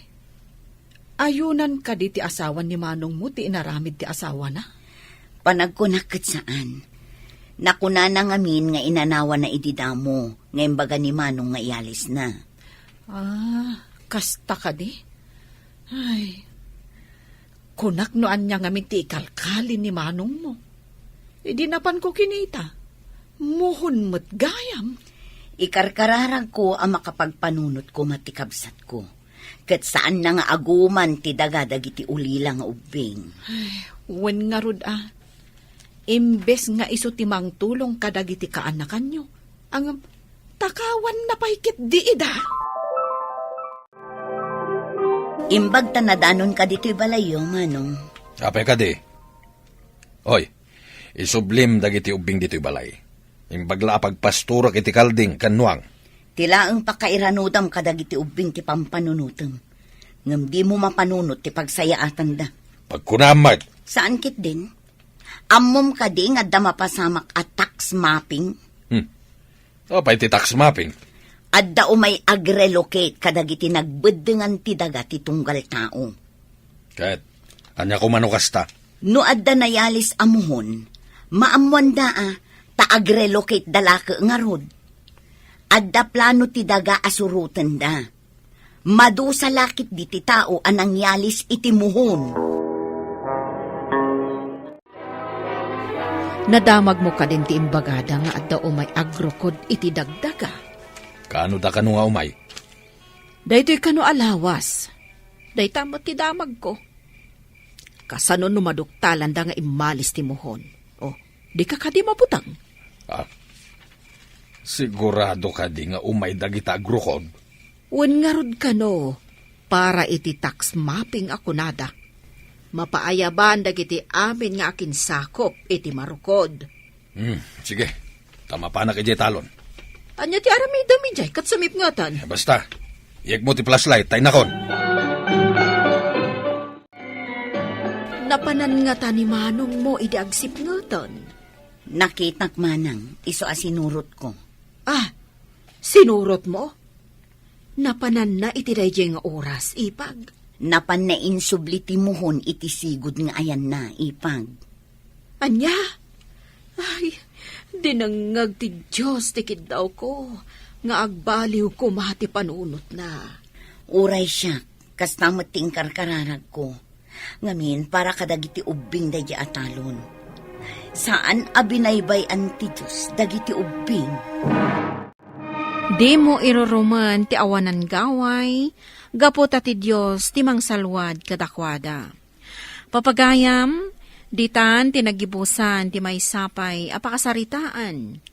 ayunan kadi ti asawan ni Manongmo ti inaramid ti asawana? Panagkunak ket saan. Nakunana ngamin nga inanawana idi damo nga imbaga ni Manong nga iyalisna. Ah, kasta kadi? Ay, kunak no ania ngamin ti ikalkali ni Manongmo. Idi napanko kinita, muhon met gayam. Ikarkararagko a makapagpanunot koma ti kabsatko. Ket saanna nga aguman ti daga dagiti ulila nga ubbing. Ay, wen ngarud a. Imbes nga isu ti mangtulong kadagiti kaanakanyo, ngem takawanna pay ketdi ida. Imbag ta nadanonka ditoy balayyo, Manong. Apay kadi? Oy, isublim dagiti ubbing ditoy balay. Imbag la a pagpastorak iti kalding ken nuang. Ti laeng pakairanudam kadagiti ubbing ti pampanunotem. Ngem dimo mapanunot ti pagsayaatanda. Pagkunam met. Saan ketdin? Ammom kadi nga adda mapasamak a tax mapping? Hmm. Apay ti tax mapping? Adda umay agrelocate kadagiti nagbeddengan ti daga ti tunggal tao. Ket, ania koma no kasta? No adda nayalis a muhon, maammoanda a ta agrelocate da lake ngarud. Adda plano ti daga a surotenda. Madusa la ketdi ti tao a nangyalis iti muhon. Nadamagmo kadin ti imbagada nga adda umay agrukod iti dagdaga? Kaano da kano nga umay? Daytoy kano a lawas. Dayta met ti damagko. Kasano no maduktalanda nga immalis ti muhon? O, dika kadi mabuteng? Ah, sigurado kadi nga umay dagita agrukod? Wen ngarud kano, para iti tax mapping a kunada. Mapaayaban dagiti amin nga akinsakop iti marukod. Hmm, sige. Ta mapanak idiay talon. Ania ti aramidem idiay ket sumipngeten? Basta, iyegmo ti flashlight, ta innakon. Napanan ngata ni manongmo idi agsipngeten? Nakitak manang, isu a sinurotko. Ah, sinurotmo? Napananna iti daydiay nga oras, ipag? Napanna insubli ti muhon iti sigud nga ayanna, ipag. Ania? Ay, dinengngeg ti Dios ti kiddawko, nga agbaliw koma ti panunotna. Uray siak, kasta met ti inkarkararagko. Ngamin, para kadagiti ubbing daydiay a talon. Saan a binaybay-an ti Dios dagiti ubbing. Dimo irurumen ti awanan gaway, gapu ta ti Dios ti mangsalwad kadakuada. Papagayam, ditan ti naggibusan ti maysa pay a pakasaritaan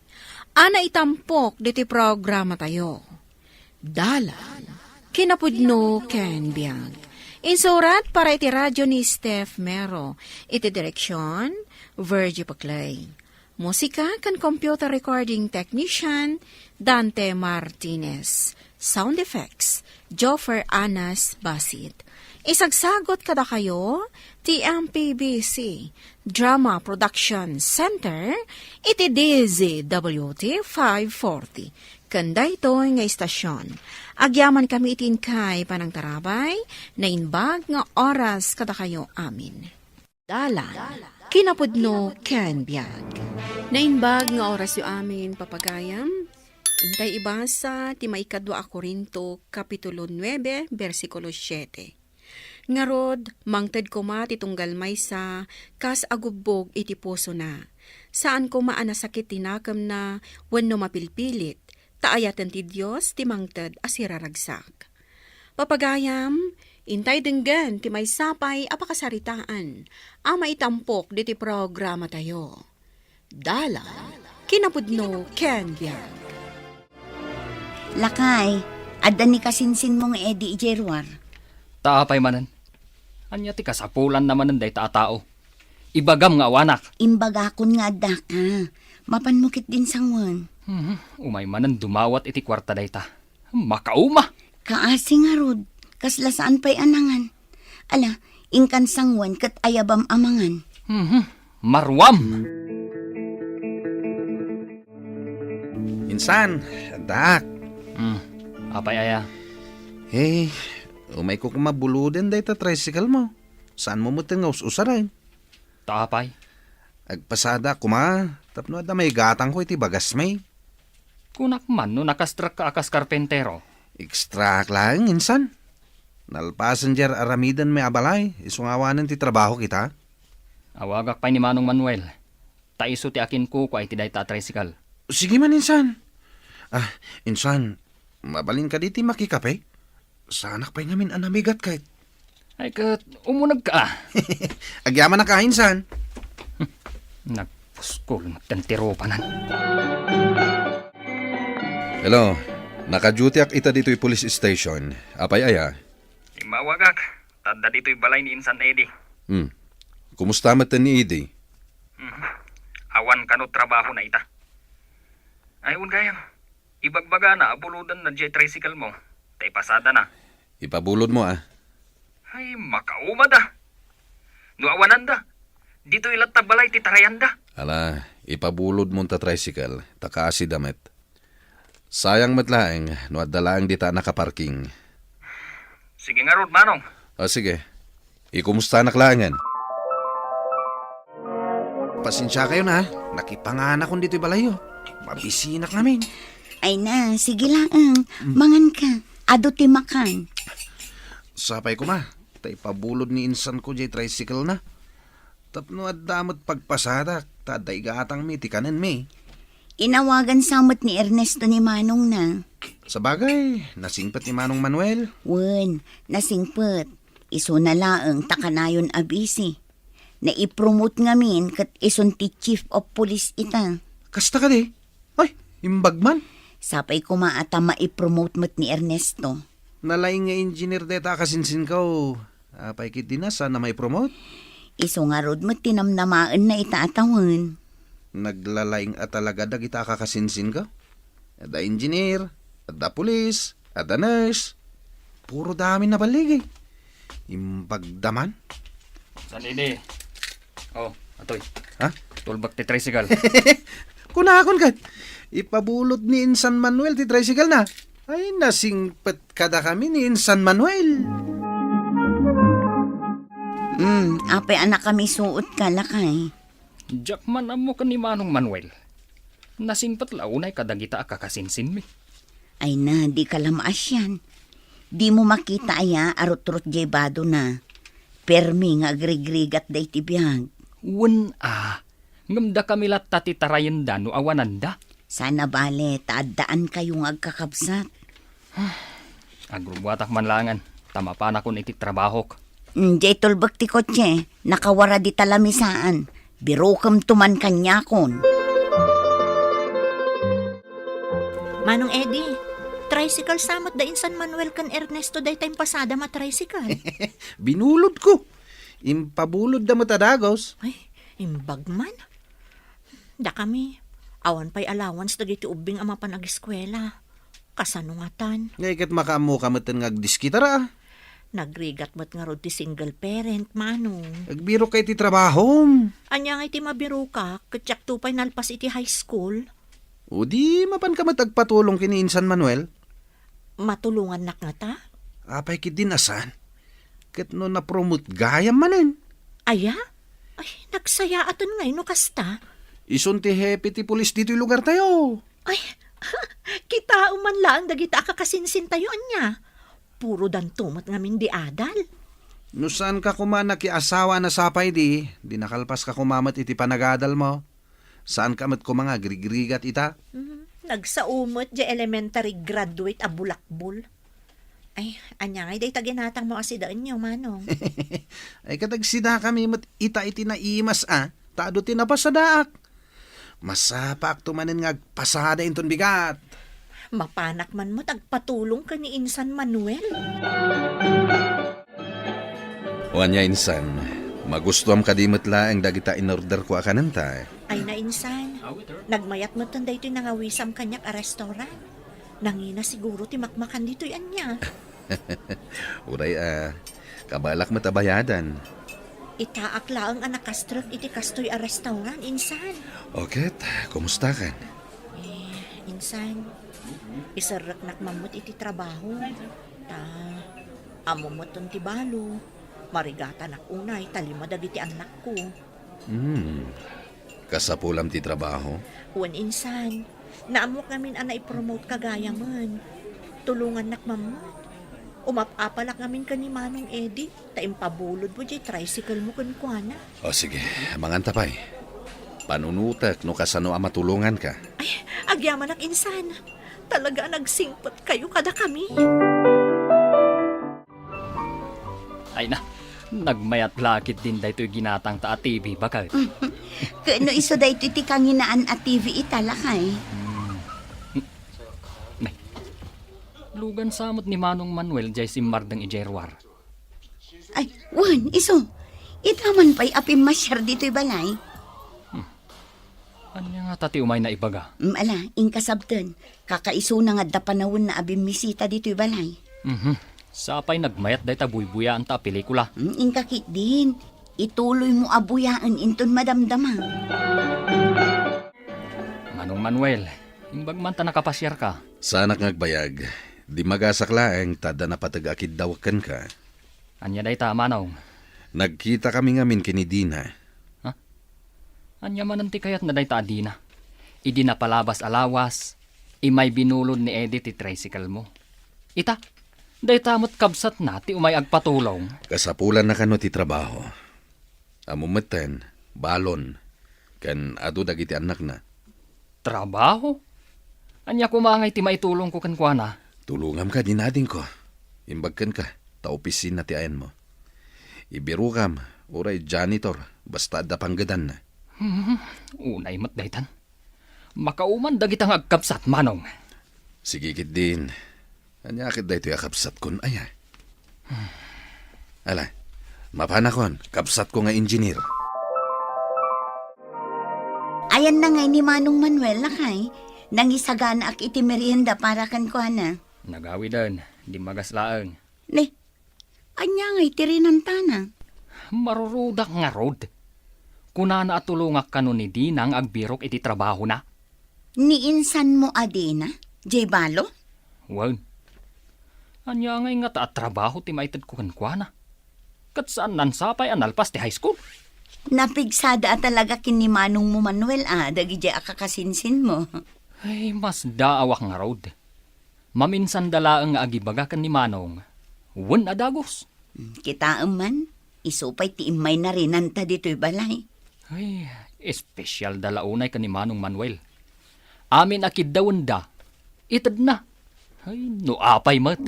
a naitampok ditoy programatayo. Dalan, kinapudno ken biag. Insurat para iti radyo ni Steph Mero. Iti direksyon, Virgie Paclay. Musika ken computer recording technician, Dante Martinez. Sound effects, Joffer Anas Basit. Isagsagot kadakayo ti M P B C Drama Production Center iti D Z W T five forty. Ken daytoy nga istasion, agyamankami iti inkay panangtarabay, naimbag nga oras kadakayo amin. Dalan, kinapudno ken biag. Naimbag nga orasyo amin, papagayam. Intay ibasa ti maikadua a Corinto, kapitulo nuebe, bersikulo siete. Ngarud, mangted koma ti tunggal maysa kas agubbog iti pusona. Saan koma a nasakit ti nakemna wenno mapilpilit, ta ayaten ti Dios ti mangted a siraragsak. Papagayam, intay denggen ti maysa pay a pakasaritaan a maitampok ditoy programatayo. Dalan, kinapudno ken biag. Lakay, adda ni kasinsinmo nga Eddie idiay ruar. Ta apay manen? Ania ti kasapulanna manen dayta a tao? Ibagam nga awanak. Imbagakon nga addaka. Mapanmo ketdin sanguen. Mhm, umay manen dumawat iti kuarta dayta. Makauma! Kaasi ngarud, kasla saan pay a nangan. Ala, inkan sanguen ket ayabam a mangan. Mhm. Maruam! Insan, addaak. Hmm. Apay aya? Eh, umayko koma buluden dayta tricycle mo. Saanmo metten nga us-usaren? Ta apay? Agpasada koma tapno adda maigatangko iti bagasmi. Kunak man no nakastrakka a kas karpentero. Ekstraak laeng, insan. Nalpasen diay ar-aramidenmi a balay, isu nga awanen ti trabahok ita. Awagak pay ni Manong Manuel, ta isu ti akinkukua iti dayta a tricycle. Sige man, insan. Ah, insan, mabalin kadi ti makikape? Saanak pay ngamin a namigat ket. Ay, ket umunegka a. Agyamanak a, insan. Nagpuskol, nagtentirupanan. Hello, naka-dutyak ita ditoy police station. Apay aya? Immawagak, ta adda ditoy balay ni Insan Eddie. Hmm. Kumusta met ni Eddie? Mhm. Awan kano trabahona ita. Ay, wen gayam. Ibagbagana a bulodenna diay tricycle mo, ta ipasadana. Ipabulodmo, a. Ay, makaumada. No awananda, ditoy latta balay ti tarayanda. Ala, ipabulodmo ta tricycle, ta kaasida met. Sayang met laeng no adda laeng dita a nakaparking. Sige ngarud, Manong. O, sige. Ikumustanak laengen. Pasensiakayon, a. Nakipanganakon ditoy balayyo. Mabisinak ngamin. Ay na, sige laeng. Mm. Mangan ka. Adu ti makan. Sapay koma, ta ipabulod ni insanko diay tricycle na. Tapno adda met pagpasadak, ta adda igatangmi ti kanenmi. Inawagan sa met ni Ernesto ni manongna. Sabagay, nasingpet ni Manong Manuel. Wen, nasingpet. Isuna laeng ta kanayon a busy. Naipromote ngamin ket isun ti chief of police ita. Kasta kadi? Ay, imbag man. Sapay koma a ta maipromote met ni Ernesto. Nalaing nga engineer dayta a kasinsinko. Apay ketdi, saan a maipromote? Isu ngarud met ti namnamaenna ita a tawen. Naglalaing a talaga dagita a kakasinsinko. Adda engineer, adda pulis, adda nurse. Puro daamin naballigi. Imbagda man. San idi? Oh, atoy. Ha? Tulbak ti tricycle. Kunakon ket, ipabulod ni Insan Manuel ti tricycle na. Ay, nasingpet kadakami ni Insan Manuel. Hmm, apay a nakamisuot ka, lakay? Diak man ammo ken ni Manong Manuel. Nasingpet la unay kadagita a kakasinsinmi. Ay na, di ka la maasian. Di mo makita aya a rutrot jay badona? Permi nga agrigrigat daydi biag. Wen a, ngem dakami latta ti tarayenda no awananda. Sana bale, ta addaan kayo nga agkakabsat. Agrubbuatak man laengen, ta mapanakon iti trabahok. Mm, jay tulbek ti kotse, nakawara dita lamisaan. Birukemto man kaniakon. Manong Eddie, tricycle sa met da Insan Manuel ken Ernesto dayta impasadam a tricycle. Binulodko. Impabulodda met a dagus. Ay, imbag man. Dakami, awan pay allowance dagiti ubbing a mapan ageskuela. Kasano ngatan? Ngay ket makaammoka metten nga agdiskitara. Nagrigat met ngarud ti single parent, Manong. Agbirok kay ti trabahom. Ania ngay ti mabirokak, ket diakto pay nalpas iti high school? O di, mapanka met agpatulong ken ni Insan Manuel? Matulongannak ngata? Apay ketdin a saan? Ket no napromote gayam manen. Aya? Ay, nagsayaaten ngay no kasta. Isun ti hepe ti pulis ditoy lugartayo. Ay, kitaem man laeng dagita a kakasinsintayo, ania? Puro danto met ngamin di adal. No saanka koma nakiasawa a sapay di, di nakalpaska koma met iti panagadalmo. Saanka met koma nga agrigrigat ita? Mhm. Nagsao met di elementary graduate a bulakbol. Ay, ania ngay dayta ginatangmo a sidaenyo, Manong? Ay, ket agsidakami met ita iti naimas a, ta adu ti napasadaak. Masapaakto manen nga agpasada inton bigat. Mapanak man met agpatulong ken ni Insan Manuel. O ania, Insan, magustuam kadi met laeng dagita in-orderko a kanenta? Ay na, Insan. Nagmayat metten daytoy nangawisam kaniak a restaurant. Nangina siguro ti makmakan ditoy ania. Uray a, kabalak met a bayadan. Itaak laeng a nakastrek iti kastoy a restaurant, Insan. O ket, kumustakan? Eh, Insan, iserreknak man met iti trabaho. Ta, ammo metten ti balo, marigatanak unay ta lima dagiti annakko. Hmm. Kasapulam ti trabaho? Wen, Insan. Naammok ngamin a naipromote ka gayamen. Tulongannak man met. Umap-apalak ngamin ken ni Manong Eddie, ta impabulodmo diay tricycle mo kenkuana. O sige, manganta pay. Panunotek no kasano a matulonganka. Ay, agyamanak, Insan. Talaga a nagsingpet kayo kadakami. Ay na, nagmayat la ketdin daytoy ginatangta a T V, baket. Ket no isu daytoy ti kanginaan a T V ita, lakay? Hmm. Nay, lugan sa met ni Manong Manuel jay simmardeng idiay ruar. Ay, wen, isu. Ita man pay a pimmasiar ditoy balay. Hmm. Ania Ata ti umay naibaga. Mm, ala, inka sabten. Kakaisuna nga adda panawenna a bimmisita ditoy balay. Mhm. Sapay nagmayat dayta buybuyaanta a pelikula. Mm, inka ketdin. Ituloymo a buyaen inton madamdama. Manong Manuel, imbag man ta nakapasiarka. Saanak nga agbayag. Dimmagasak laeng ta adda napateg a kiddawek kenka. Ania dayta, Manong? Nagkitakami ngamin ken ni Dina. Ha? Ania manen ti kayatna dayta a Dina? Idi napalabas a lawas, immay binulod ni Eddie ti tricycle mo. Ita, dayta met kabsatna ti umay agpatulong. Kasapulanna kano ti trabaho. Ammom metten, balon, ken adu dagiti annakna. Trabaho? Ania koma ngay ti maitulongko kenkuana? Tulongam kadi, adingko. Imbag kenka, ta opisina ti ayanmo. Ibirokam, uray janitor, basta adda panggedanna. Hmm, unay met daytan. Makauman dagita nga agkabsat, Manong. Sige ketdin. Ania ket daytoy a kabsatkon aya? Ala, mapanakon, kabsatko nga engineer. Ayanna ngay ni Manong Manuel, lakay. Nangisaganaak iti merienda para kenkuana. Nagawiden, dimmagas laeng. Ne, ania ngay ti rinantana? Marurudak ngarud. Kunana a tulongak kano ni Dina nga agbirok iti trabahona. Ni insanmo a Dina, jay balo? Wen. Ania ngay ngata a trabaho ti maitedko kenkuana? Ket saannan sapay a nalpas ti high school. Napigsada a talaga ken ni manongmo Manuel a dagidiay a kakasinsinmo. Ay, masdaawak ngarud. Maminsanda laeng nga agibaga ken ni Manong. Wen a dagus. Hmm, kitaem man, isu pay ti immay narinanta ditoy balay. Ay, espesyalda la unay ken ni Manong Manuel. Amin a kiddawenda, itedna. Ay, no apay met.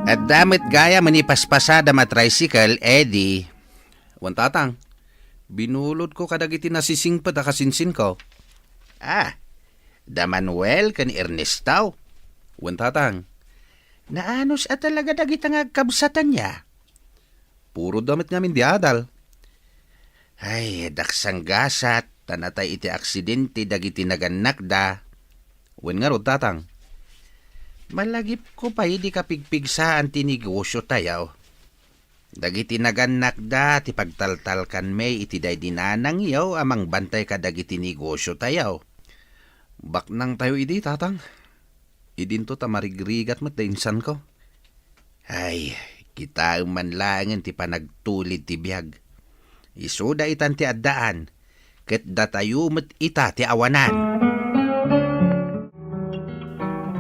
Adda met gayam a ipaspasadam a tricycle, Eddie. Wen, Tatang, binulodko kadagiti nasisingpet a kasinsinko. Ah, da Manuel ken Ernesto. Wen, Tatang. Naanus a talaga dagita nga agkabsatan ya? Puro da met ngamin di adal. Ay, daksang gasat, ta natay iti aksidente dagiti nagannakda. Wen ngarud, Tatang. Malagipko pay di kapigpigsaan ti negosyo tayo. Dagiti nagannakda ti pagtaltalkanmi iti daydi nanangyo a mangbantay kadagiti negosyo tayo. Baknang tayo idi, Tatang. Idinto ta marigrigat met da insanko. Ay, kitaem man laengen ti panagtulid ti biag. Isuda itan ti addaan, ket datayo met ita ti awanan.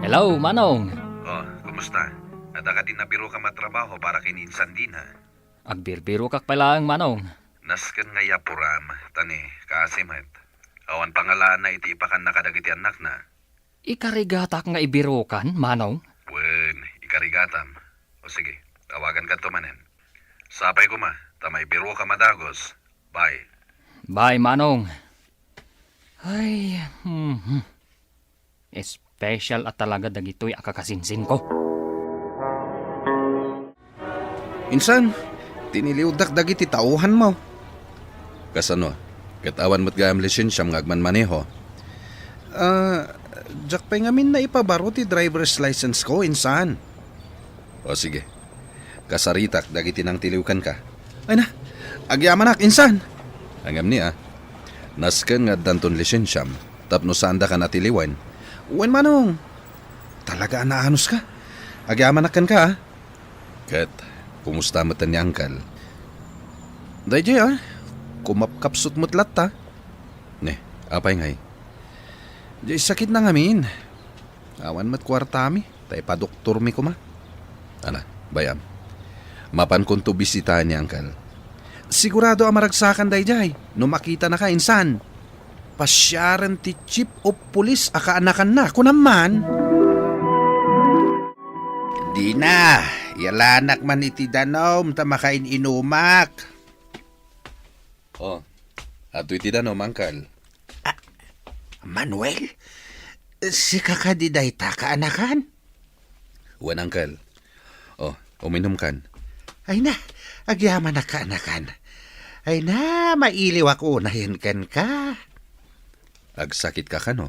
Hello, Manong. Oh, kumusta? Adda kadi nabirokam a trabaho para ken ni insan Dina? Agbirbirokak pay laeng, Manong. Nasken nga iyapuram, ta ni, kaasi met. Awan pangalaanna iti ipakanna kadagiti annakna. Ikarigatak nga ibirokan, Manong? Wen, ikarigatam. O sige, tawagankanto manen. Sapay koma, ta maibirokam a dagus. Bye. Bye, Manong. Ay, mhm. Espesyal a talaga dagitoy a kakasinsinko. Insan, tiniliwdak dagiti tauhanmo. Kasano? Ket awan met gayam lisensiam nga agmanmaneho. Ah, diak pay ngamin naipabaro ti driver's license ko, insan. O sige. Kasaritak dagiti nangtiliw kenka. Ay na, agyamanak, insan. Ngem ni, ah. Nasken nga addanton lisensiam tapno saandakan a tiliwen. Wen, Manong. Talaga a naanuska. Agyamanak kenka, ah. Ket, kumusta met ni Uncle? Daydiay, ah. Kumapkapsut met latta. Ne, apay ngay? Diay sakitna ngamin. Awan met kuartami, ta ipadoktormi koma. Ala, bay-am. Mapankonto bisitaen ni Uncle. Sigurado a maragsakan daydiay, no makitanaka insan. Pasiaren ti chief of police a kaanakanna, kunam man. Dina, iyalanak man iti danum ta makain-inumak. Oh, adtoy ti danum, Uncle. Ah, Manuel? Sika kadi dayta kaanakan? Wen, Uncle. Oh, uminumkan. Ay na, agyamanak kaanakan. Ay na, mailiwak unayen kenka. Agsakitka kano?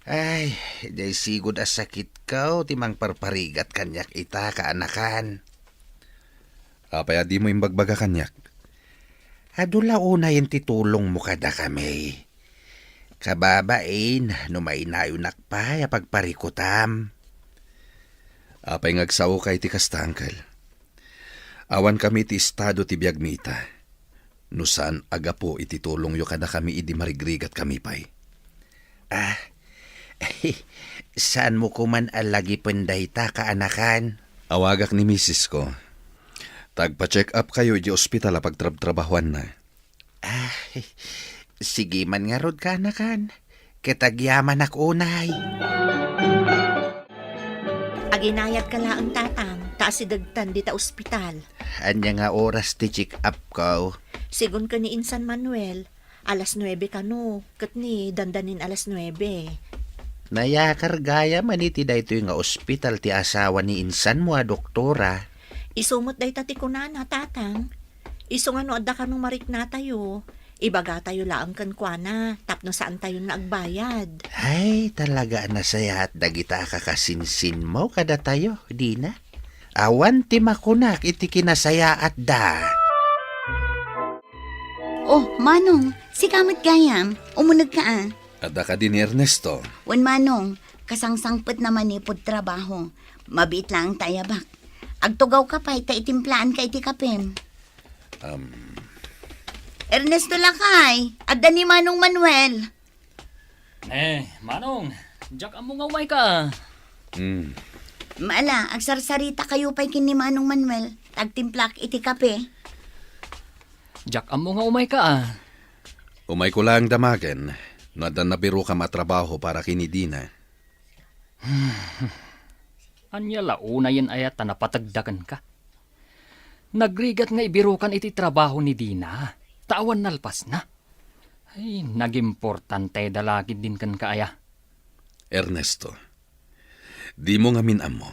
Ay, diay sigud a sakitko ti mangparparigat kaniak ita, kaanakan. Apay a dimo imbagbaga kaniak? Adu la unayen ti tulongmo kadakami. Kababain, no mainayonak pay a pagparikutam. Apay nga agsaoka iti kasta, Uncle? Awankami iti estado ti biagmi ita. No saan a gapu iti tulongyo kadakami idi marigrigatkami pay. Ah, saanmo koman a lagipen dayta, kaanakan? Awagak ni misisko. Ta agpa-check up kayo iti ospital a pagtrabtrabahuanna. Ah, sige man ngarud, kaanakan. Ket agyamanak unay. Aginayadka laeng, Tatang, ta asidegtan dita ospital. Ania nga oras ti check-upko? Sigun ken ni Insan Manuel, alas nuebe kano, ket ni dandanin alas nuebe. Nayakar gayam man iti daytoy nga ospital ti asawa ni insanmo a doktora. Isu met dayta ti kunana, Tatang. Isu nga no adda kano mariknatayo, ibagatayo laeng kenkuana tapno saantayon nga agbayad. Ay, talaga a nasayaat dagita a kakasinsinmo kadatayo, dina? Awan ti makunak iti kinasayaatda. Oh, Manong, sika met gayam. Umunegka a. Adda kadi ni Ernesto? Wen, Manong, kasangsangpetna manipud trabaho. Mabiit laeng ta ayabak. Agtugawka pay ta itimplaanka iti kapem. Um. Ernesto, lakay, adda ni Manong Manuel. Eh, Manong, diak ammo nga umayka. Hmm. Ala, agsarsarita kayo pay ken ni Manong Manuel, ta agtimplak iti kape. Diak ammo nga umayka a. Umayko laeng damagen no adda nabirokam a trabaho para ken ni Dina. Ania la unayen aya ta napategda kenka? Nagrigat nga ibirokan iti trabaho ni Dina, ta awan nalpasna. Ay, nagimportante da la ketdin kenka aya. Ernesto, dimo ngamin ammo.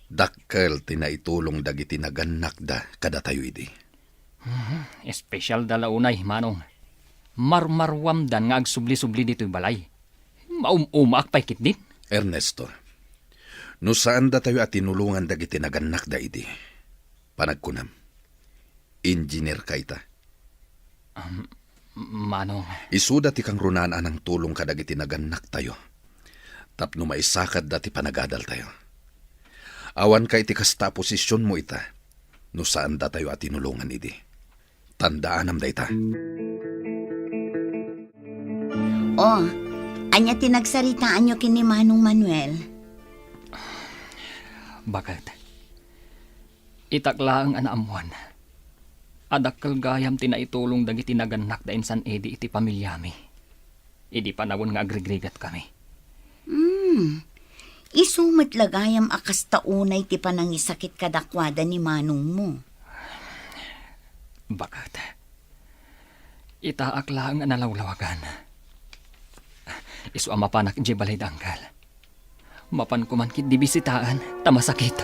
Dakkel ti naitulong dagiti nagannakda kadatayo idi. Mhm, espesyal da la unay, Manong. Marmaruamdan nga agsubli-subli ditoy balay. Maum-umaak pay ketdin. Ernesto, no saan datayo a tinulongan dagiti nagannakda idi, panagkunam, engineer ka ita. Um, Manong. Isuda ti kangrunaan a nangtulong kadagiti nagannaktayo tapno maisakadda ti panagadaltayo. Awanka iti kasta a posisionmo ita no saan datayo a tinulongan idi. Tandaanam dayta. Oh, ania ti nagsaritaanyo ken ni Manong Manuel? Baket. Itak laeng a naammuan a dakkel gayam ti naitulong dagiti nagannakda insan idi iti pamiliami idi panawen nga agrigrigatkami. Hmm. Isu met la gayam a kasta unay ti panangisakit kadakuada ni manongmo. Baket. Itaak laeng a nalawlawagan. Isu a mapanak idiay balay da, Anggal. Mapanko man ketdi bisitaen ta masakit.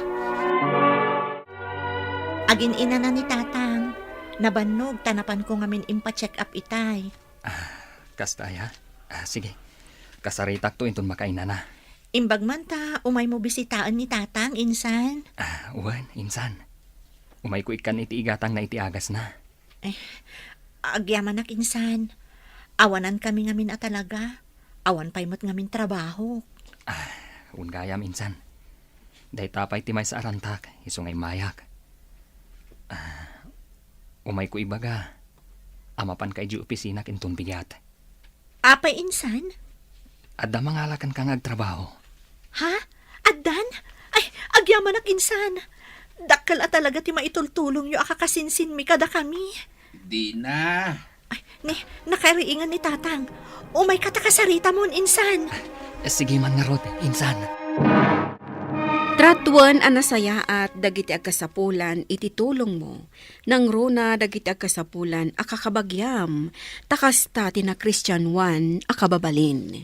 Agin-inana ni Tatang. Nabannog ta napanko ngamin impa-check up itay. Ah, kasta aya? Ah, sige. Kasaritakto inton makainana. Imbag man ta umaymo bisitaen ni Tatang, insan. Ah, wen, insan. Umayko ikkan iti igatangna iti agasna. Eh, agyamanak, insan. Awanankami ngamin a talaga. Awan pay met ngamin trabaho. Ah, wen gayam, insan. Dayta pay ti maysa a rantak, isu nga immayak. Ah, umayko ibaga a mapanka idiay opisinak inton bigat. Apay, insan? Adda mangala kenka nga agtrabaho. Ha? Addan? Ay, agyamanak, insan. Dakkel a talaga ti maitultulongyo a kakasinsinmi kadakami. Dina. Ay, ni, nakariingan ni Tatang. Umayka ta kasaritamon, insan. Eh, sige man ngarud, insan. Tratuan a nasayaat dagiti agkasapulan iti tulongmo. Nangruna dagiti agkasapulan a kakabagiam, ta kasta ti nakristianoan a kababalin.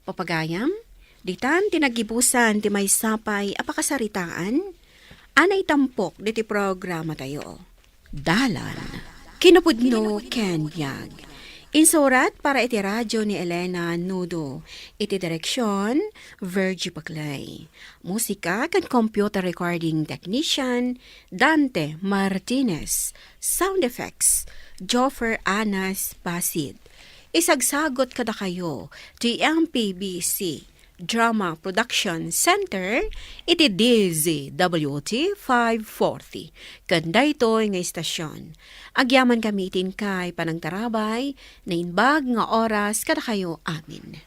Papagayam, ditan ti naggibusan ti maysa pay a pakasaritaan a naitampok diti programatayo. Dalan. Kinapudno ken biag. Insurat para iti radyo ni Elena Nudo. Iti direksyon, Virgie Paclay. Musika ken computer recording technician, Dante Martinez. Sound effects, Joffer Anas Basid. Isagsagot kadakayo ti M P B C Drama Production Center iti D Z W T five forty. Ken daytoy nga istasyon, agyaman kami iti inkay panangtarabay, naimbag nga oras kadakayo amin.